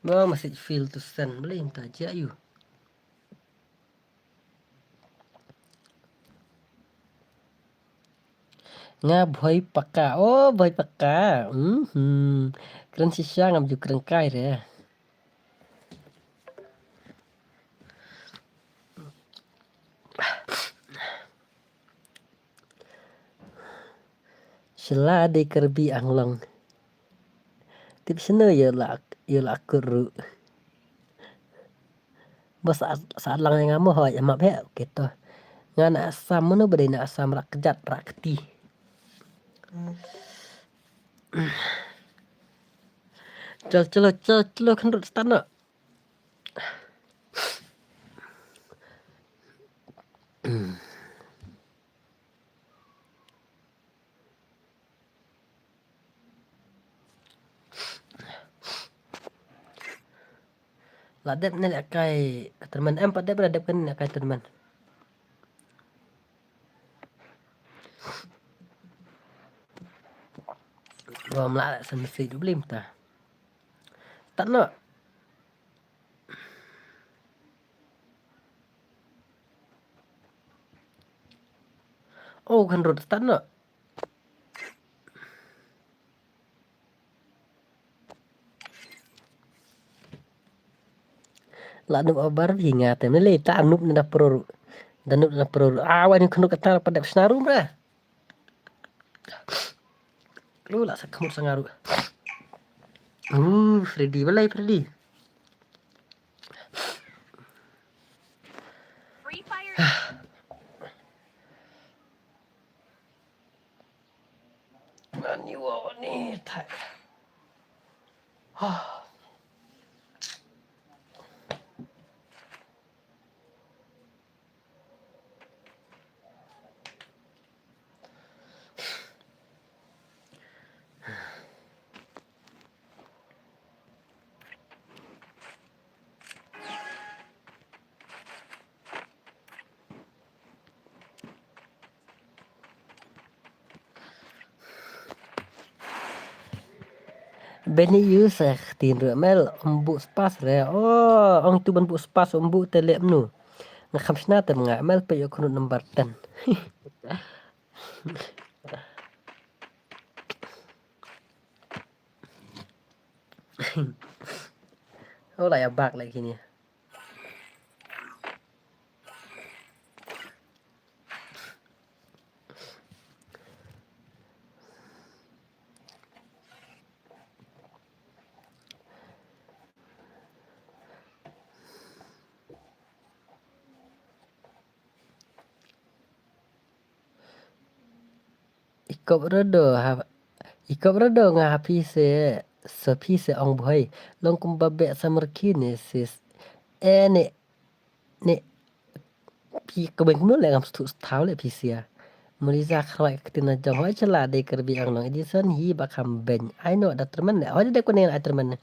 Ba message fail to send. Boleh minta je ayu. Nga bhoi paka. Oh, bhoi paka. Mhm. Kren shisha ngam ju kren kai re. Shala dei Karbi Anglong. Tip shano ïa la, ïa la kuru. Bas sa lang nga mo hoi map he, okay to. Nga na Assam mano ba dei na Assam rak kjat rak kti. Chal chalo chal chalo khandut stano. La dep ne la kai tournament em pat dep la dep kan la kai tournament. Bom la sen mesti dublim ta. Tak nak. Oh, kan rot start noh. La nup abar bi nga tem le ta nup na pro. Da nup na pro. Ah, wani khnuk kata pa dep sna rum ra. Lu la sa khmut sa nga ruh. Uh, Freddy, balei Freddy? Free Fire. Mani wa ni thai. Beni yu sa ktien ruh mel ym buh spas re. Oh, ong tu ban buh spas ym buh te leh mnu. Nga kham shna te nga mel pe yu khnut number ten. Oh, la ya bak leh kini. Ikop redo ha, ikop redo nga ha phi se, sa phi se ong bhoi. Long kumba beh sa merki ne sis. Eh, ne, ne, phi ka beng kumno le ngam stu stau le phi sia. Muliza khroi ka ktina jong hoi chala dei Karbi Anglong edition hi ba kham beng. Ai no da termen ne. Hoi da dep kane ai termen ne.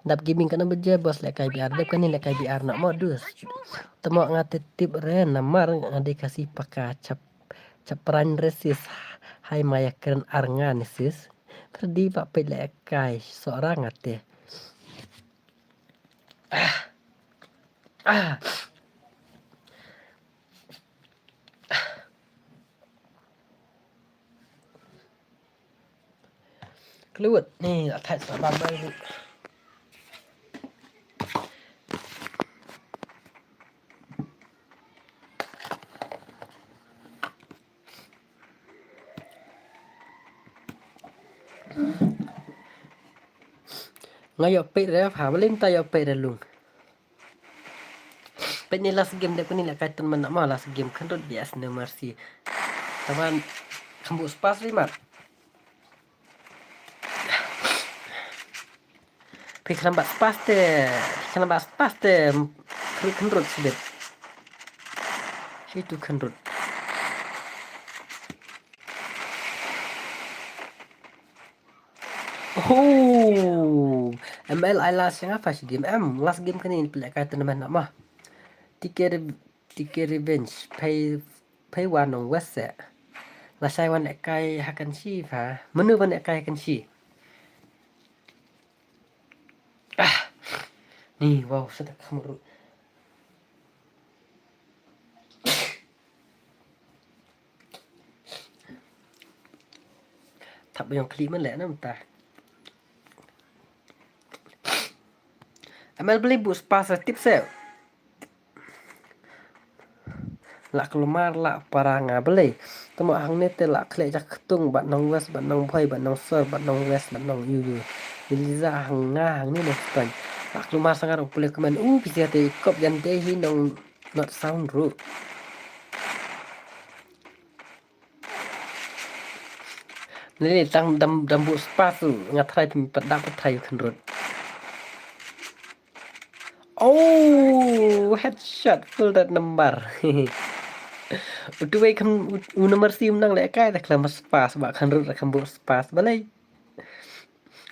Dap gaming kana beje bos lehkai B R. Dep kane lehkai B R no modus. Temo nga te tip re namar nga dei Khasi paka chap chapran re sis. Hai maya kren ar nga ne sis. Perdi ba peit lehkai so ra nga te. Ah. Ah. Kluwet ni atat sa bam bam. Nga ïoh peit re pha, ba lim ta ïoh peit re lung. Peit ni last game dep kane lehkai tournament na ma last game khynrut B S No Mercy. Taman kham buh spas ri mat. Phi khlem bat spas te, phi khlem bat spas te, khynrut khynrut sibit. Hitu khynrut. Oh, M L ai last nga first game em last game kane phi lehkai tournament na ma. T K Re-, T K Revenge pay pay wa nong west se. La sai wan lehkai hakan shi pha. Menu wan lehkai hakan shi. Ah. Ni wow sa tak kham ruh. Thap ba ïong khlieh man leh na mynta. Amal beli buh spas tip se. La kulmar la para nga beli. Temo hangne te la khleh jak ktung bad nong west bad nong bhoi bad nong sor bad nong west bad nong yu yu. Eliza hang nga hangne nong stang. La kulmar sangar u pule kmen u pisia te kop jan te hi nong not sound ru. Nili tang dam dam buh spas u nga trai pim padak pa trai u khynrut. Oh, headshot full that number. Utu wei kham u number sim nang lehkai da khlem spas ba khynrut da kham buh spas balei.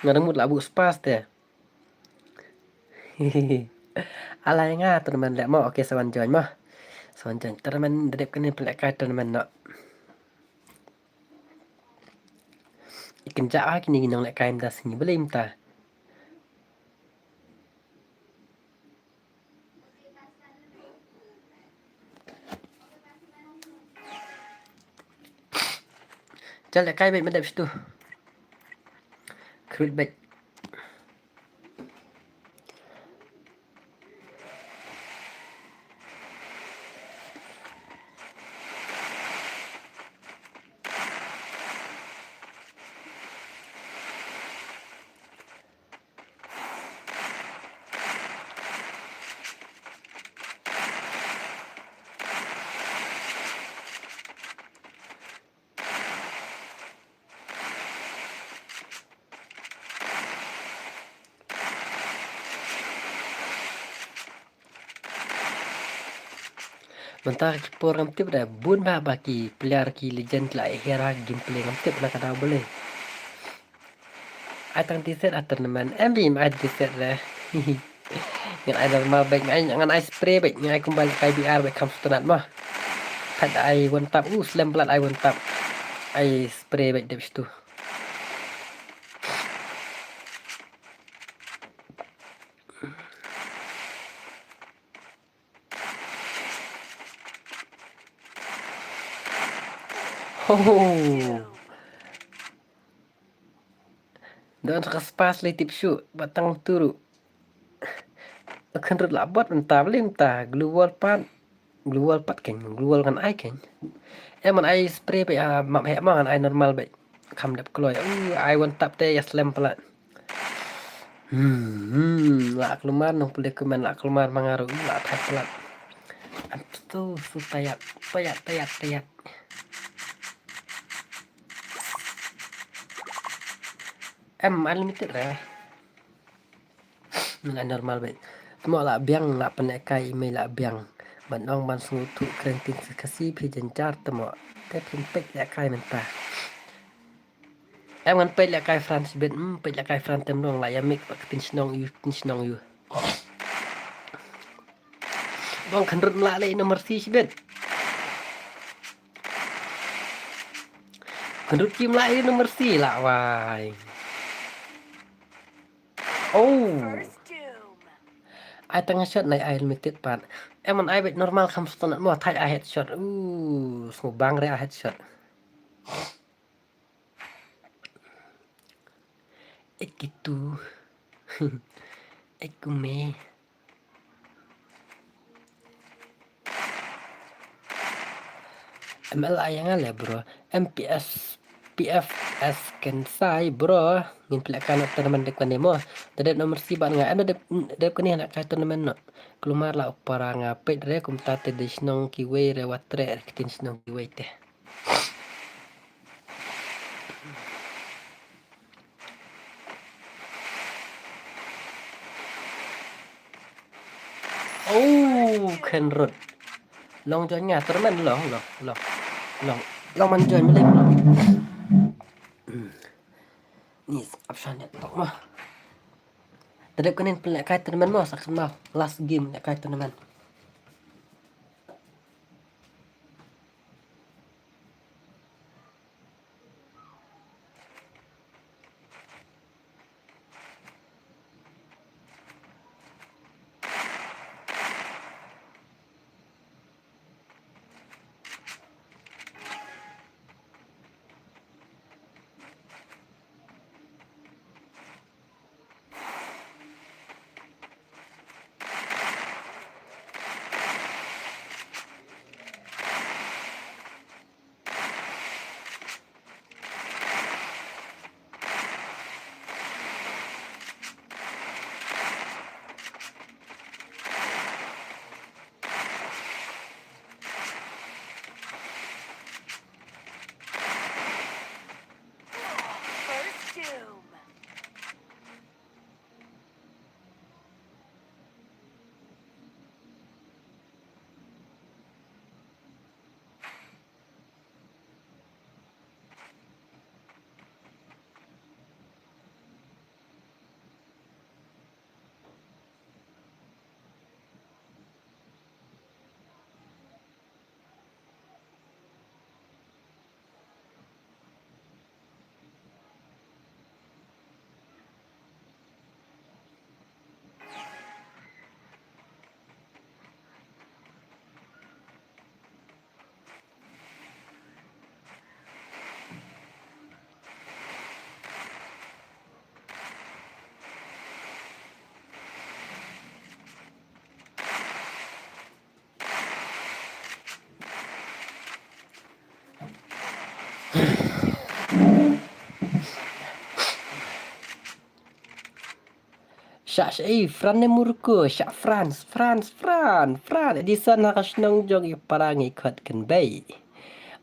Nga dang mut la buh spas te. Alai nga tournament leh mo, okay, sa wan join mo. Sa wan join tournament da dep kane pynlehkai tournament no. Ikin ja a kini nong lehkai mynta sngi balei mynta. Jal lehkai beit ma dep shitu. Khrut beit. Mynta ki por ngam tip da bun ba ba ki player ki legend la hera gameplay ngam tip na ka daw bele. Ai tang T Z a tournament em bim ai T Z re. Ngan ai normal bek ngan ai spray bek ngan ai kumba kai B R bek kam stunat mah. Pat ai one tap u slem blood ai one tap. Ai spray bek dep situ. Ho. Don sa ka spas le tip shu batang turu. Kan rut la bot mynta beli mynta glue wall pat. Glue wall pat ken glue wall kan ai ken. Em man ai spray be a map he ma kan ai normal be. Kam dep kloi. Uh, ai one tap te ya slem pala. Hmm, hmm, la klumar nong pule kumen la klumar mangaru la thai pala. Am tu su tayat tayat tayat tayat. Em unlimited re. Nang normal be. Tmo la biang la pene kai email la biang. Ban ong ban sngewthuh kren ktien Khasi phi jynjar te mo. Te phin peit lehkai mynta. Em ngan peit lehkai France bit, hmm, peit lehkai France tem dong la ïa mik ba ktien shnong ïu, ktien shnong ïu. Bong khynrut mla leh number si shibit. Khynrut ki mla leh number si la wai. Oh. Ai tang shot nai ai limited pat. Em an ai bit normal kham ston mo thai ai headshot. Uh, sngewbang re ai headshot. Ek kitu. Ek kume. M L A yang ale bro. M P S, P F S kan sai bro. Ngin pila kan tournament dek kane mo. Dadep nomor si ban nga. Em dadep, dadep kane nak kai tournament no. Kelumar la upara nga pet re kumta te de shnong kiwei re watre re kitin shnong kiwei te. Oh, khynrut. Long join nga tournament long, long, long. Long, long man join malik long. Hmm. Ni option ya tok mah. Tadi kau ni pun lek kai tournament mah, sakit mah. Last game lek kai tournament. First doom. Shah, shah, eh, Fran ne Morocco, shah France, France, France, France. Edison ha ka shnong jong i para ngi khot kan bei.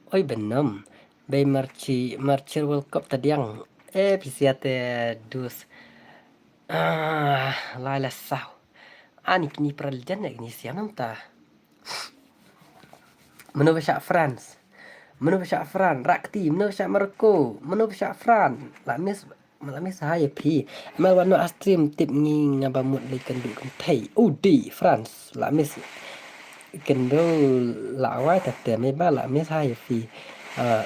Oi benom, bei marchi, marchi World Cup tadiang. Eh, pisia te dus. Ah, lai la sau. Ani kini para legend ne kini siam nam ta. Mano ba shah France? Mano ba shah France? Rakti, mano ba shah Morocco? Mano ba shah France? La miss, la miss hai phi. Mal wano a stream tip ngi nga ba mut le kan du kan thei. Oh, di France. La miss. Kan du la wai ta te me ba la miss hai phi. Ah.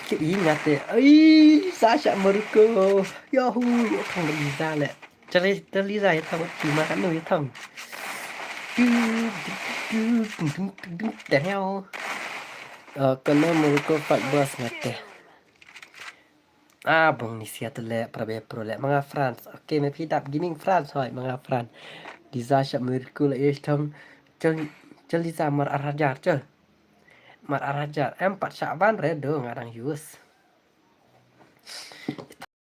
Kit i nga te. Ai, sa shah Morocco. Yahoo, ya thong Liza le. Chale, te Liza ya thong, ti ma kanu ya thong. Te heo. Eh, kano Morocco pak bos nga te. Ah, bong ni sia te le, prabe pro le, manga France. Okay, me phi dap gaming France, hoi, manga France. Liza shah Morocco le, ya thong. Chal, chal Liza mar ar hajar, chal. Mar ar hajar, em pat shah ban re do nga dang use.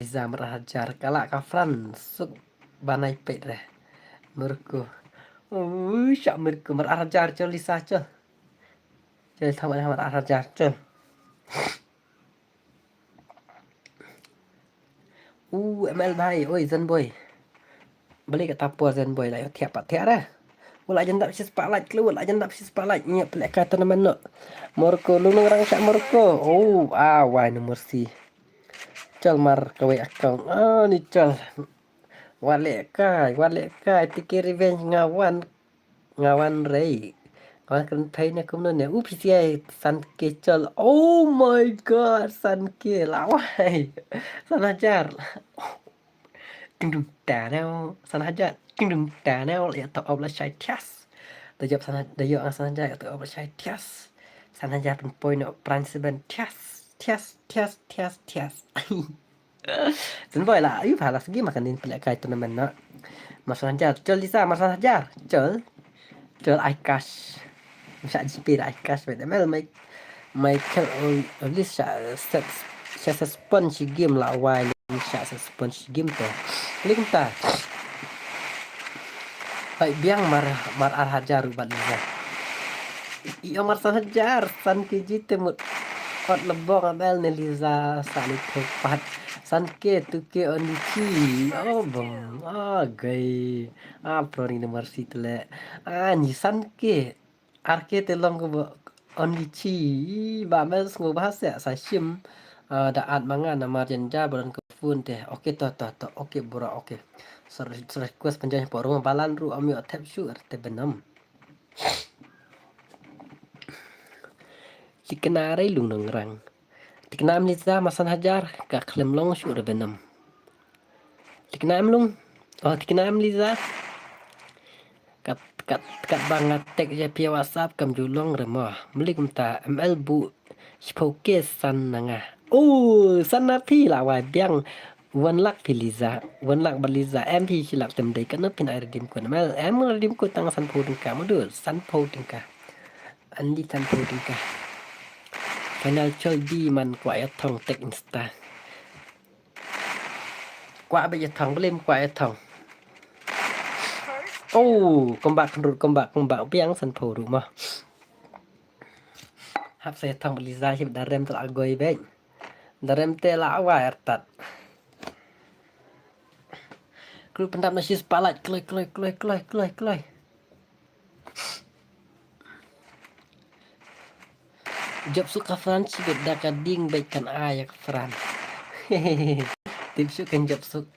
Liza mar ar hajar, kala ka France, suk banai pet re. Morocco. Ui, shah Morocco, mar ar hajar, chal Liza, chal. Chal Liza mar ar hajar, chal. U M L bhai, oi Zenboy. Balei kata por Zenboy la ïoh thiah pat thiah re. Wala jan dap shi spotlight klu, wala jan dap shi spotlight. Ngi pynlehkai tournament noh. Morocco, Lungnongrang shah Morocco. Oh, ah, wai no mercy. Chol mar kawei account. Ah, ni chol. Wat lehkai, wat lehkai. T K Revenge nga wan. Nga wan rei. Nga wan kren pei ne kumno ne. U P C I san K chol. Oh my God, san K lawai. San hajar. Ting dung ta neo. San hajar. Ting dung ta neo. Ya top up la shai thias. Da jop san hajar, da jop san hajar ya top up la shai thias. San hajar pun poi no pran seben thias. Thias, thias, thias, thias. Zenboy la, ayu pha la segi makan din pele kai tournament na. Mar san hajar, chol Lisa, mar san hajar, chol. Chol iCash. Masa G P da iCash, wait, M L mai, mai kel ol, ol Lisa set, set spon shi game la wai, Lisa set spon shi game te. Link ta. Bai biang mar, mar ar hajar ruh bad Lisa. Ïa mar san hajar, san K G te mut. Kot lebong abel ne Lisa, sani thopat. San K, tu K only chi. Oh, bong. Ah, gay. Ah, pro ni nomor si tele. Ah, ni san K. Ar K te long ko bo only chi. Ba mel sngo bahasa sa shim. Ah, da at manga na marjan ja badan ko phone te. Oke, to, to, to. Oke, bro, oke. Sor, sor request penjajah po rumah balan ru ami otep shu erte benam. Tikna rei lung nang rang. Tikna em Liza masan hajar ka khlem long shu rebenam. Tikna em lung. Oh, tikna em Liza. Kat, kat, kat bang nga tek je pia WhatsApp kam ju long remo. Meli kumta M L bu. Shipau ke san nanga. Oh, san na pi la wai biang. Wan lak phi Liza, wan lak ba Liza, em phi shi lak tem dei kan phin ai redeem code. Mel em redeem code tang san pau tyngka, mudu san pau tyngka. Andi san pau tyngka. Final chol bi man kwah ïa thong tek Insta. Kwah ba ïa thong, blim kwah ïa thong. Oh, kombak kendrut, kombak, kombak biang san pau ruh mah. Hap sa ïa thong ba Liza shi da rem tel agoi bek. Darem te la wa ertat. Kru pendap na shi spotlight kloi, kloi, kloi, kloi, kloi, kloi. Jop suk ka Fran shi bet da ka ding bet kan ai ka Fran. Tip suk kan jop suk.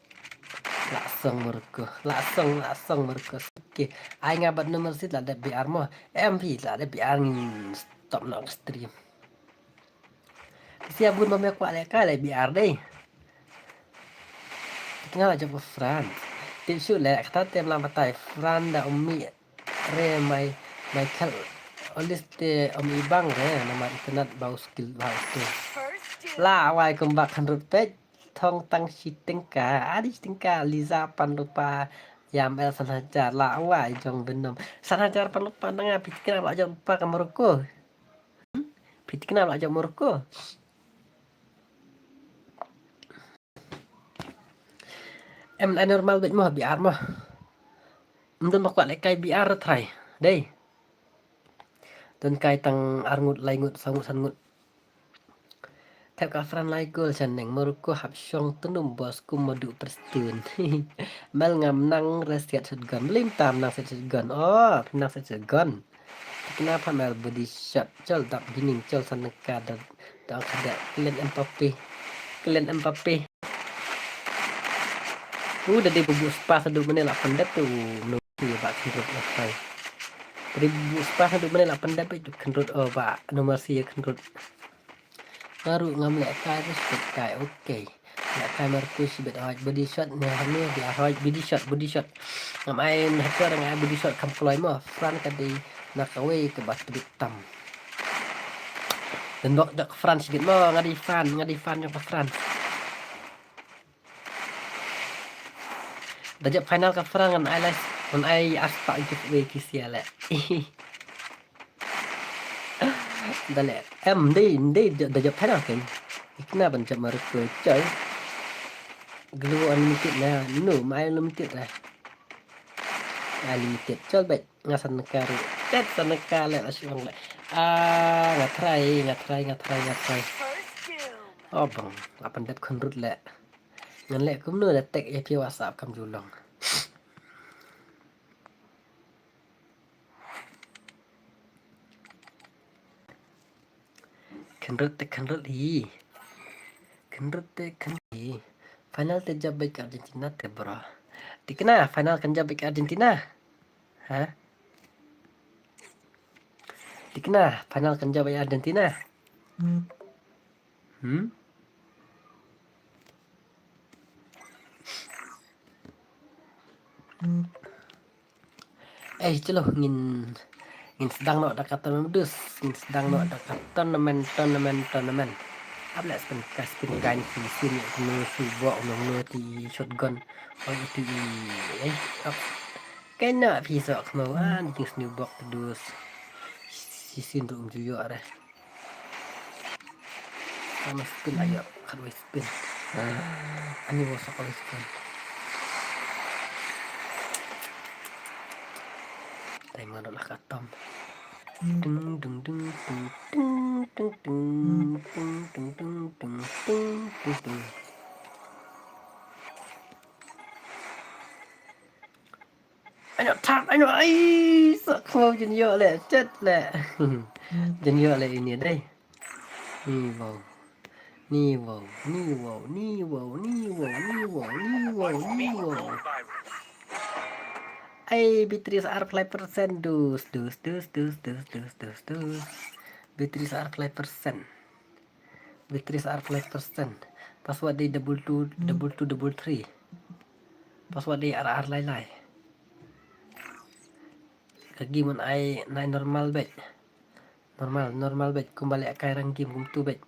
La song merko, la song, la song merko. Oke, ai nga bat nomor sit la da B R mo. M P la da B R ngin stop na stream. Sia bun ba me kwah leh kai leh B R dei. Kita la jop Fran. Tip shu leh kata tem la batai Fran da umi re mai Michael. Olis te umi bang re nama internet bau skill bau tu. La wai kumbak hundred page. Thong tang shi tyngka. Adi shi tyngka Liza pan rupa. Yam el san hajar la wai jong benom. San hajar pan rupa nanga pitikna la jop pa ka Morocco. Phi tikna la jop Morocco. Em lai normal bet mo B R mo. Em don ma kwah leh kai B R trai. Dei. Don kai tang ar ngut lai ngut sa ngut san ngut. Thep ka Fran lai gol sha neng Morocco hap shong tnum bos kum madu prestun. Mel ngam nang re siat shotgun. Blim tam nang siat shotgun. Oh, nang siat shotgun. Tikna pha mel body shot. Chol dap gining chol san nangka da da khada Kylian Mbappe. Kylian Mbappe. U da dei bubu spa sadu mene la pendep tu no si ba kendrut la pai. Dei bubu spa sadu mene la pendep tu kendrut oh ba nomor si kendrut. Baru ngam leh kai respect kai okay. Leh kai Marcus bet hoj body shot ne hane dia hoj body shot body shot. Ngam ai hajar ngai body shot kam kloi mo Fran ka dei na kawei ka bat bit tam. Dan bok dok France git mo ngadi fan ngadi fan jong France. Da jop final ka France ngan ai lai ngan ai asta giveaway ki sia leh. Da leh em dei dei da jop final ken. Ikna ban jop Marcus coy. Glue unlimited na nu mai limited lah. Unlimited chol bet. Nga san ka ru tet san ka le la shong le. Ah, nga try nga try nga try nga try. Oh bang la pendep khun rut le. Ngan leh kumno da tag ïa phi WhatsApp kam ju long. Khynrut te khynrut hi. Khynrut te khynrut hi. Final te jop beit ka Argentina te bro. Thikna final kan jop beit ka Argentina. Ha? Thikna final kan jop beit Argentina. Hmm? Eh, chalo, ngin, ngin sdang noh da ka tournament dus, ngin sdang noh da ka tournament, tournament, tournament. Ap leh spin ka, spin ka ni, spin, spin, no, su bok, no, no, ti shotgun, oi, ti, eh, ap. Kena phi sok mo, an, jing sniw bok dus. Sisin rum ju ïoh re. Tang spin ayo, khatwei spin. Ani wo sa khatwei spin. Tai ma dot lah katam. Dung, dung, dung, dung, dung, dung, dung. Ano thak, ano, ai, sa khmau jin ïoh leh, chet leh. Jin ïoh leh ini dei. Ni wow. Ni wow, ni wow, ni wow, ni wow, ni wow, ni wow, ni wow. Ai, battery sa ar phlai persen, dus, dus, dus. Battery sa ar phlai persen. Battery sa ar phlai persen. Password dei double two, double two, double three. Password dei ar ar lai lai. Ka game un ai nai normal beit. Normal, normal beit. Kumba leh kai rang game kumtu beit.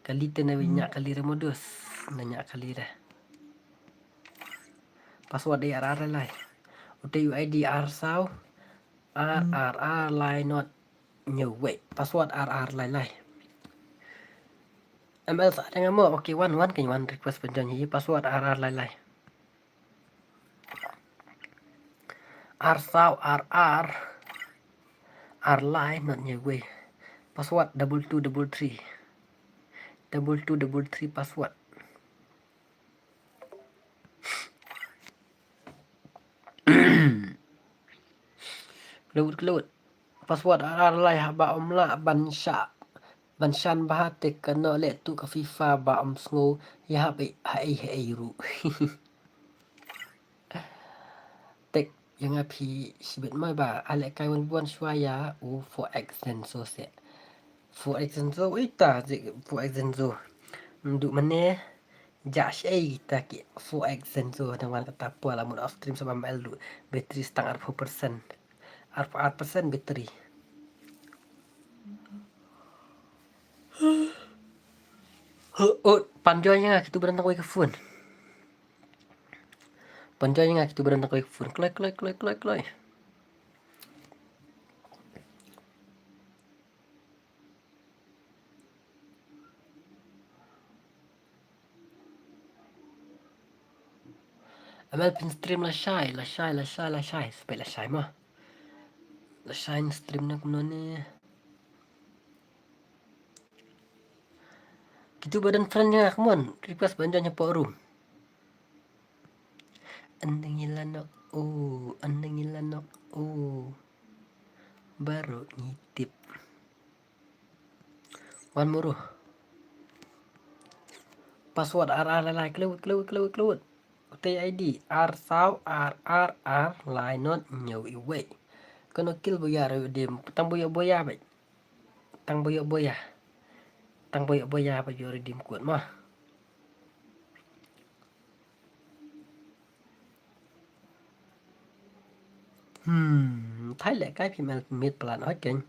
Kali te na wei nya kali re modus. Na nya kali re. Password dei ar ar lai lai. Ute U I D ar saw. Ar ar ar lai not. Nyew wei. Password ar ar lai lai. M L sa dang mo. Okay, wan wan kan wan request pynjoin hi. Password ar ar lai lai. Ar saw ar ar. Ar lai not nyew wei. Password double two double three. Double two double three password. Klut klut. Password ar ar lai haba um lah ban sha ban shan bha te kano leh tu ka FIFA ba um sngew ïa hap ei ha ei ha ei ruh. Tek ïa nga phi shibit mai ba ale kai wan wan shwa ïa u four X Zenzo se. Four X Zenzo ita four X Zenzo. Ndu mane. Ja shei kita ki four X Zenzo dang wan kata pua la mut off stream sa ba mel lu battery stang arphew persen. Arphew ar persen battery. Ho, oh, pan join nga kitu badan tak wei ka phone. Pan join nga kitu badan tak wei ka phone. Kloi, kloi, kloi, kloi, kloi. Amal pyn stream lashai, lashai, lashai, lashai. Spet lashai mo. Lashai stream na kumno ne. Kitu badan friend ïa nga, come on. Request ban join hapoh room. An ngi la nok u, an ngi la nok u. Baru ngi tip. Wan muru. Password ar ar lai lai, klut klut klut klut. Utei I D ar saw ar ar ar lai not nyew i wei. Kano kill boya re dim, tang boya boya bai. Tang boya boya. Tang boya boya ba yo redim kut ma. Hmm, thai le kai phi mel mit plan oi keng.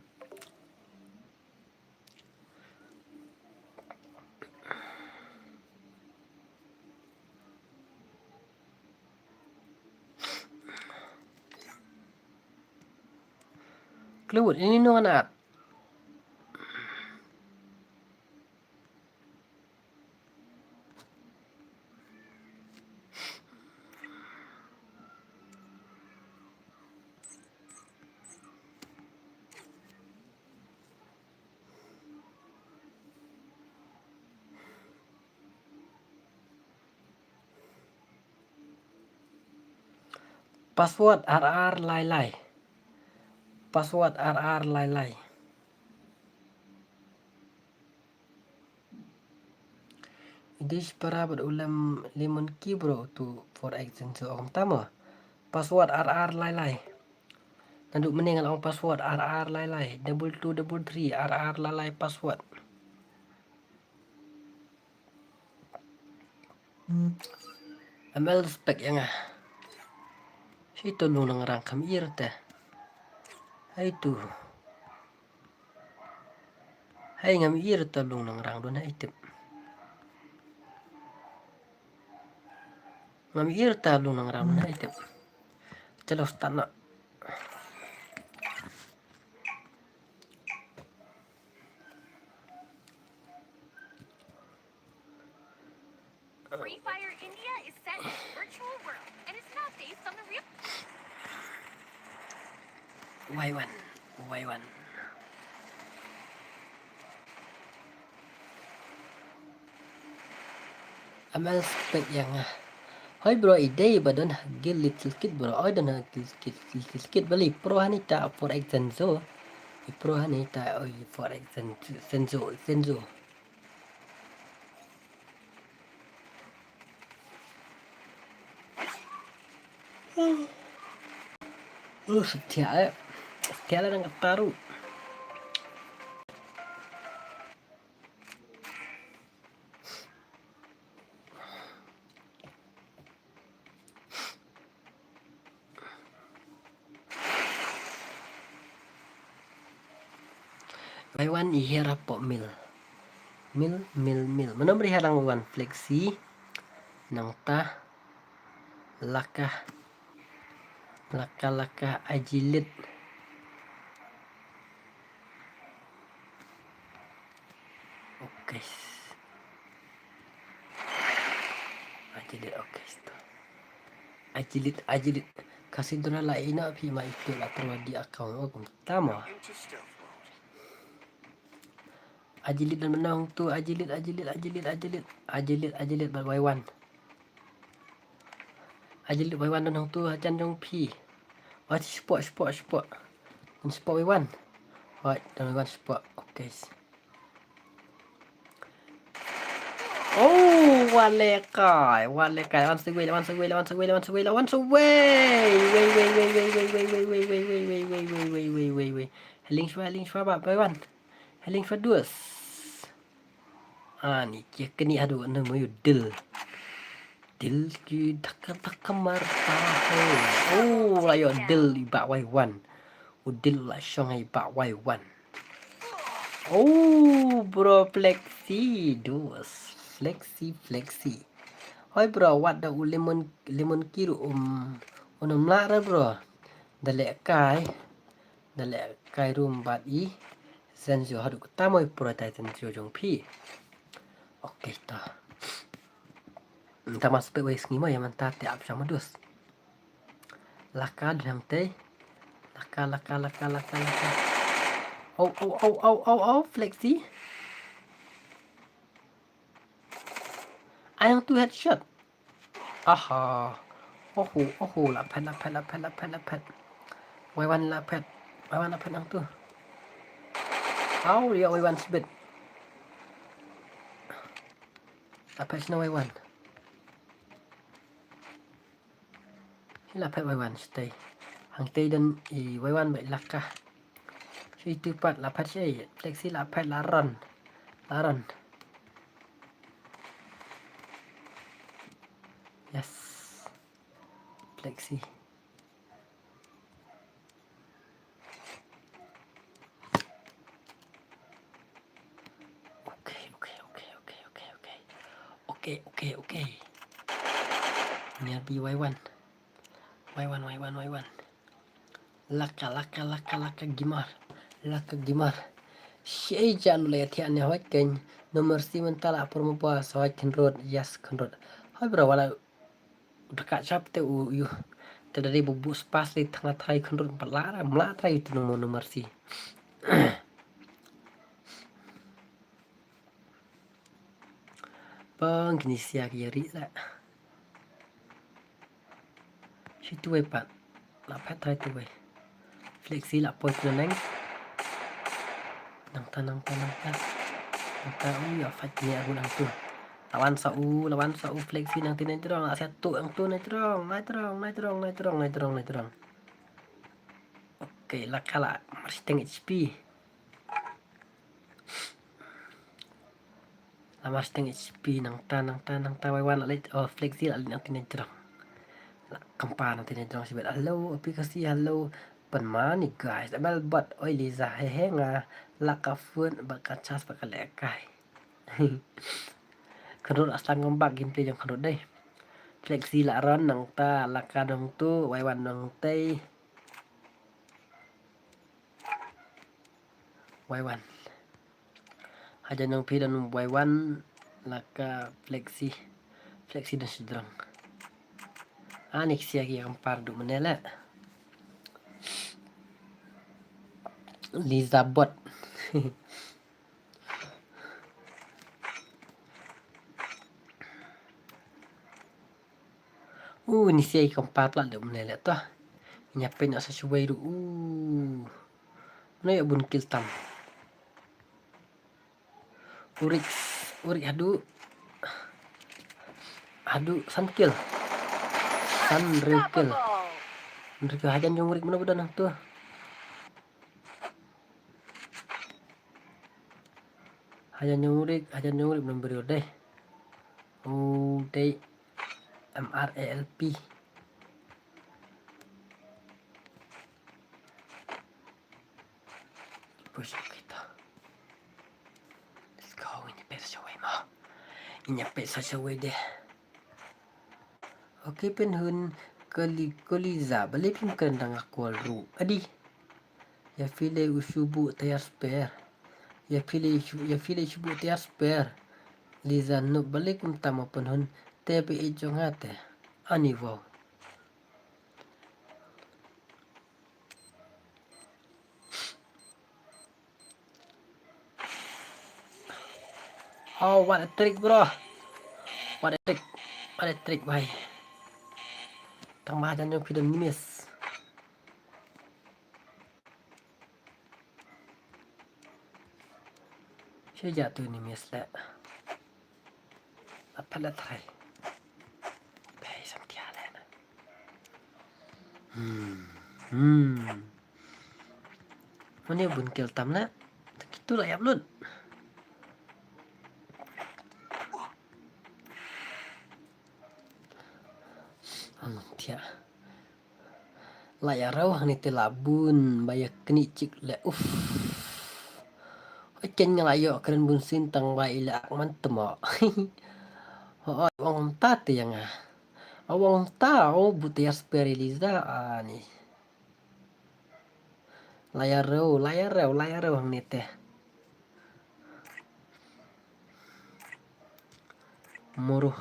Klut ini nong anak. Password ar ar lai lai. Password ar ar lai lai. Dish para bad u lem lemon key bro to for example, so ong tamo. Password ar ar lai lai. Naduh mynne nga la ong password ar ar lai lai. Double two double three ar ar lai lai password. Am el spek ïa nga. Shi to lung nang rang kam ir te. Hai tu. Hai ngam ir ta lung nang rang don hai tip. Ngam ir ta lung nang rang don hai tip. Chalo start na. Free Fire India is set in a virtual world and is not based on the real. Wai wan, wai wan. Am el spek ïa nga. Hoi bro, i dei ba don ha guild Little Kid bro. Oi don ha guild Little Kid, Little Kid bali pro hani ta for example. I pro hani ta oi for example, Senzo, Senzo. Oh, setia eh. Setia lah dengan taruh. Wai wan i hiar hapoh mil. Mil, mil, mil. Mano mri harang wai wan Flexi. Nangta. Laka. Laka, laka, ajilit. Okay. Ajilit, okay, stop. Ajilit, ajilit. Kasi dona la ina phi ma itu la terwadi account. Oh, kum tama. Ajilit don mynno hangtu, ajilit, ajilit, ajilit, ajilit. Ajilit, ajilit, bad wai wan. Ajilit wai wan don hangtu, hajan jong phi. Wai spot, spot, spot. Don spot wai wan. Wai, don wai wan spot. Okay. Oh, wat le kai, wat le kai. Wan sawei, wan sawei, wan sawei, wan sawei, wan sawei. Wei, wei, wei. Healing shwa, healing shwa ba, wai wan. Healing shwa dus. Ani, kia keni hadu, anu mayu dil. Dil ki dhaka dhaka marta hai. Oh, la ïoh dil i bah wai wan. U dil la shong i bah wai wan. Oh, bro, Flexi, dos. Flexi, Flexi. Hoi, bro, wat da u lemon, lemon kiru um, un um lah re, bro. Da leh kai. Da leh kai rum bad i. Zenzio haduh kata mo i pro tai Zenzio jong phi. Okay, to. Nta mas pe wei sngi mo ïa mynta te ap shang modus. Laka dang te. Laka, laka, laka, laka, laka. Au, au, au, au, au, au, Flexi. Ai hangtu headshot. Aha. Oho, oho, la phet, la phet, la phet, la phet, la phet. Wai wan la phet. Wai wan la phet hangtu. Au, ïa wai wan sbit. La phet shano wai wan. Hi la phet wai wan shatei. Hangtei don i wai wan bad i laka. Shu itu pat la phet shei. Flexi la phet la run. La run. Yes. Flexi. Okay, okay, okay, okay, okay, okay. Okay, okay, okay. Nearby wai wan. Wai wan, wai wan, wai wan. Laka, laka, laka, laka gimar. Laka gimar. Shei jan le thiah ne hoi keng. Nomor si mynta la promo bas hoi khynrut. Yes, khynrut. Hoi bro, wala. Udah kacap te u yu. Te dari bubu spas li tengah trai khynrut empat lara mla trai itu nomor nomor si. Pang kini sia ki ri la. Situ wei pat. La phet trai tu wei. Flexi la poi tu neng. Nangta, nangta, nangta. Nangta, u, ïa fight ne arngut nangtu. La wan sa u, la wan sa u Flexi nangti na jrong, la siat tu nangtu na jrong, na jrong, na jrong, na jrong, na jrong, na jrong. Okay, la ka la marshiteng H P. La marshiteng H P nangta, nangta, nangta, wei wan la leit, oh, Flexi la leit nangti na jrong. La khampa nangti na jrong shibit. Hello, aplikasi, hello. Pynmani, guys. Abel bot, oi, Liza, he, he, nga la ka phone, bad ka charge, bad ka lehkai. Khynrut aslang ngam bak gameplay jong khynrut dei. Flexi la run nangta, la ka nangtu, wei wan nangtei. Wei wan. Hajan jong phi don wei wan, la ka Flexi. Flexi don shajrong. Ani ksia ki kam par du mane le. Liza bot. U, ni siai kam par pla de mane le to. Nya pe na sa shuwei du. U. Mane ïa bun kill tam. Urik, urik hadu. Hadu san kill. San rew kill. Urik hajan jong urik mane buda nangtu. Hajan jong urik, hajan jong urik mane briew dei. U dei M R A L P. Push kita. Let's go, ini pesa shawai ma. Ini pesa shawai deh. Okay, pynhun kali, kali za, balei phim kren da nga call ruh. Adi. Ïa phi lei u shu buh tayar spare. Ïa phi lei shu, ïa phi lei shu buh tayar spare. Liza nup balei kumta ma pynhun te phi ïeit jong nga te. Ani wow. Oh, what a trick, bro. What a trick. What a trick, bhai. Tang ba hajan jong phi don miss. Shu ja tu ni miss le. La pala try. Pei sam tia le. Hmm. Hmm. Mane bun kill tam na. Kitu la ïap lut. Hmm, tia. La ïa rau hangne te la bun ba ïa knieh chik le, uff. Hoi ken nga la ïoh kren bun sien tang ba i la ak man tmo. Hoi, ong ta te ïa nga. Ong ta, o bu te ïa spare Liza ani. La ïa rau, la ïa rau, la ïa rau hangne te. Moro.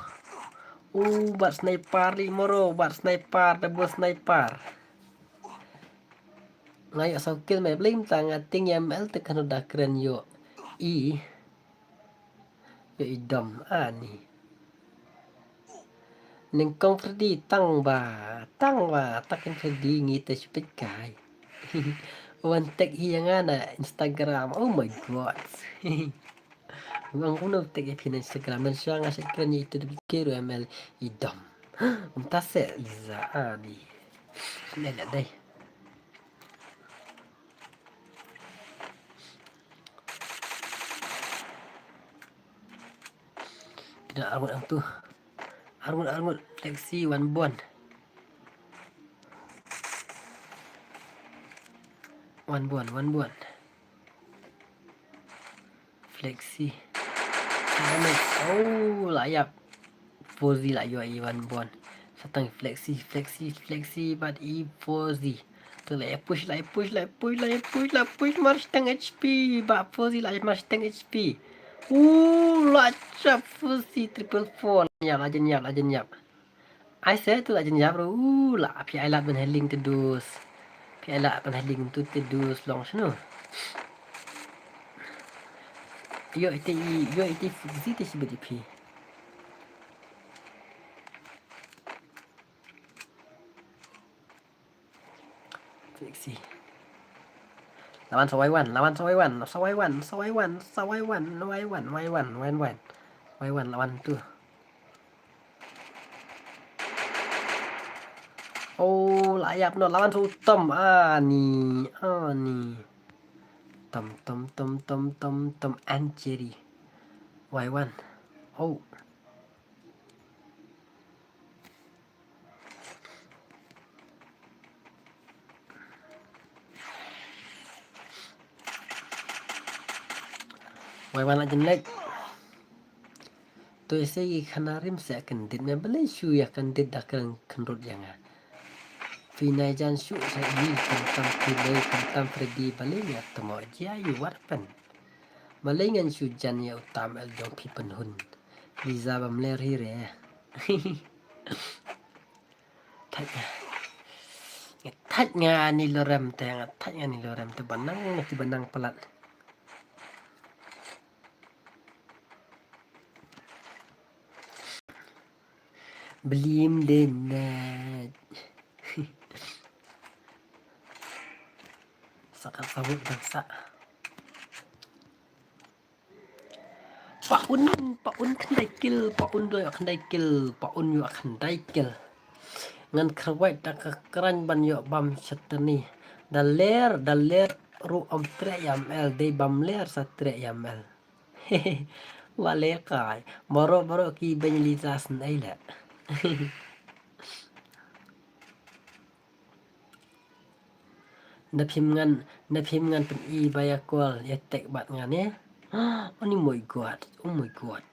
U bat sniper li moro, bat sniper, double sniper. Nga ïoh saw kill me blim tang nga ting ïa M L te kano da kren ïoh. I. Ïoh i dom ani. Nyngkong Freddy tang ba, tang ba, takin Freddy ngi te shu peit kai. Wan tag hi ïa nga na Instagram. Oh my god. Wan kumno tag ïa phi na Instagram, man sha nga sha kren ïa itu de ke ru M L i dom. Um ta se Liza ani. Ne ne dai. Pynda arngut hangtu. Arngut, arngut. Flexi, wan bun. Wan bun, wan bun. Flexi. Oh, la ïap. Fozzy la ïoh i wan bun. Sa tang Flexi, Flexi, Flexi, bad i Fozzy. Tu la ïa push, la ïa push, la ïa push, la ïa push, la push, marshiteng H P, ba Fozzy la marshiteng H P. U, la chap Fozzy triple four, la ïap, la jan ïap, la jan ïap. Ai se tu la jan ïap ru, u, la phi ai lad ban healing te dus. Phi ai lad ban healing tu te dus long shano. Ïoh ite i, ïoh ite Fozzy te shibit i phi. Sexy. Lawan sa Y one, lawan sa Y one, sa Y one, sa Y one, sa Y one, Y one, Y one, Y one, Y one, Y one, lawan tu. Oh, la ïap noh, lawan sa u Tom, ani, ani. Tom, Tom, Tom, Tom, Tom, Tom and Jerry. Y one. Oh. Y one la jin lek. To ïa se ki khana rim se kyndit me balei shu ïa kyndit da kren khynrut ïa nga. Phi nai jan shu sa i khamtam phi lei khamtam Freddy balei nga tmo jia ïa wat pen. Balei ngan shu jan ïa u Tam el jong phi pynhun. Liza bam ler hi re. Thait nga. Thait nga ni lorem te nga thait nga ni lorem te banang ti banang palat. Blim de na. Sakat sabut bangsa. Paun, paun khyndai kil, paun doi khyndai kil, paun yu khyndai kil. Ngan kyrwai da ka kran ban yu bam shatani. Da ler, da ler ru om tre yam el, dei bam ler sa tre yam el. Wale kai, boro boro ki ben li sa snai le. Na phim ngan, na phim ngan pyn i ba ïa kol ïa tek bat ngan eh. Oh my god, oh my god.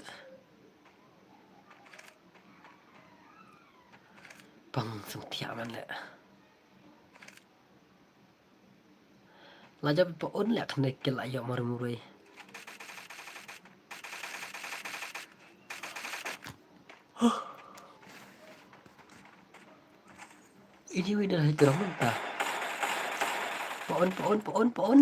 Pang sung thiah man le. La jap pa un le khne kel ayo mar murui. Ini wei dah hijrah mentah. Paun, paun, paun, paun.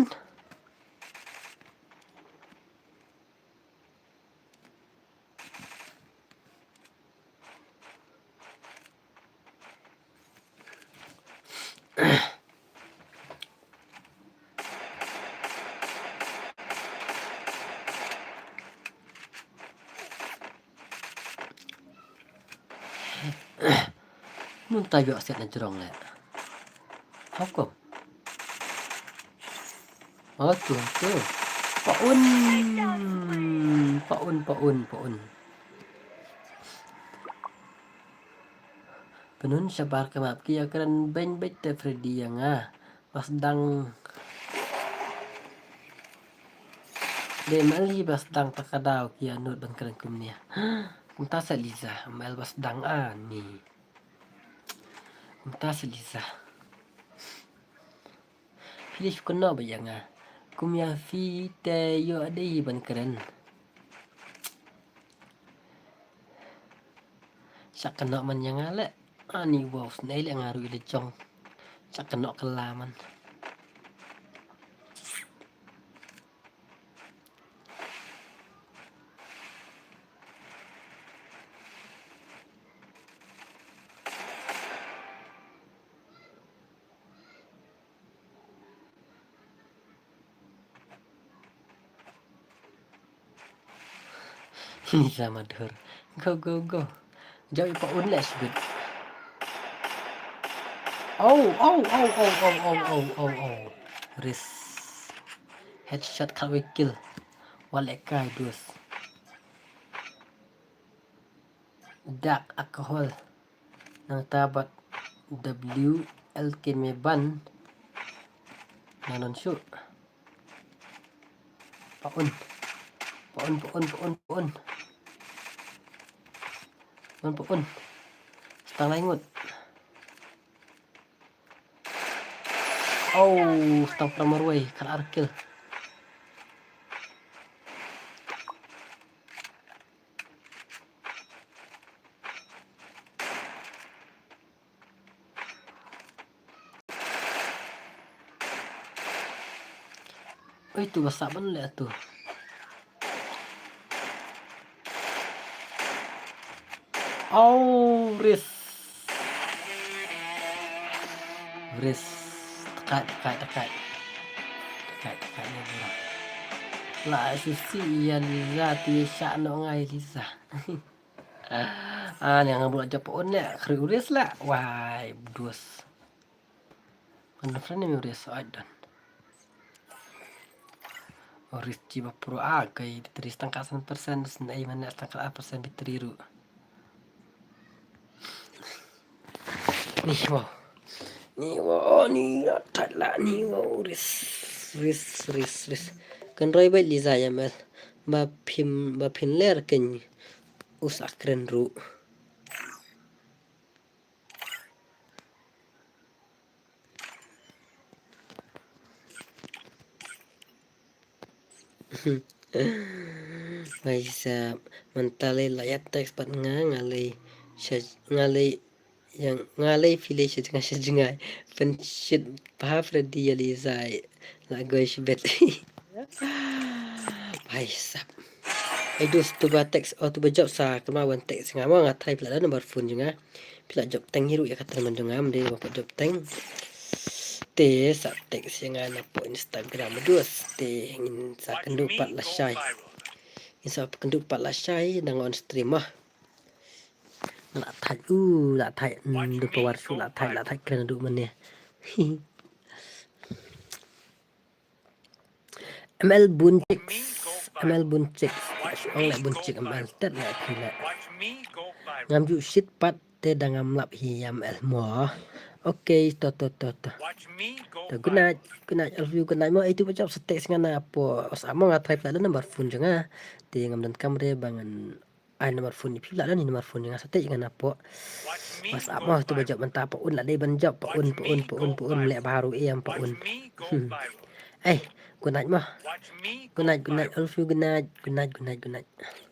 Nunta yok siat na jrong le. Hukum. Oh tu tu. Paun. Paun paun paun. Penun shabar kemap ki akran beng bej te Freddy yang ah. Bas dang. Dei mel hi bas dang ta ka daw ki anut ban kren kumne. Kumta sa Liza, mel bas dang ani. Kumta sa Liza. Phi dei shu kynnoh ba ïa nga. Kum ïa phi te ïoh dei hi ban kren. Sha kynnoh man ïa nga leh. Ani wow snei leh nga ruh i leh jong. Sha kynnoh kylla man. Ni sama dur. Go, go, go. Jauh pa un leh sibit. Oh, oh, oh, oh, oh, oh, oh, oh, oh. Ris. Headshot kawei kill. Wale kai dus. Dark alcohol. Nangta bad W L K me ban. Nanon shu. Paun. Paun, paun, paun, paun. Paun, paun. Stang lai ngut. Oh, stang pramar wei. Kal arkil. Oi, tu ba sah ban leh tu. Oh, ris. Ris. Kat, kat, kat. Kat, kat, kat, kat. La susi ïa Liza, te shah noh nga ïa Liza. Ah, ni nga bula jop un ne, khri uris la. Wai, bdus. Kan friend ni uris, ai don. Uris ji ba pro a kai battery setengah sen persen, sen ai mana setengah persen battery ru. Ni wow. Ni wow, ni ya thad la, ni wow, ris, ris, ris, ris. Kan roi bai Liza ïa mel. Ba phim, ba phin ler ken. Us akren ru. Bai sa, mynta lei la ïa text pat nga, nga lei sha, nga lei ïa, nga lei phi lei sha jngai, sha jngai. Pynshit bha Freddy ïa Liza, la goi shibit. Bai sap. Ai dus tu ba text, oh tu ba jop sa, kynmaw ban text nga mo, nga try phi la don number phone jong nga. Phi la jop teng hi ruh ïa ka tyrmen jong nga, mynta ba pat jop teng. Te sa text ïa nga na po Instagram, dus te ngin sa kynduh pat lashai. Ngin sa kynduh pat lashai, dang on stream ah. La thait, u, la thait, mm, du power shu la thait, la thait kren du mane. M L Bun Chicks, M L Bun Chicks. Ong le Bun Chick M L tet le phi le. Ngam ju shit pat te da ngam lap hi ïa M L mo. Okay, to, to, to, to. To, good night, good night, I love you, good night mo. Itu ba jop sa text nga na po, os amo nga try phi la don number phone jong nga. Te ngam donkam re ba ngan ai number phone ïa phi, la don number phone jong nga, sa text nga na po. Pas amo tu ba jop mynta, pa un la dei ban jop, pa un, pa un, pa un, pa un, mleh baru em, pa un. Hmm. Eh, good night mo. Good night, good night, all of you, good night, good night, good night, good night.